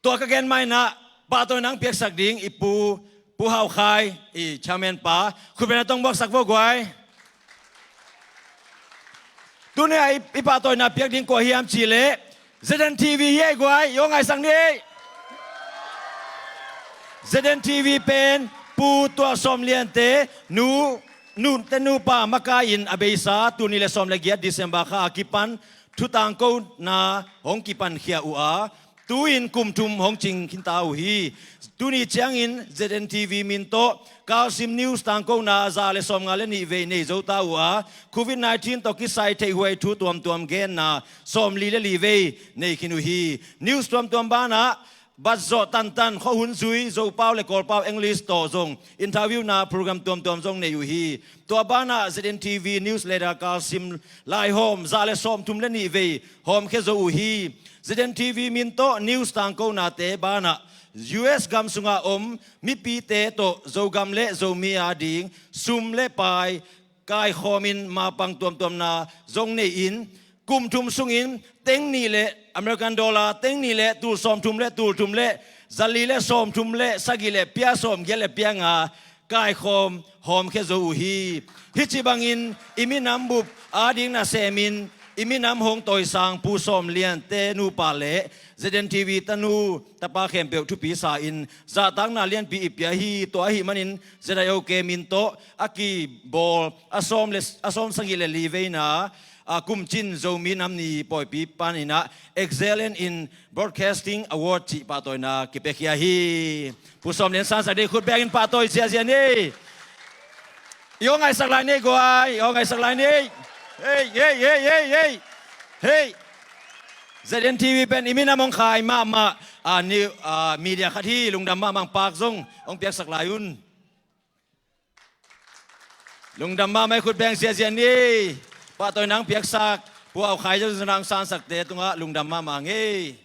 Tua ka gen ma-in ah, pahtawina hong piaksak ding i Pu, Pu Hau Khai, i chairman pa, khutbetna tawh hong buaksak vo guai. Tuni-a i, i pahtawina piak ding kua hiam cih leh, Z N T V hi ei guai, i aw ngaihsak ni ei. Z N T V pen Pu Tuah Sawm Liante nu, nute nupa makai-in a beisa, tul nih le sawm le giat December kha a kipan thu tangkona hong kipankhia uh a, tu-in kum thum hong cing khinta uh hi. Tuni ciangin Z N T V min tawh Kalsim News tangkona za le sawmnga le nih vei nei zo ta uh a, Covid nineteen tawh kisai theihhuai thu tuamtuam genna sawmli le li vei nei khin uh hi. News tuamtuam banah, bat zawh tantan, khuahun zui, Zopau le Kawlpau English tawh zong interviewna program tuamtuam zong nei uh hi. Tua banah Z N T V newsletter Kalsim Laihawm za le sawmthum le nih vei hawmkhia zo uh hi. Z N T V min tawh news tangkonate banah U S gam sungah om mipite tawh Zogam le Zomi ading sum le pai kaikhawmin mapang tuamtuamna zong nei-in, kum thum sungin teng nih le American dollar teng nih le tul sawmthum le tul thum le zali le sawmthum le sagih le pia sawmgiat le pia nga kaikhawm hawmkhia zo uh hi. Hih ci bangin i minam bup ading nasemin i minam hong tawisang Pu Sawm Liante nupa le Z N T V tanu tapa khempeuh thupi sa-in zahtakna lianpi i pia hi. Tua ahih manin Z I O K min tawh a kibawl a sawm le, a sawm sagih le li veina, a, kumcin Zomi Nam Ni pawipi panin ah Excellent in Broadcasting Award cih pahtawina kipiakhia hi. Pu Sawm Lian sansak ding, khut bengin pahtawi ziazia ni. I aw ngaihsak lai ni guai, i aw ngaihsak lai ni. Hei, hei, hei, hei, hei. Hei. Z N T V pen i minam hong khai mahmah, a, ni, a, media khat hi, lungdam mahmah, pak zong hong piaksak lai un. Lungdam mahmah ei, khut beng ziazia ni. Pahtawina hong piaksak Pu Hau Khai zong zong hong sansakte tungah lungdam mahmah ngei.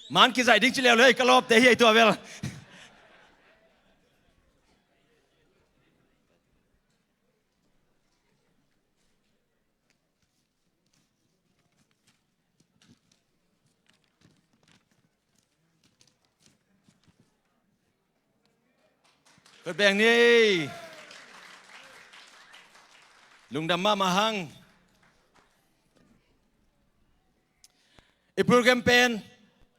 Man kizaih ding ci leuleu ei, ka lawpte hi ei tua bel. Khut beng ni. Lungdam mahmah hang. I program pen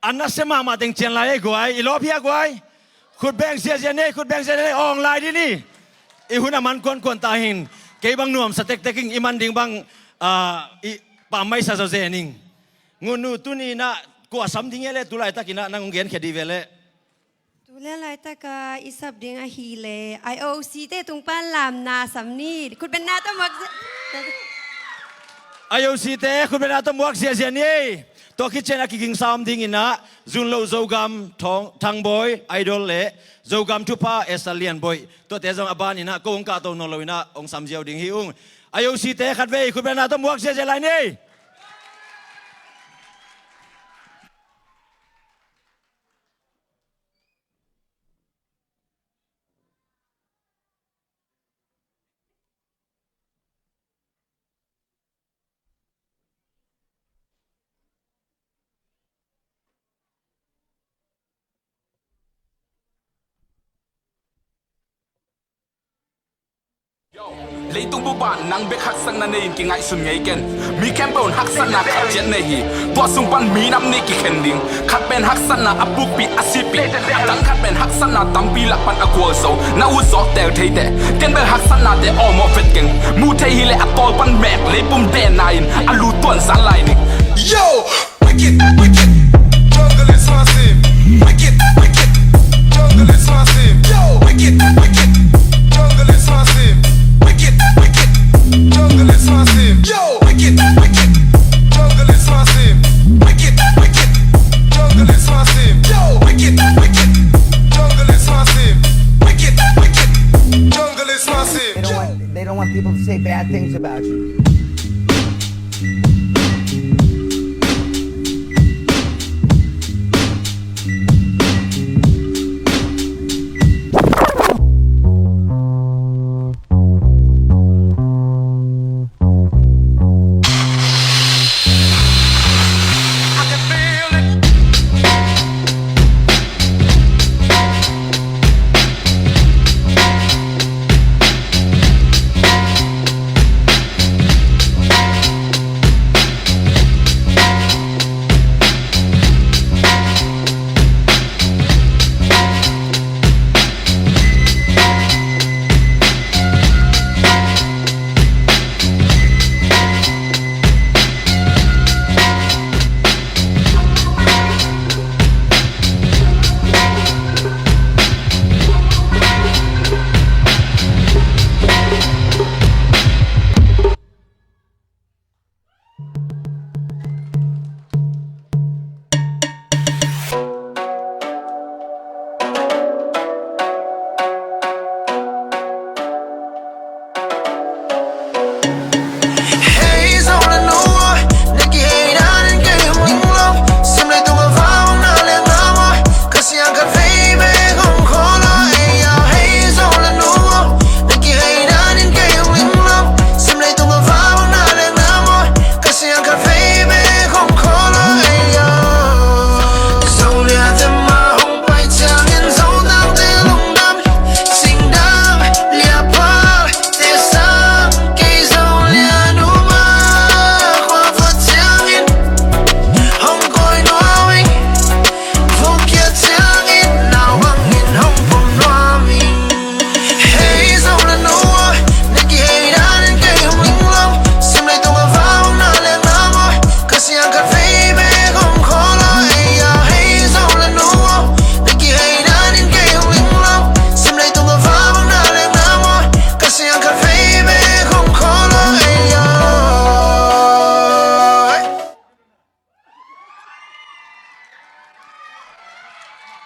a nasia mahmah teng cian lai ei guai, i lawp hia guai. Khut beng ziazia ni, khut beng ziazia ni, awng lai dih ni. I hun a man kuankuan ta hing. Kei bang nuamsa tektek ing, i man ding bang, ah, i pammaih sa zawzen ing. Ngunu tuni-in ah kua sam ding e le, tu laitakin ah nang hong genkhia dih ve le. Tu le laitaka i sap ding ahih leh I O C te tung pan lamna sam ni. Khutbetna tawh muak I O C te khutbetna tawh muak ziazia ni. Tua khit ciang a kigingsa om dingin ah Zunlo Zogam Thang, Thangbawi Idol le Zogam Thupha Esther Lianbawi, tuate zong a banin ah ko hong kahto nawn loin ah hong sam ziau ding hi ung. I O C te khatvei khutbetna tawh muak ziazia lai ni. Leitung bup ah nang bek haksatna nei-in kingaihsun ngei ken. Mi khempeuh in haksatna khat ciat nei hi. Tua sung pan minam nih kikhen ding. Khat pen haksatna a bukpih a sihpih, a dang khat pen haksatna tampi lak pan a gualzo. Na ut zawk tel thei teh. Ken bel haksatnate awmawh vet keng. Muh theih hi leh a tawl pan mek, leipum dehna in a lu tuan zan lai ning. Yo! Wicked, wicked, jungle is massive. Wicked, wicked, jungle is massive. Yo, wicked, wicked, jungle is massive. Wicked, wicked, jungle is massive. Yo, wicked, wicked, jungle is massive. Wicked, wicked, jungle is massive. Yo, wicked, wicked, jungle is massive. Wicked, wicked, jungle is massive. They don't want, they don't want people to say bad things about you. I can feel it.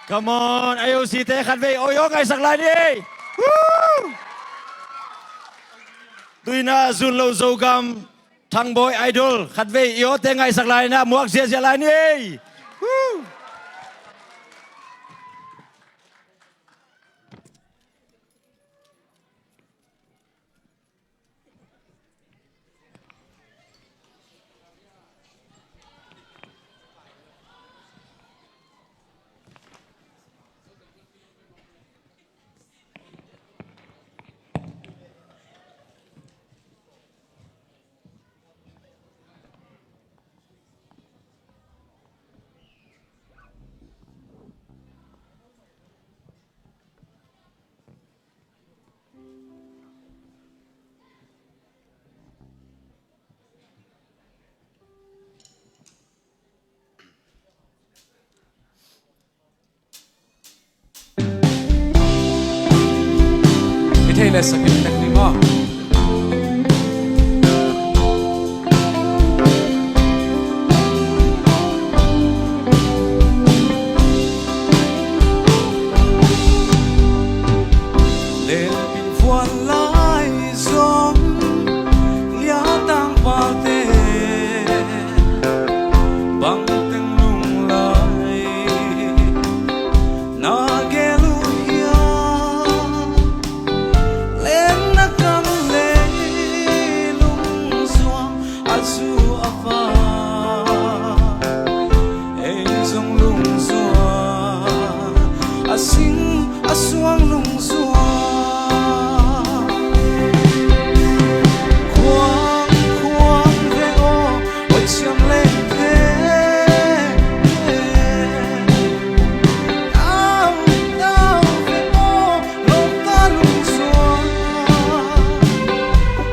Come on, I O C te khatvei oi aw ngaisak lai ni ei. Woo! Tuina zun lo Zogam Thangbawi Idol khatvei i awte ngaisak lai na muak ziazia lai ni ei. Woo! Hih thei le sakin tek ni maw? Lenpin vuan lai zong liatang palte bangteng lunglai na gel uh hiam? Lenna kam lei lungzuang a zu a va, ei zong lungzuang a sing a suang lungzuang. Khuang khuang ve aw, oi siam leng the. Nau nau ve aw, lo ta lungzuang.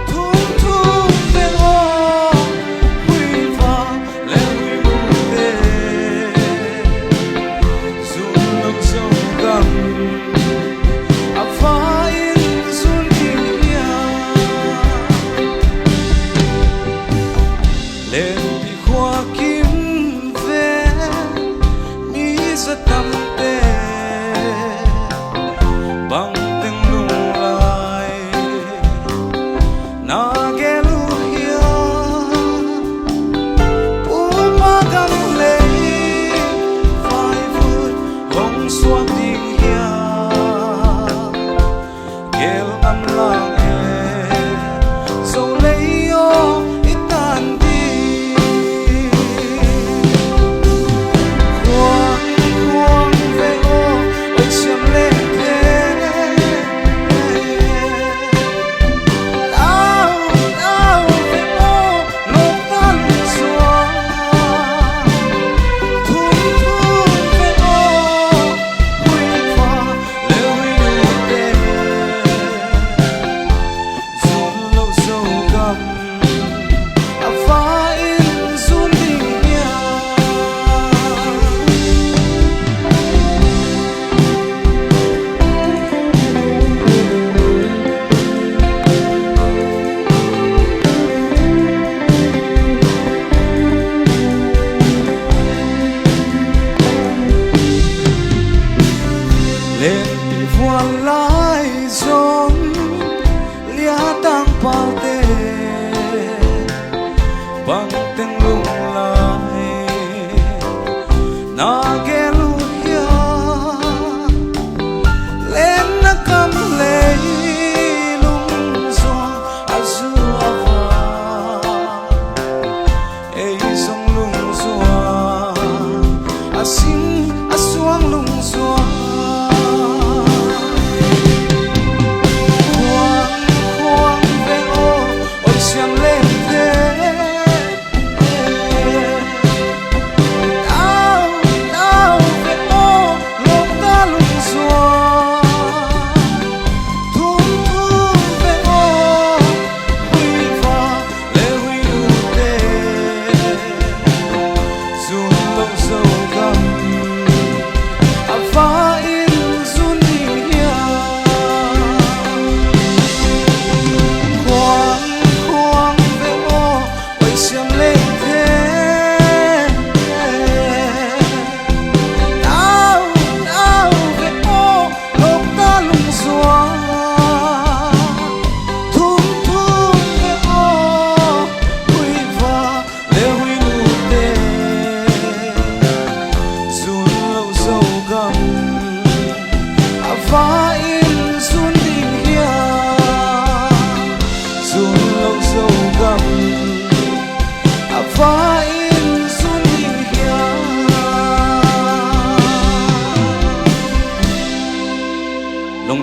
Thum thum ve aw, hui va le hui mute. Zun lo Zogam a va in zun ding hiam? Lenpi khua kim ve mi za tamte bangteng lunglai na gel uh hiam? Pu pa gam lei vaivut hong suak ding hiam? Gel ngam lang e, Zo lei aw i tan ding. Khuang khuang ve aw, oi siam leng the. Lau lau ve aw, lo ta lungzuang.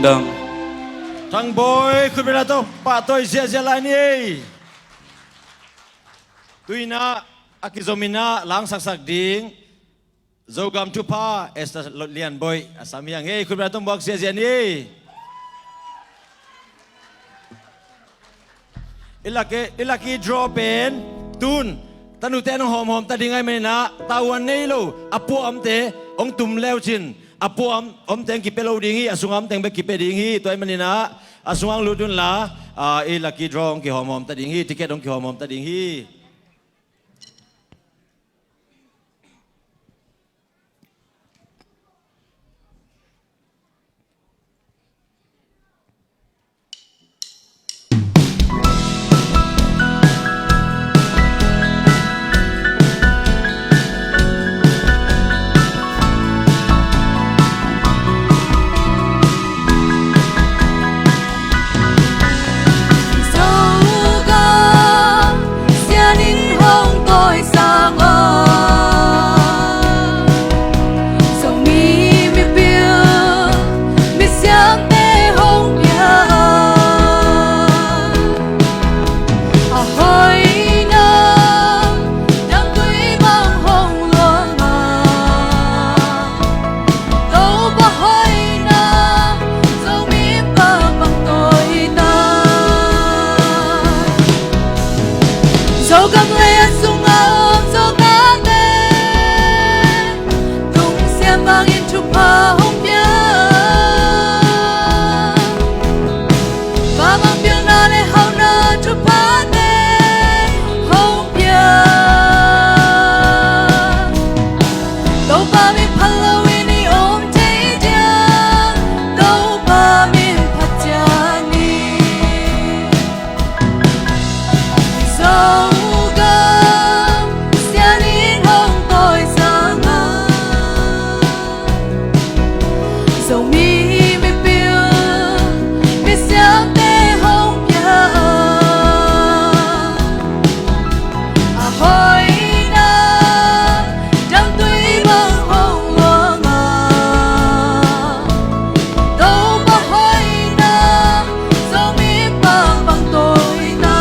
Dang. Thangbawi, khutbetna tawh pahtawi ziahziah lai ni ei. Tuinah a kizominah langsaksak ding Zogam thupha Esther Lianboih a sam hi hang ei. Khutbetna tawh muak ziahziah ni ei. I lucky, i lucky draw pen tun tanute an hong hawmhawm ta ding ahih maninah tavuan nei lo a pua omte hong tum leucin a pua om, omte hong kipia lo ding hi. A sunga omte hong bek kipia ding hi. Tua ahih maninah a sunga hong lut unla, a, i lucky draw hong kihawmhawm ta ding hi. Ticket hong kihawmhawm ta ding hi. Zogam sianin hong tawisang a, Zomi mipil misiamte hong pia a, a hoihna dangtui bang hong luang a, Topa hoihna Zomi pa bang tawi ta. Zogam lei a sunga om Zogam te lungsiam bangin thupha hong pia. Pa bang pilna le hauhna thuphate hong pia. Topa min phat loin i om thei dia, Topa min phat ciat ni. Zogam sianin hong tawisang a, Zomi mipil misiamte hong pia a, a hoihna dangtui bang hong luang a, Topa hoihna Zomi pa bang tawi ta.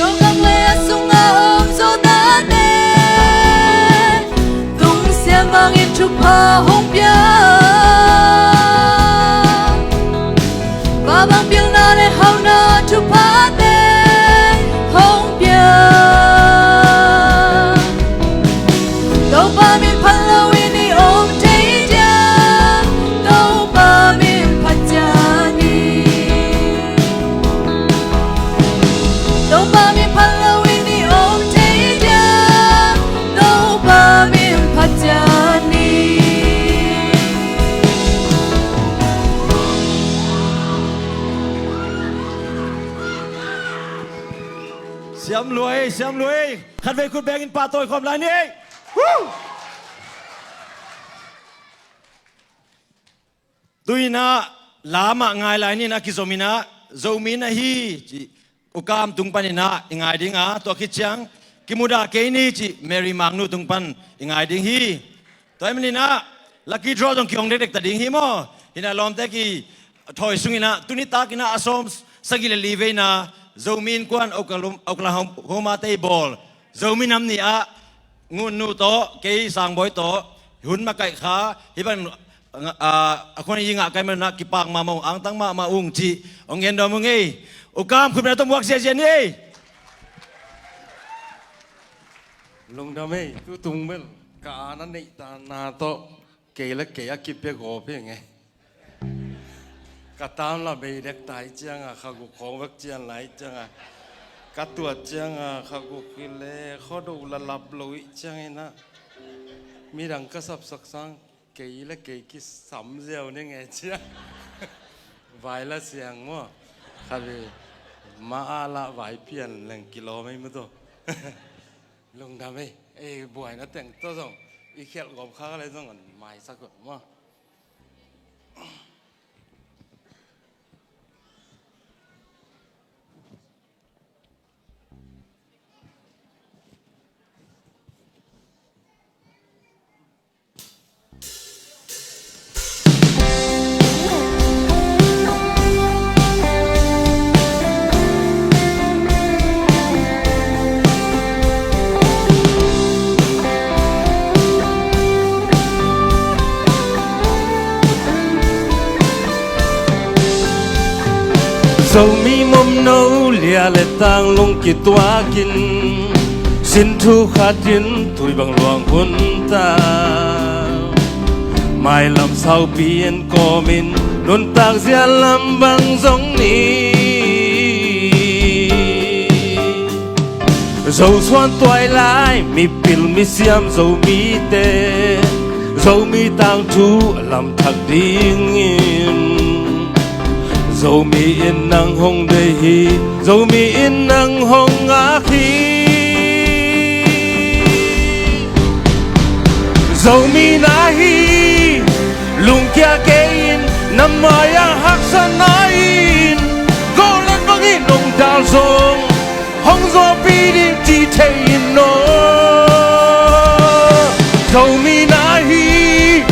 Zogam lei a sunga om Zotate lungsiam bangin thupha hong pia. Pa bang pilna le hauhna thuphate hong pia. Topa min phat loin i om thei dia, Topa min phat ciat ni. Topa min phat loin i om thei dia, Topa min phat ciat ni. Siam lua ei, siam lua ei. Khatvei khut bengin pahtawi khawm lai ni ei. Woo! Tuinah lamah ngai lai ninah kizominah Zomi na hi ci Ukam tung paninah i ngai dinga, tua khit ciang kimudah kei ni ci Mary Mangnu tung pan i ngai ding hi. Tua ahih maninah lucky draw zong kihong dekdek ta ding hi maw? Hinah lawmte kithawi sunginah tuni takinah a sawm sagih le li veina Zomi Innkuan Oklahoma, Oklahoma te i bawl Zomi Nam Ni ah Ngunnu tawh kei Sangbawi tawh hun makaih kha hih bang a, a khuan i ngah kai manah kipak mahmah ung, angtang mahmah ung cih hong gen dawm ung ei. Ukam khutbetna tawh muak ziahziah ni ei. Lungdam ei, tutung bel ka ana neihtanna tawh kei le kei a kipia gawp hi ngei. Ka tamla bei dek tai cianga kha guk khawng vek cian lai cianga ka tuat cianga kha guk hi le khuado la lap lo ih cianginah midang ka sapsak sang kei le kei kisam ziau ni ngei ciang. Vai la siang maw? Kha ve ma a lah vai pian leng kilawm ei maw tawh. Lungdam ei, ei buaina teng tawh zong i khialh gawp kha le zong an maisak uh maw? Zomi momno lia le tang lung kituakin, sin thu khatin tui bang luang hun ta. Mailam saupi en kawmin nuntak zia lam bang zong ni. Zosuan tuailai mipil misiam Zomite, Zomi tangthu lamthak dingin Zomi in nang hong deih hi, Zomi in nang hong ngak hi. Zomi na hi, lungkia kei in, na mai-ah haksa na in, gawlen bangin nong dal zong hong zawhpih ding ci thei in aw. Zomi na hi,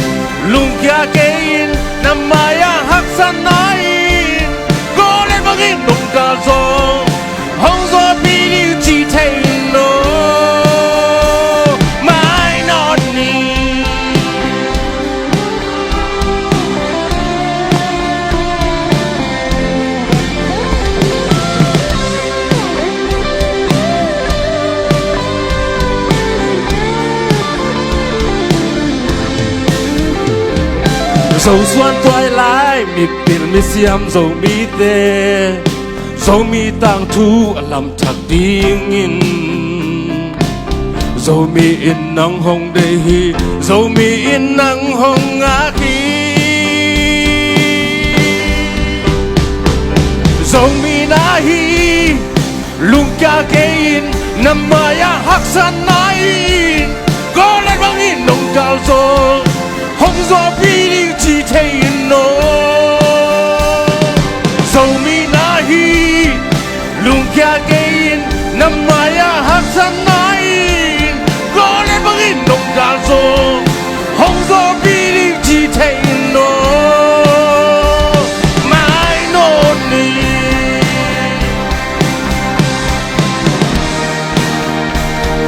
lungkia kei in, na mai-ah haksa na in, gawlen bangin nong dal zong hong zawhpih ding ci thei in aw. Mai nawn ni. Zosuan tuailai mipil misiam Zomite, Zomi tangthu a lamthak dingin Zomi in nang hong deih hi, Zomi in nang hong ngak hi. Zomi na hi, lungkia kei in, na mai-ah haksa na in, gawlen bangin nong dal zong hong zawhpih ding ci thei in aw. Zomi na hi, lungkia kei in, na mai-ah haksa na in, gawlen bangin nong dal zong hong zawhpih ding ci thei in aw. Mai nawn ni.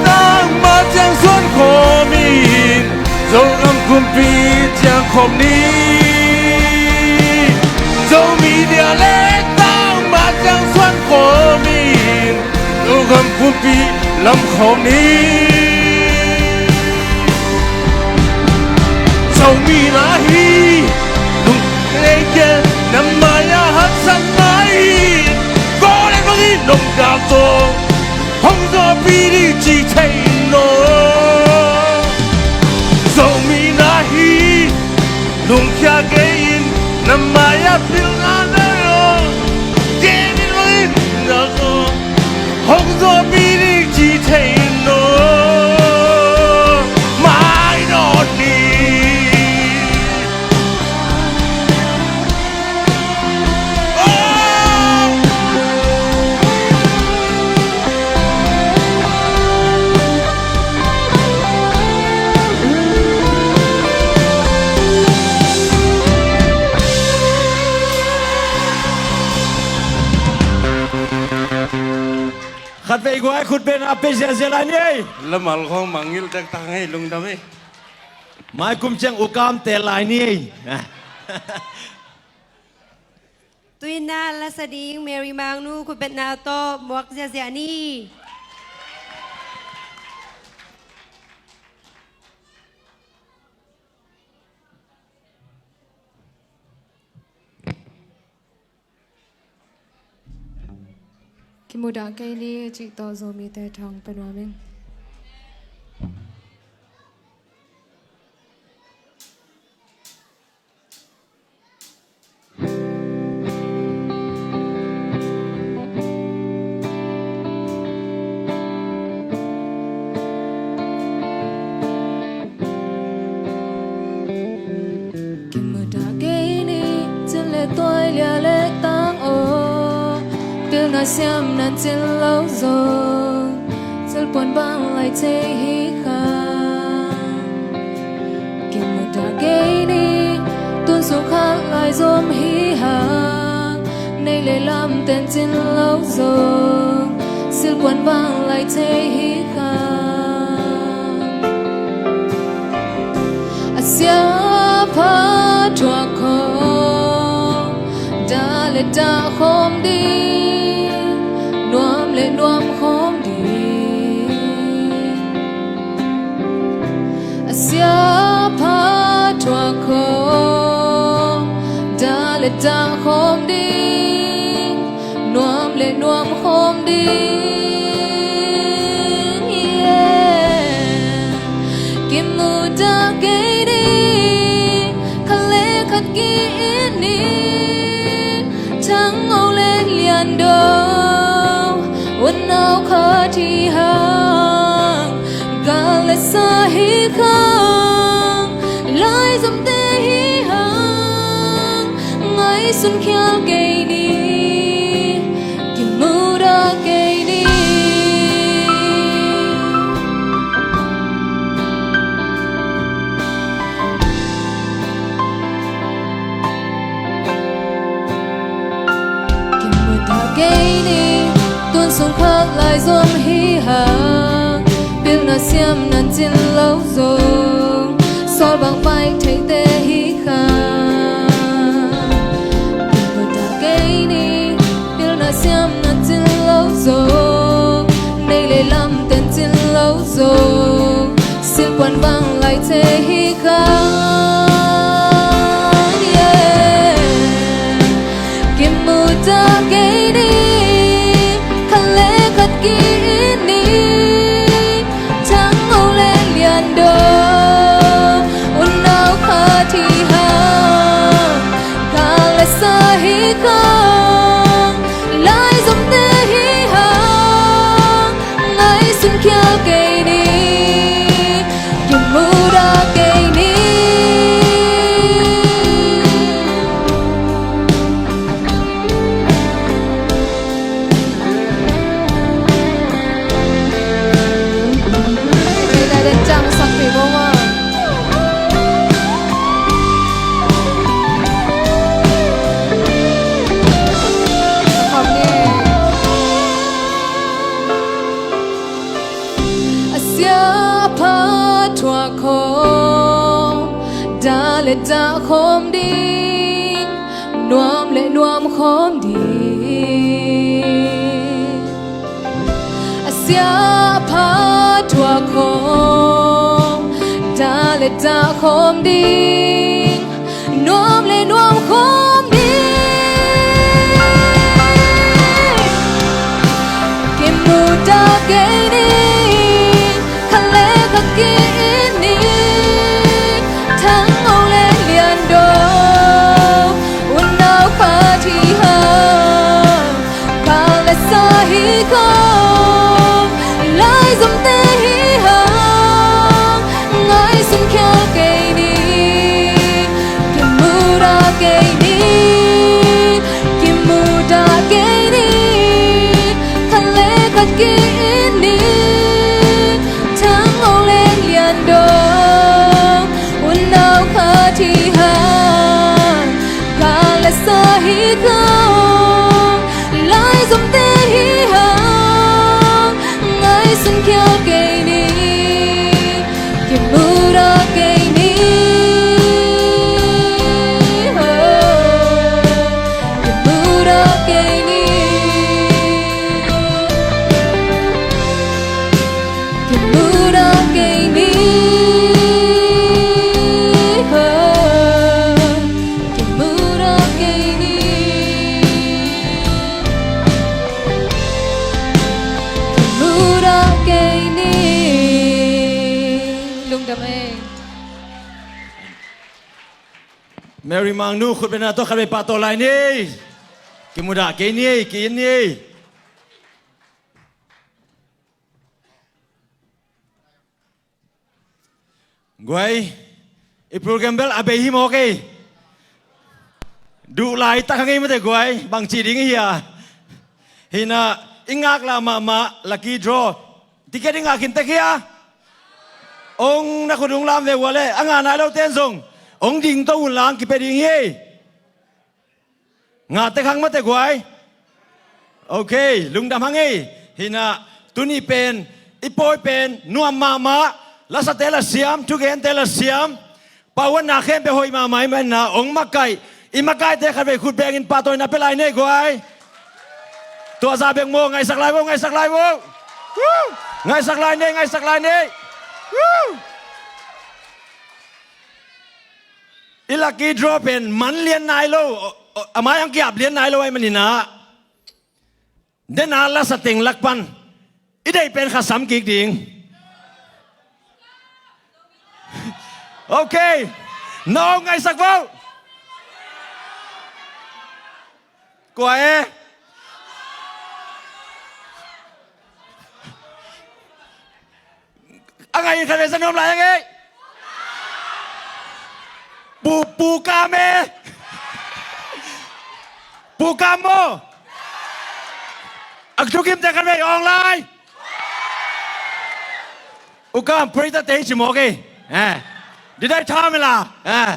Tangma ciang suan khawm in, Zogam kumpi ciang khawm ni. Zomi dialect tangma ciang suan khawm in, Zogam kumpi lam khawm ni. Zomi na hi, lungkia kei in, na mai-ah haksa na in, gawlen bangin nong dal zong hong zawhpih ding ci thei in aw. Zomi na hi, lungkia kei in, na mai-ah pilna na in aw. Kei in bangin na zong hong zawhpih ding ci thei in aw. Mai nawn ni. Khatvei guai khutbetna pia ziahziah lai ni ei. Lamal khawng mangngilh taktak ngei, lungdam ei. Mai kum ciang ukam teel lai ni ei. Tuina lasa ding Mary Mangnu khutbetna tawh muak ziahziah ni. Kimudah kei ni cih tawh Zomite thawng pia nuam ing. Kimudah kei ni, cin le tuai lia le tang aw, pilna siam nan cin lo zong, silpuan bang lai thei hi kha. Kimudah kei ni, tun sung khat lai zom hi hang, nei le lam ten cin lo zong, silpuan bang lai thei hi kha. A sia pha thuak khawm, dah le dah khawm ding. Dah khawm ding, nuam le nuam khawm ding, yeah. Kimu dah kei ni, khat le khat ki-it ni. Thang Ngo le Lian Do, unau khat hi hang, gal le sa hi hang, laizomte hi hang, ngaihsun khial kei ni, kimu dah kei ni. Kimu dah kei ni, tun sung khat laizom hi hang, pilna siamna cin lo zong, sawl bang paih theite hi hang. Kimu dah kei ni, pilna siamna cin lo zong, nei le lam ten cin lo zong, silhpuan bang lai thei hi hang, yeah. Kimu dah kei ni, khat le khat ki-it ni. Thang Ngo le Lian Do, unau khat hi hang, gal le sa hi hang, laizomte hi hang, ngaihsun khial kei ni, kimu dah kei ni. A sia a pha thuak khawm, dah le dah khawm ding, nuam le nuam khawm ding. A sia a pha thuak khawm, dah le dah khawm ding, nuam le nuam khawm ding. Kimu dah kei ni, khat le khat ki-it ni. Thang Ngo le Lian Do, unau khat hi hang, gal le sa hi hang, laizomte hi hang, ngaihsun khial kei ni, kimu dah kei ni. Kimu dah kei ni, khat le khat ki-it ni. Thang Ngo le Lian Do, unau khat hi hang, gal le sa hi hang, laizomte hi hang, ngaihsun khial kei ni, kimu dah kei ni. Kimu dah kei ni. Kimu dah kei ni. Kimu dah kei ni. Kimu dah kei ni. Lungdam ei. Mary Mangnu, khut beng na tawh khat vei pahtawi lai ni. Kimu dah kei ni, ki-it ni. Guai, i program bel a bei hi mawk ei. Duh laitak hang ei mate guai, bangci ding hi a. Hi na, i ngaklah mahmah lucky draw. Ticket i ngah khin tek hi a. Ong na khut ung lam ve ua le, a ngah nai lo ten zong ong ding to un lang kipia ding hi ei. Ngah tek hang mate guai. Ok, lungdam hang ei. Hi na, tuni pen, i pawi pen nuam mahmah, lasate la siam, thugente la siam, pauanna khempeuh hoih mahmah ahih manin na, ong makaih, i makaihte khat vei khut bengin pahtawina pia lai ni ei guai. Tua zah bek maw, ngaihsak lai vo, ngaihsak lai vo. Woo! Ngaihsak lai ni ei, ngaihsak lai ni ei. Woo! I lucky draw pen man lian nai lo. A mai ang kiap lian nai lo ahih manin ah, den a lasa teng lak pan i deih pen khat sam kik ding. Ok. Na aw ngaihsak vo. Kua e? A ngai in khat vei sa nuam lai a ngei. Pu, Pu Kam e. Pu Kam maw? A thukimte khat vei awng lai. U Kam, pray ta te hi ci mawk ei. Eh. Didai tha mela. Eh.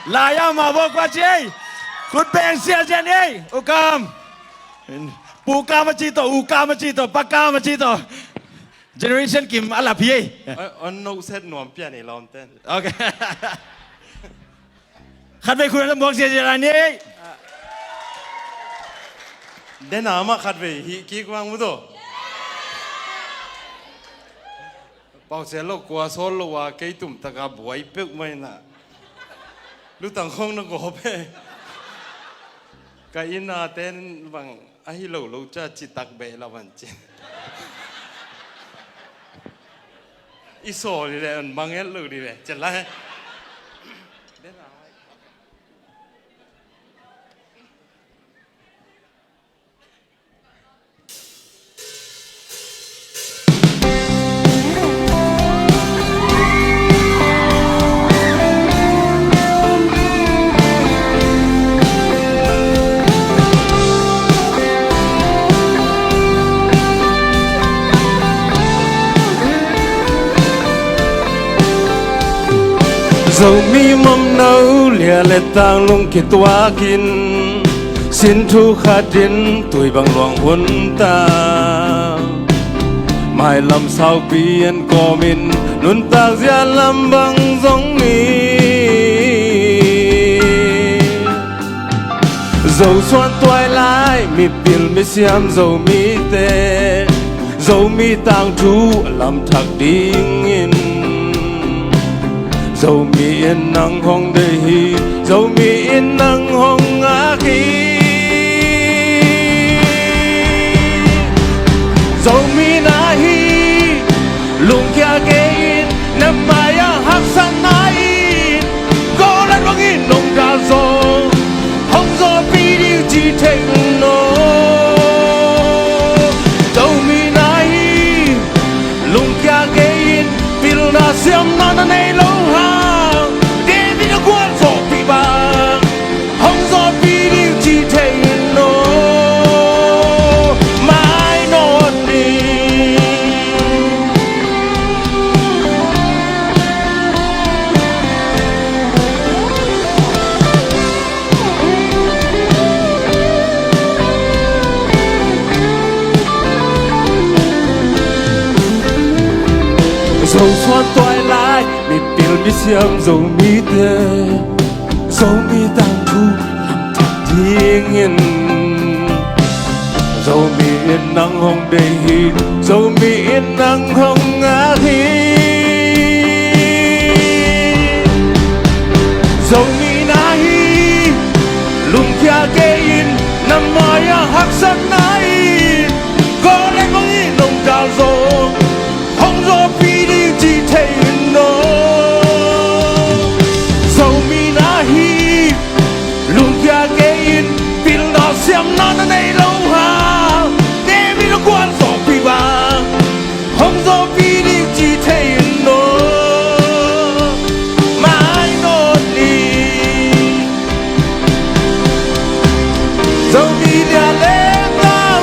Lai a ma bo kua ci ei. Khut beng siasia ni ei. U Kam. Pu Kam a ci tawh, U Kam a ci tawh, Pa Kam a ci tawh. Generation kim a lap hi ei. On no set nuam pian ei lawmten. Ok. Khat vei khun a muak siasia lai ni ei. Den a mah khat vei hih kik vang mu tawh. Pausia lo kua sawl lo a kei tum taka buai peuh mai na. Lutang khong na gawp e. Ka inn a ten bang ahi lo lo ca citak beh la van ci. I sawl ni le an mangel lo ni le. Cian lai. Zomi mamno lia le tang lungkituakin, sin thu khatin tui bang luang hun ta. Mailam saupi en kawmin, nuntak zia lam bang zong ni. Zosuan tuailai mipil misiam Zomite, Zomi tangthu a lamthak dingin, Zomi in nang hong deih hi, Zomi in nang hong ngak hi. Zomi na hi, lungkia kei in, na mai-ah haksatna in, Golan bangin nong dal zaw, hong zawpi ding ci thei un aw. Zomi na hi, lungkia kei in, pilna siamna na nei lo hang, David a guan zawhpih bang, hong zawhpih ding ci thei in aw. Mai nawn ni. Zosuan tuailai mipil misiam Zomite, Zomi tangthu lamthak dingin, Zomi in nang hong deih hi, Zomi in nang hong ngak hi. Zomi na hi, lungkia kei in, na mai-ah haksatna in, Golan bangin nong dal zaw, hong zawhpih ding ci thei in aw. Zomi na hi, lungkia kei in, pilna siamna na nei lo hang, David a guan zawhpih bang, hong zawhpih ding ci thei in aw. Mai nawn ni. Zomi lia le tang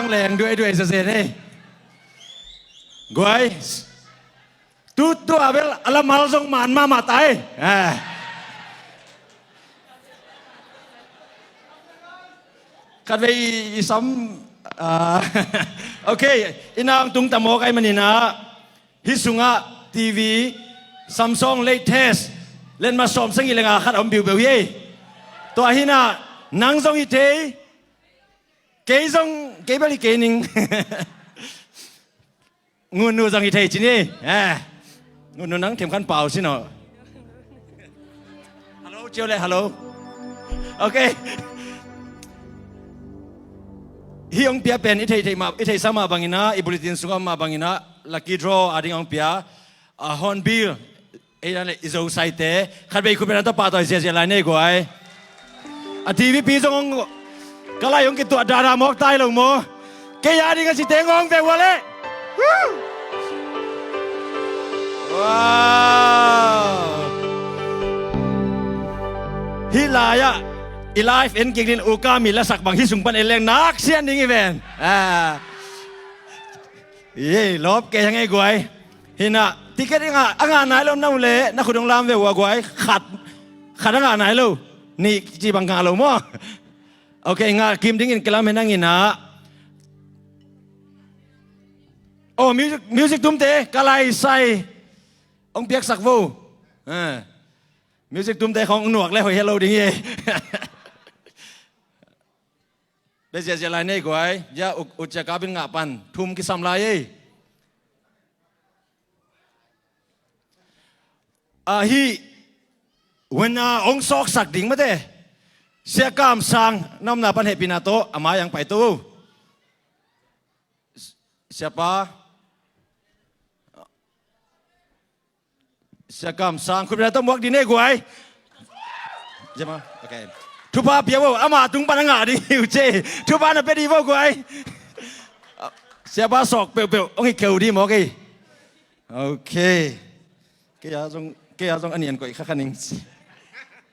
leng duai duai zazen ei. Guai. Tu tua bel a lamal zong man mahmah tai. Ah. Khatvei i, i sam, ah, okay, i nang tung tamawk ai maninah. Hih sungah T V Samsung latest letmat sawm sagih le nga khat a om biubeu hi ei. Tua hinah nang zong hi thei. Kei zong kei bel hi kei ning. Ngunnu zong hi thei ci ni. Eh. Ngunnu nang themkhan pau si no. Hello, ciau le hello. Okay. Hih hong pia pen i theih theih mah, i theihsa mah banginah, i bulletin sungah mah banginah lucky draw a ding hong pia. A Hornbill, ei dan le i Zosaite khatvei khut bena tawh pahtawi ziazia lai nei guai. A T V pi zong hong ka lai hong kituah dahdah mawk tai lo maw? Kei a ding a cite ngawng ve ua leh. Wow. Hih lai-ah i live en kik din uka mi lasak bang hih sung pan en leng nak sian ding i ven. Ah. Yei lawp kei hang ei guai. Hinah ticket i ngah, a ngah nai lo om na uh leh na khut hong lam ve ua guai. Khat, khat a ngah nai lo. Nih ci bang ngah lo maw? Okay, ngah kim dingin kilam hen hanginah. Oh, music, music tumte ka lai sai hong piaksak vo. Eh. Music tumte khong nuak le hoih helo ding hi. Be ziazia lai nei guai. Ya u, u cia kabin ngah pan thum kisam lai ei. Ahi wena hong sawksak ding mate. Sia Kam Sang na omna pan hehpihna tawh a mai ang paito. Siapa. Sia Kam Sang khut bena tawh muak ding nei guai. Zema, okay. Thupha pia vo, ama tung pan a ngah ding hi uh ce. Thupha na pia dih vo guai. Siapa sawk peuhpeuh hong hi keu dih maw kei. Okay. Kei a zong, kei a zong a nian koih kha kha ning.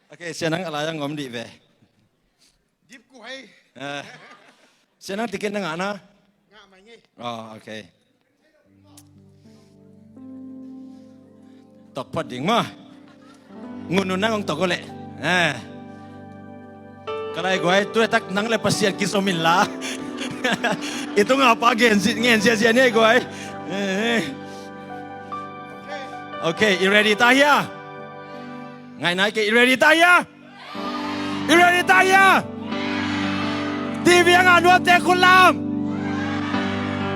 Okay, sia nang a lai a ngom dih ve. Dip ku hei. Eh. Sia nang ticket na ngah na? Ngah mai ngei. Oh, okay. Tok phot ding maw. Ngun nun nang hong tok uh leh. Eh. Ka lai guai, tu tak nang le Pasian kizom inla. I tungah pa gen zi-, ngen ziazia ni ei guai. Eh. Okay, i ready ta hia? Ngai nai kei, i ready ta hia? I ready ta hia? T V a ngah nuamte khut lam.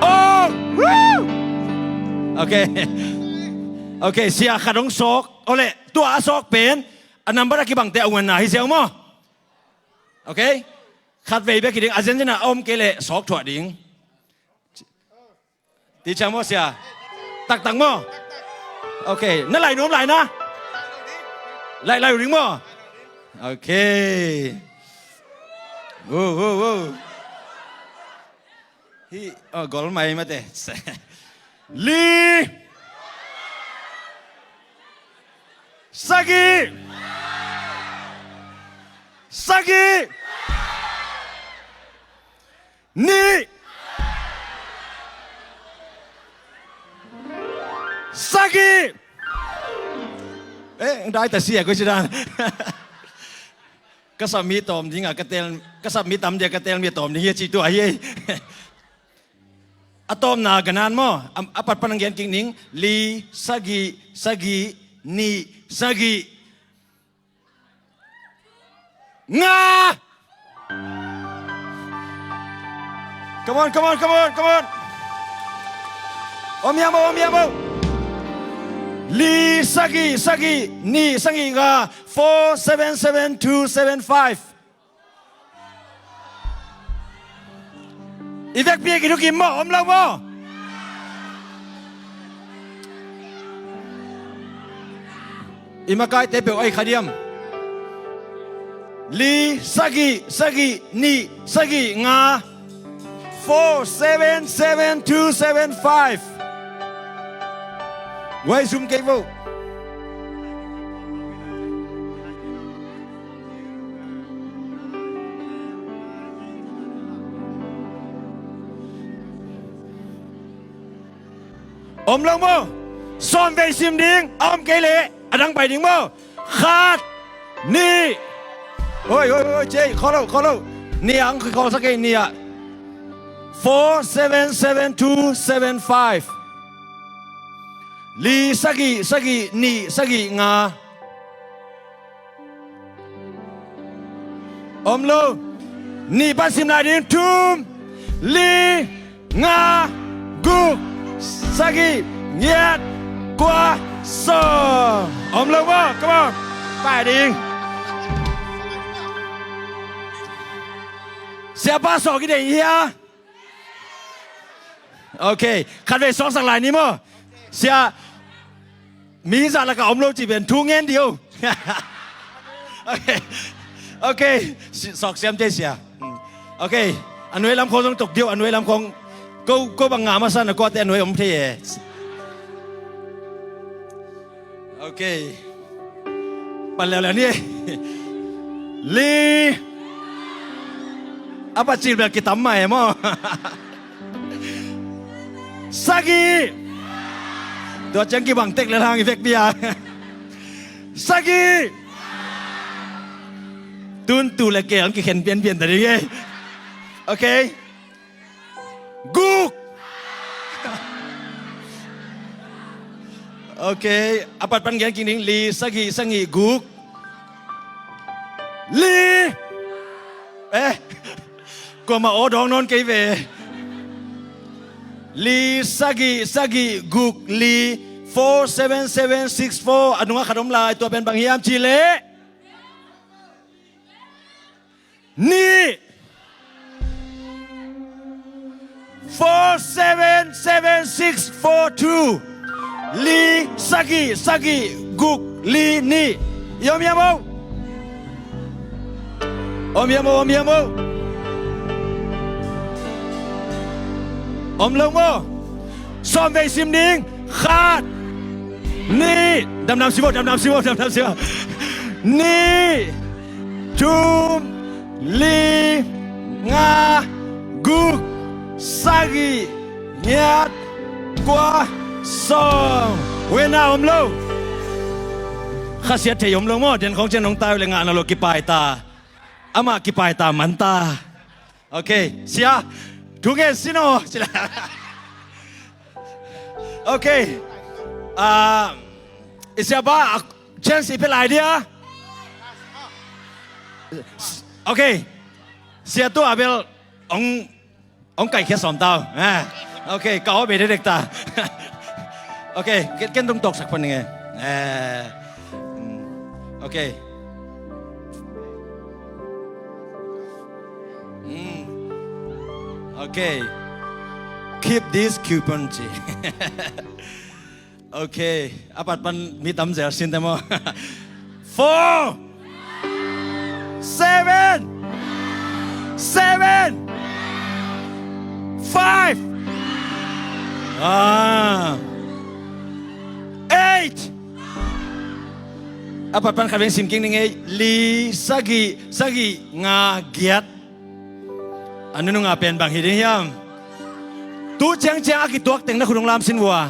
Oh, woo! Okay. Okay, sia khat hong sawk. Ole, tua a sawk pen a number a kibangte a uanna hi ziau maw? Okay. Khatvei bek hi ding, a zenzen a om kei leh sawk thuah ding. Teacher maw sia? Taktak maw? Okay. Na lai nuam lai na? Lai lai ring maw? Okay. Wo, wo, wo. Hi, oh, gol mai mate. Li. Sagih. Sagih. Nih. Sagih. Eh, dai ta sia ko sidan. Ka sap mi tawm ding a, ka tel, ka sap mi tam dia, ka tel mi tawm ding hi a ci tua hi. A tawmna ganan maw? A, a pat pan ang gen kik ning. Li, sagih, sagih, nih, sagih. Nga! Come on, come on, come on, come on. Om hiam o, om hiam o. Li sagih sagih nih sagih nga, four seven seven two seven five. I vekpi a kithukim maw, om lo maw? I makaite peuh ai kha diam. Li sagih sagih nih sagih nga, four seven seven two seven five. Guai zum kei vo. Om lo maw? Sawm vei sim ding, a om kei leh a dang pai ding maw? Khat, nih. Oi, oi, oi, cei, kholo, kholo. Nih ang khol sak ei, nih ah. Four seven seven two seven five. Li sagih sagih nih sagih nga. Om lo. Nih pan sim lai ding. Thum, li, nga, guk, sagih, giat, kua, sawm. Om lo maw? Come on. Pai ding. Siapa sawk i deih hia? Ok. Khatvei sawksak lai ni maw? Sia, mi zah lakah om lo cih pen thu ngen dih o. Ok. Ok. Si-, sawk siam thei sia. Hmm. Ok. A nuai lam khawng zong tok dih o, a nuai lam khawng. Ko, ko bang ngah masa na kuate a nuai om thei e. Ok. Pan leuleu ni. Li. A pacil bel kitam mah e maw? Sagih. Tua ciang kibang tek le hang i vekpi a. Sagih. Tun tu le kei ang kikhen pianpian ta ding e. Ok. Guk. Ok. A pat pan gen kik ning. Li sagih sagih guk. Li. Eh. Kuamah aw dawng nawn kei ve. Li sagih sagih guk li. Four seven seven six four. A nungah khat om lai. Tua pen bang hiam cih leh nih. Four seven seven six four two. Li sagih sagih guk li nih. I om hiam o? Om hiam o, om hiam o? Om lo maw? Sawm vei sim ding. Khat, nih. Damdam sim o, damdam sim o, damdam sim o. Nih, thum, li, nga, guk, sagih, giat, kua, sawm. Wena om lo. Khasiat thei om lo maw? Den khawng cian hong tai uh le ngah na lo kipai ta. Amah kipai ta man ta. Ok, sia. Thu ngen sin aw. Sila. Ok. Ah, i sia ba, ah, chance i pia lai dia. Ok. Sia tu a bel ong, ong kaikhia sawm tau. Ah, ok, ka aw bei dekdek ta. Ok, ken, ken tung tawksak pan nge. Eh, mm, ok. Mm. Ok. Keep this coupon ci. Ok. A pat pan mi tam zel sin te maw? Four. Seven. Seven. Five. Ah. Eight. A pat pan khat veng sim kik ning ei. Li sagih sagih nga giat. A nunung a pen bang hi ding hiam? Tu ciangciang a kituak teng na khut hong lam sin vua.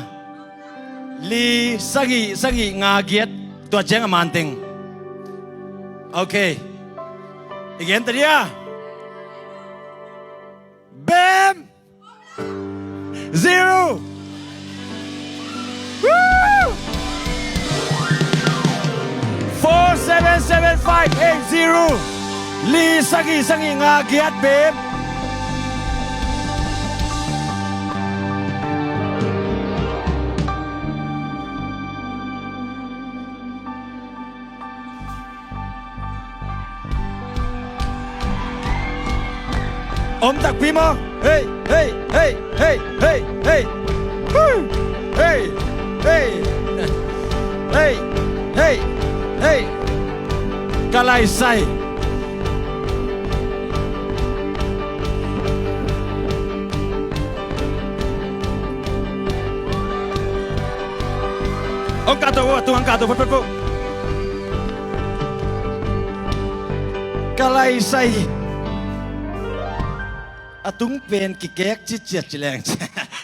Li sagih sagih nga giat. Tua ciang a man teng. Ok. I gen ta dia. Bem. Zero. Woo! Four seven seven five eight zero. Li sagih sagih nga giat bem. Om takpi maw? Hei, hei, hei, hei, hei, hei. Woo! Hei, hei. Hei, hei, hei. Ka lai sai. Ong kah to, tung ang kah to, phot, phot, phot. Ka lai sai. A tung pen kikek ciciat ci leng.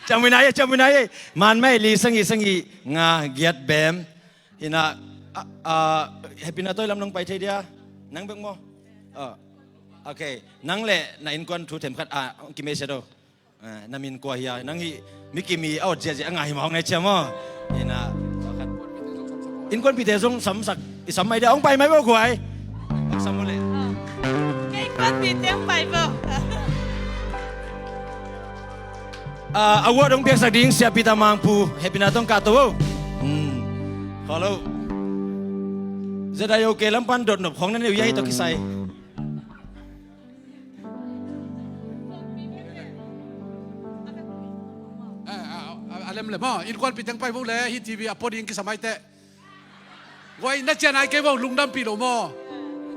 Ciamui nai e, ciamui nai e. Man mai li, sagih, sagih, nga, giat, bem. Hi na, a, a, Happy na tawi lam nong pai thei dia. Nang bek maw? A, okay. Nang le na innkuan thu themkhat, a, hong kimei sia do. A, na min kua hia? Nang hi, mi kim hi a awt ziahziah a ngah hi mah hong nai cia maw? Hi na, innkuanpihte zong samsak, i sam mai dia, hong pai mai bo guai. Hong sam maw le. Kei innkuanpihte hong pai bo. A, award hong piaksak ding Sia Peter Mangpu, Happy na tawh kah to o. Hmm. Kholo. Zedai o ke lam pan dot nop khong na neu ia hi tawh kisai. Eh, a, a, a lem le maw, innkuanpihte hong pai bo le, hi T V a pua ding kisam ai teh. Guai, na cian ai kei bo, lungdampih lo maw.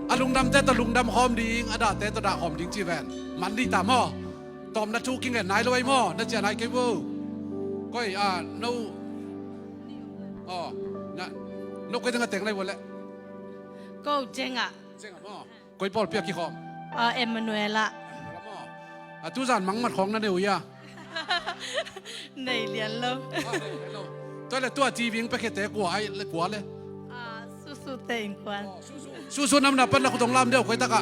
A lungdamte tawh lungdam khawm ding, a dahte tawh dah khawm ding ci ven. Man dih ta maw. Tawmna thu kingen nai lo ai maw, na cian ai kei bo. Koi, a, no. Aw, na, no koi teng a teng lai bo le. Ko Jeng ah. Jeng ah maw. Koi pawl pia kikhawm? A, Emmanuel ah. A, tuzan mangmat khawng na nei uh ia? Nei lian lo. A, nei lian lo. Tua le tua T V ing pekhiate kua ai le kua le? A, Susu te innkuan. Susu, Susu namna pan na khut hong lam deuh koi takah.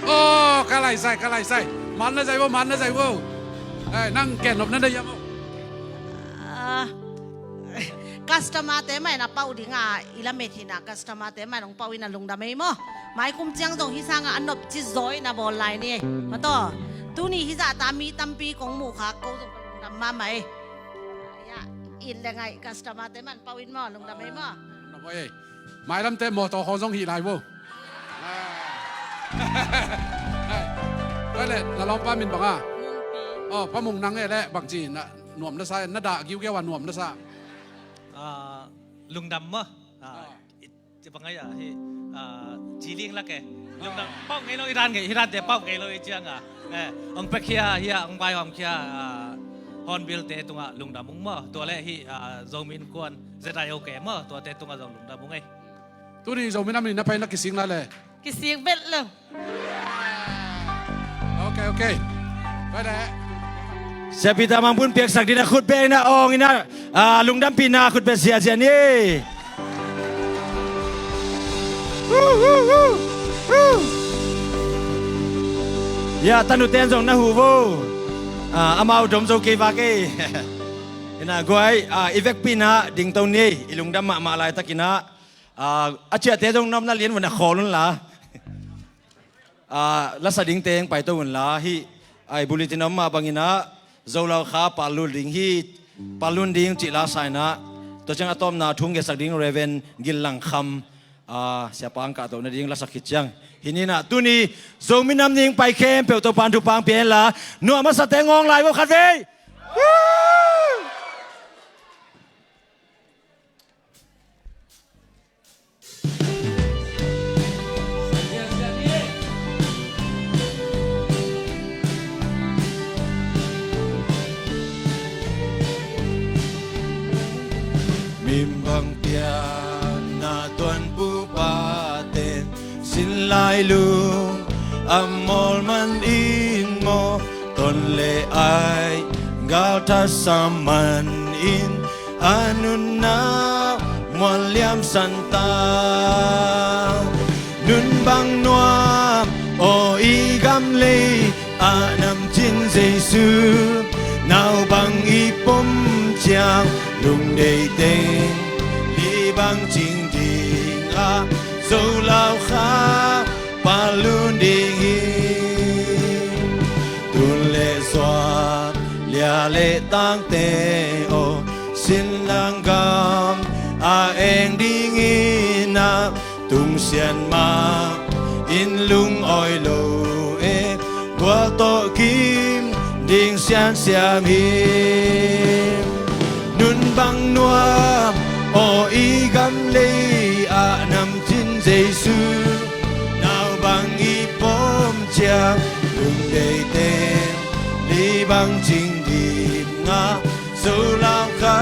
Aw, ka lai sai, ka lai sai. Man na zai vo, man na zai vo. Eh, nang ken nop na nei ia maw? A, customer te mai na pau ding a, i lamet hi na customer te mai nong pau in a lungdam ei maw. Mai kum ciang zong hi sangah a nopci zaw in a bawl lai ni ei. Maw taw, tuni hi zah ta mi tampi kong muh khak ko zong ka lungdam mahmah ei. Ia, in le ngaih customer te man pau in maw, lungdam ei maw. Lungdam ei. Mailam te mawtaw khaw zong hih lai vo. Ai le, na lawmpa min bang a? Mungpi. Aw, Pa Mung nang e le, bangci na nuam na sa, na dah giugiau a nuam na sa? A, lungdam maw. A, ci bang ai a hi, a, ci ling lak e. Lungdam, pau ngei lo i dan ngei, hi dan te pau ngei lo i ciang a. Eh, ong pek khia, hia, ong bai hawm khia, a, Hornbill te tungah lungdam ung maw. Tua le hi, a, Zomi Innkuan, Z I O K maw, tuate tungah zong lungdam ung ei. Tuni Zomi nam ni na pai na kisik na le. Kisik bet lo. Ok, ok. Pai le. Sia Peter Mangpun piaksak dina khut beng na ong ina, a, lungdampihna khut beng ziazia ni. Ya, tanu ten zong na hu vo. A, amau dom zo kei va kei. Ina guai, a, i vekpi na dingto ni, i lungdam mahmah laitak ina. A, a ciahte zong na omna lian vun a khawl unla. A, lasa dingte heng paito unla, hih, a, i bulletin a om mah bangin a, Zo Lau Kha pallun ding hi, pallun ding cih lasa ina, tua ciang a tawpna thu ngetsak ding Reverend Gil Lang Kham, a, siapa ang kahtoh nading lasak khit ciang. Hi ni ina, tuni Zomi nam ning pai khempeuh Topa'n thupha pia henla, nuam a sate ngawng lai vo khat vei. Woo! Min bang pian na tuan pupa ten sin lai lung a mawl man in maw, ton le ai gal that sa man in a nunna muan liam san ta. Nun bang nuam aw i gam lei ah nam cin Jesu, nau bang i pom ciang lungdei teng li bang cing ding ah, Zo Lau Kha pallun ding hi. Tun le zuak lia le tangte aw, sin lang gam a eng ding ina, tung sian mah in lungawi lo e, gual tawh kim ding siansiam hi. Nun bang nuam aw i gam lei ah nam cin Jesu, nau bang i pom ciang lungdei ten li bang cing dip ngah, Zo Lau Kha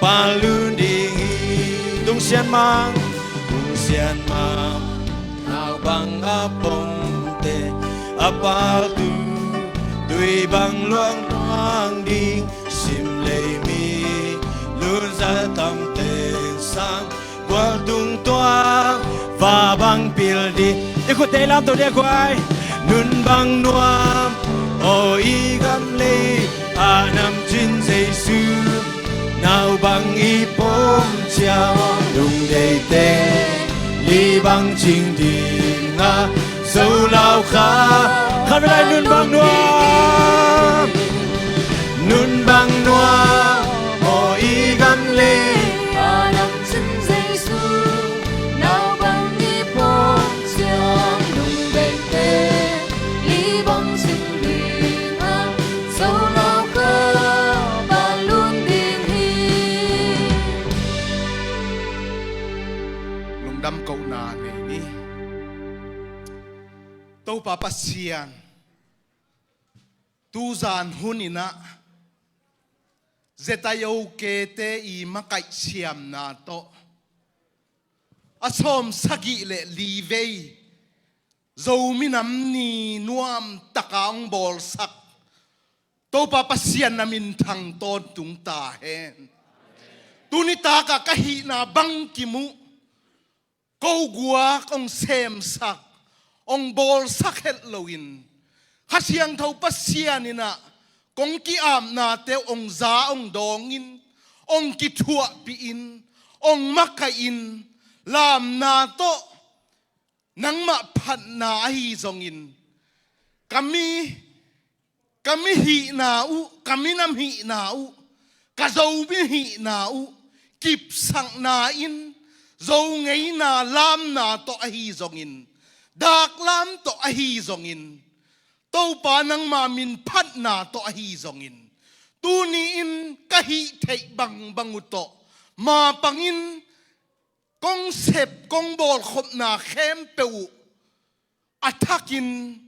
pallun ding hi. Tung sian mang, tung sian mang, nau bang a pom te a paltu, tui bang luang mang ding sim lei mi, lunza tam teng sang gual tung tua va bang pil di. I khutte lam to dia guai. Nun bang nuam aw i gam lei a nam cin Jesu, nau bang i pom ciang lungdeite li bang cing ding a zo lau kha. Khan lai nun bang nuam, nun bang nuam aw i gam lei a nam cin Jesu, nau bang i pom ciang lungdeite li bang cing ding a zo lau kha, bang lun ding hi. Lungdam kohna nei ni. Topa Pasian, tuzan hun in ah Zetayo kete i makaih siamna tawh a sawm sagih le li vei Zo minam ni nuam taka hong bawlsak Topa Pasian na minthang tawntung ta hen. Tuni taka ka hihna bangkim uh ko guak hong semsak, hong bawlsak het loin Kha Siangtho Pasian in ah kong ki-apnate hong za hong dawngin, hong kithuahpihin, hong makaihin, lamna tawh nangmah phatna ahi zongin, ka mi, ka mi hihna uh, ka minam hihna uh, ka Zomi hihna uh kipsakna in, Zo ngeina lamna tawh ahi zongin, daklam tawh ahi zongin, Topa nangma min phatna tawh ahi zongin, tuni-in ka hih theih bangbang uh tawh mapangin kong sep, kong bawlkhopna khempeuh uh a thakin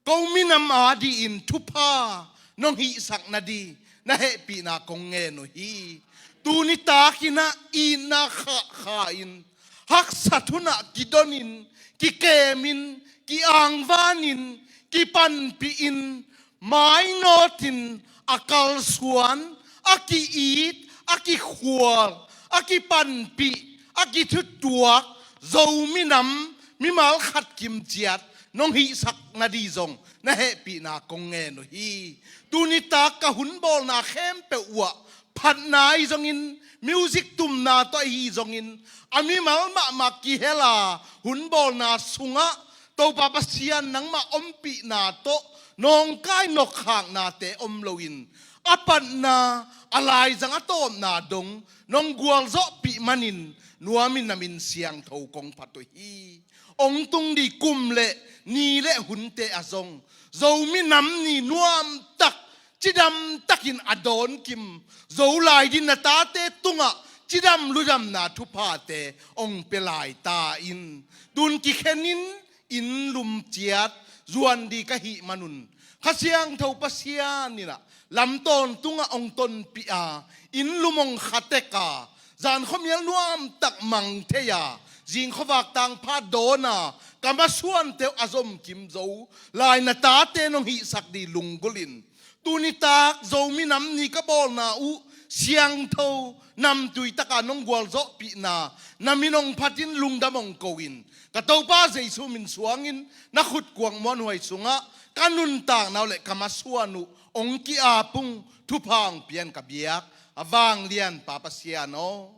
ko minam a dihin thupha nong hihsak nading na hehpihna kong ngen uh hi. Tuni takin ah itna khahkha-in, haksa thunah kidonin, kikemin, ki-angvanin, kipanpihin, mainawtin, a kalsuan, a ki-it, a kikhual, a kipanpih, a kithutuak Zo minam, mimal khat kimciat nong hihsak nading zong na hehpihna kong ngen uh hi. Tuni tak ka hun bawlna khempeuh uh ah phatna ahi zongin, music tumna tawh ahi zongin, a mimal mahmah kihel a hun bawlna sungah Topa Pasian nangmah ompihna tawh nawngkai nokkhaknate om loin, a patna, a laizang, a tawpna dong nong gualzawhpih manin nuamin na min siangtho kong phat uh hi. Hong tung ding kum le ni le hunte ah zong Zo minam ni nuamtak, cidamtakin a dawnkim Zo lai ding na tate tungah cidam ludamna thuphate hong pia lai ta in. Tun kikhenin inn lum ciat zuan ding ka hih manun, Kha Siangtho Pasian in ah lam tawntungah hong tonpih a, inn lum hong khatek a, zan khuamial nuamtak mang thei a, zing khuavak tangpha dawn a, ka masuante uh a zomkim zo lai na tate nong hihsak ding lunggulhin, tuni tak Zo minam ni ka bawlna uh siangtho namtui taka nong gualzawhpihna, na min hong phatin lungdam hong ko-in, ka Topa Jesu min suangin na khutkuang muanhuai sungah ka nuntakna uh le ka masuan uh hong ki-ap ung, thupha hong pia in ka biak a vanglian Pa Pasian aw.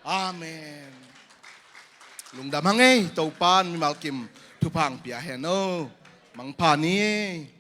Amen. Lungdam hang ei, Topa in mimal kim thupha hong pia hen aw. Mangpha ni ei.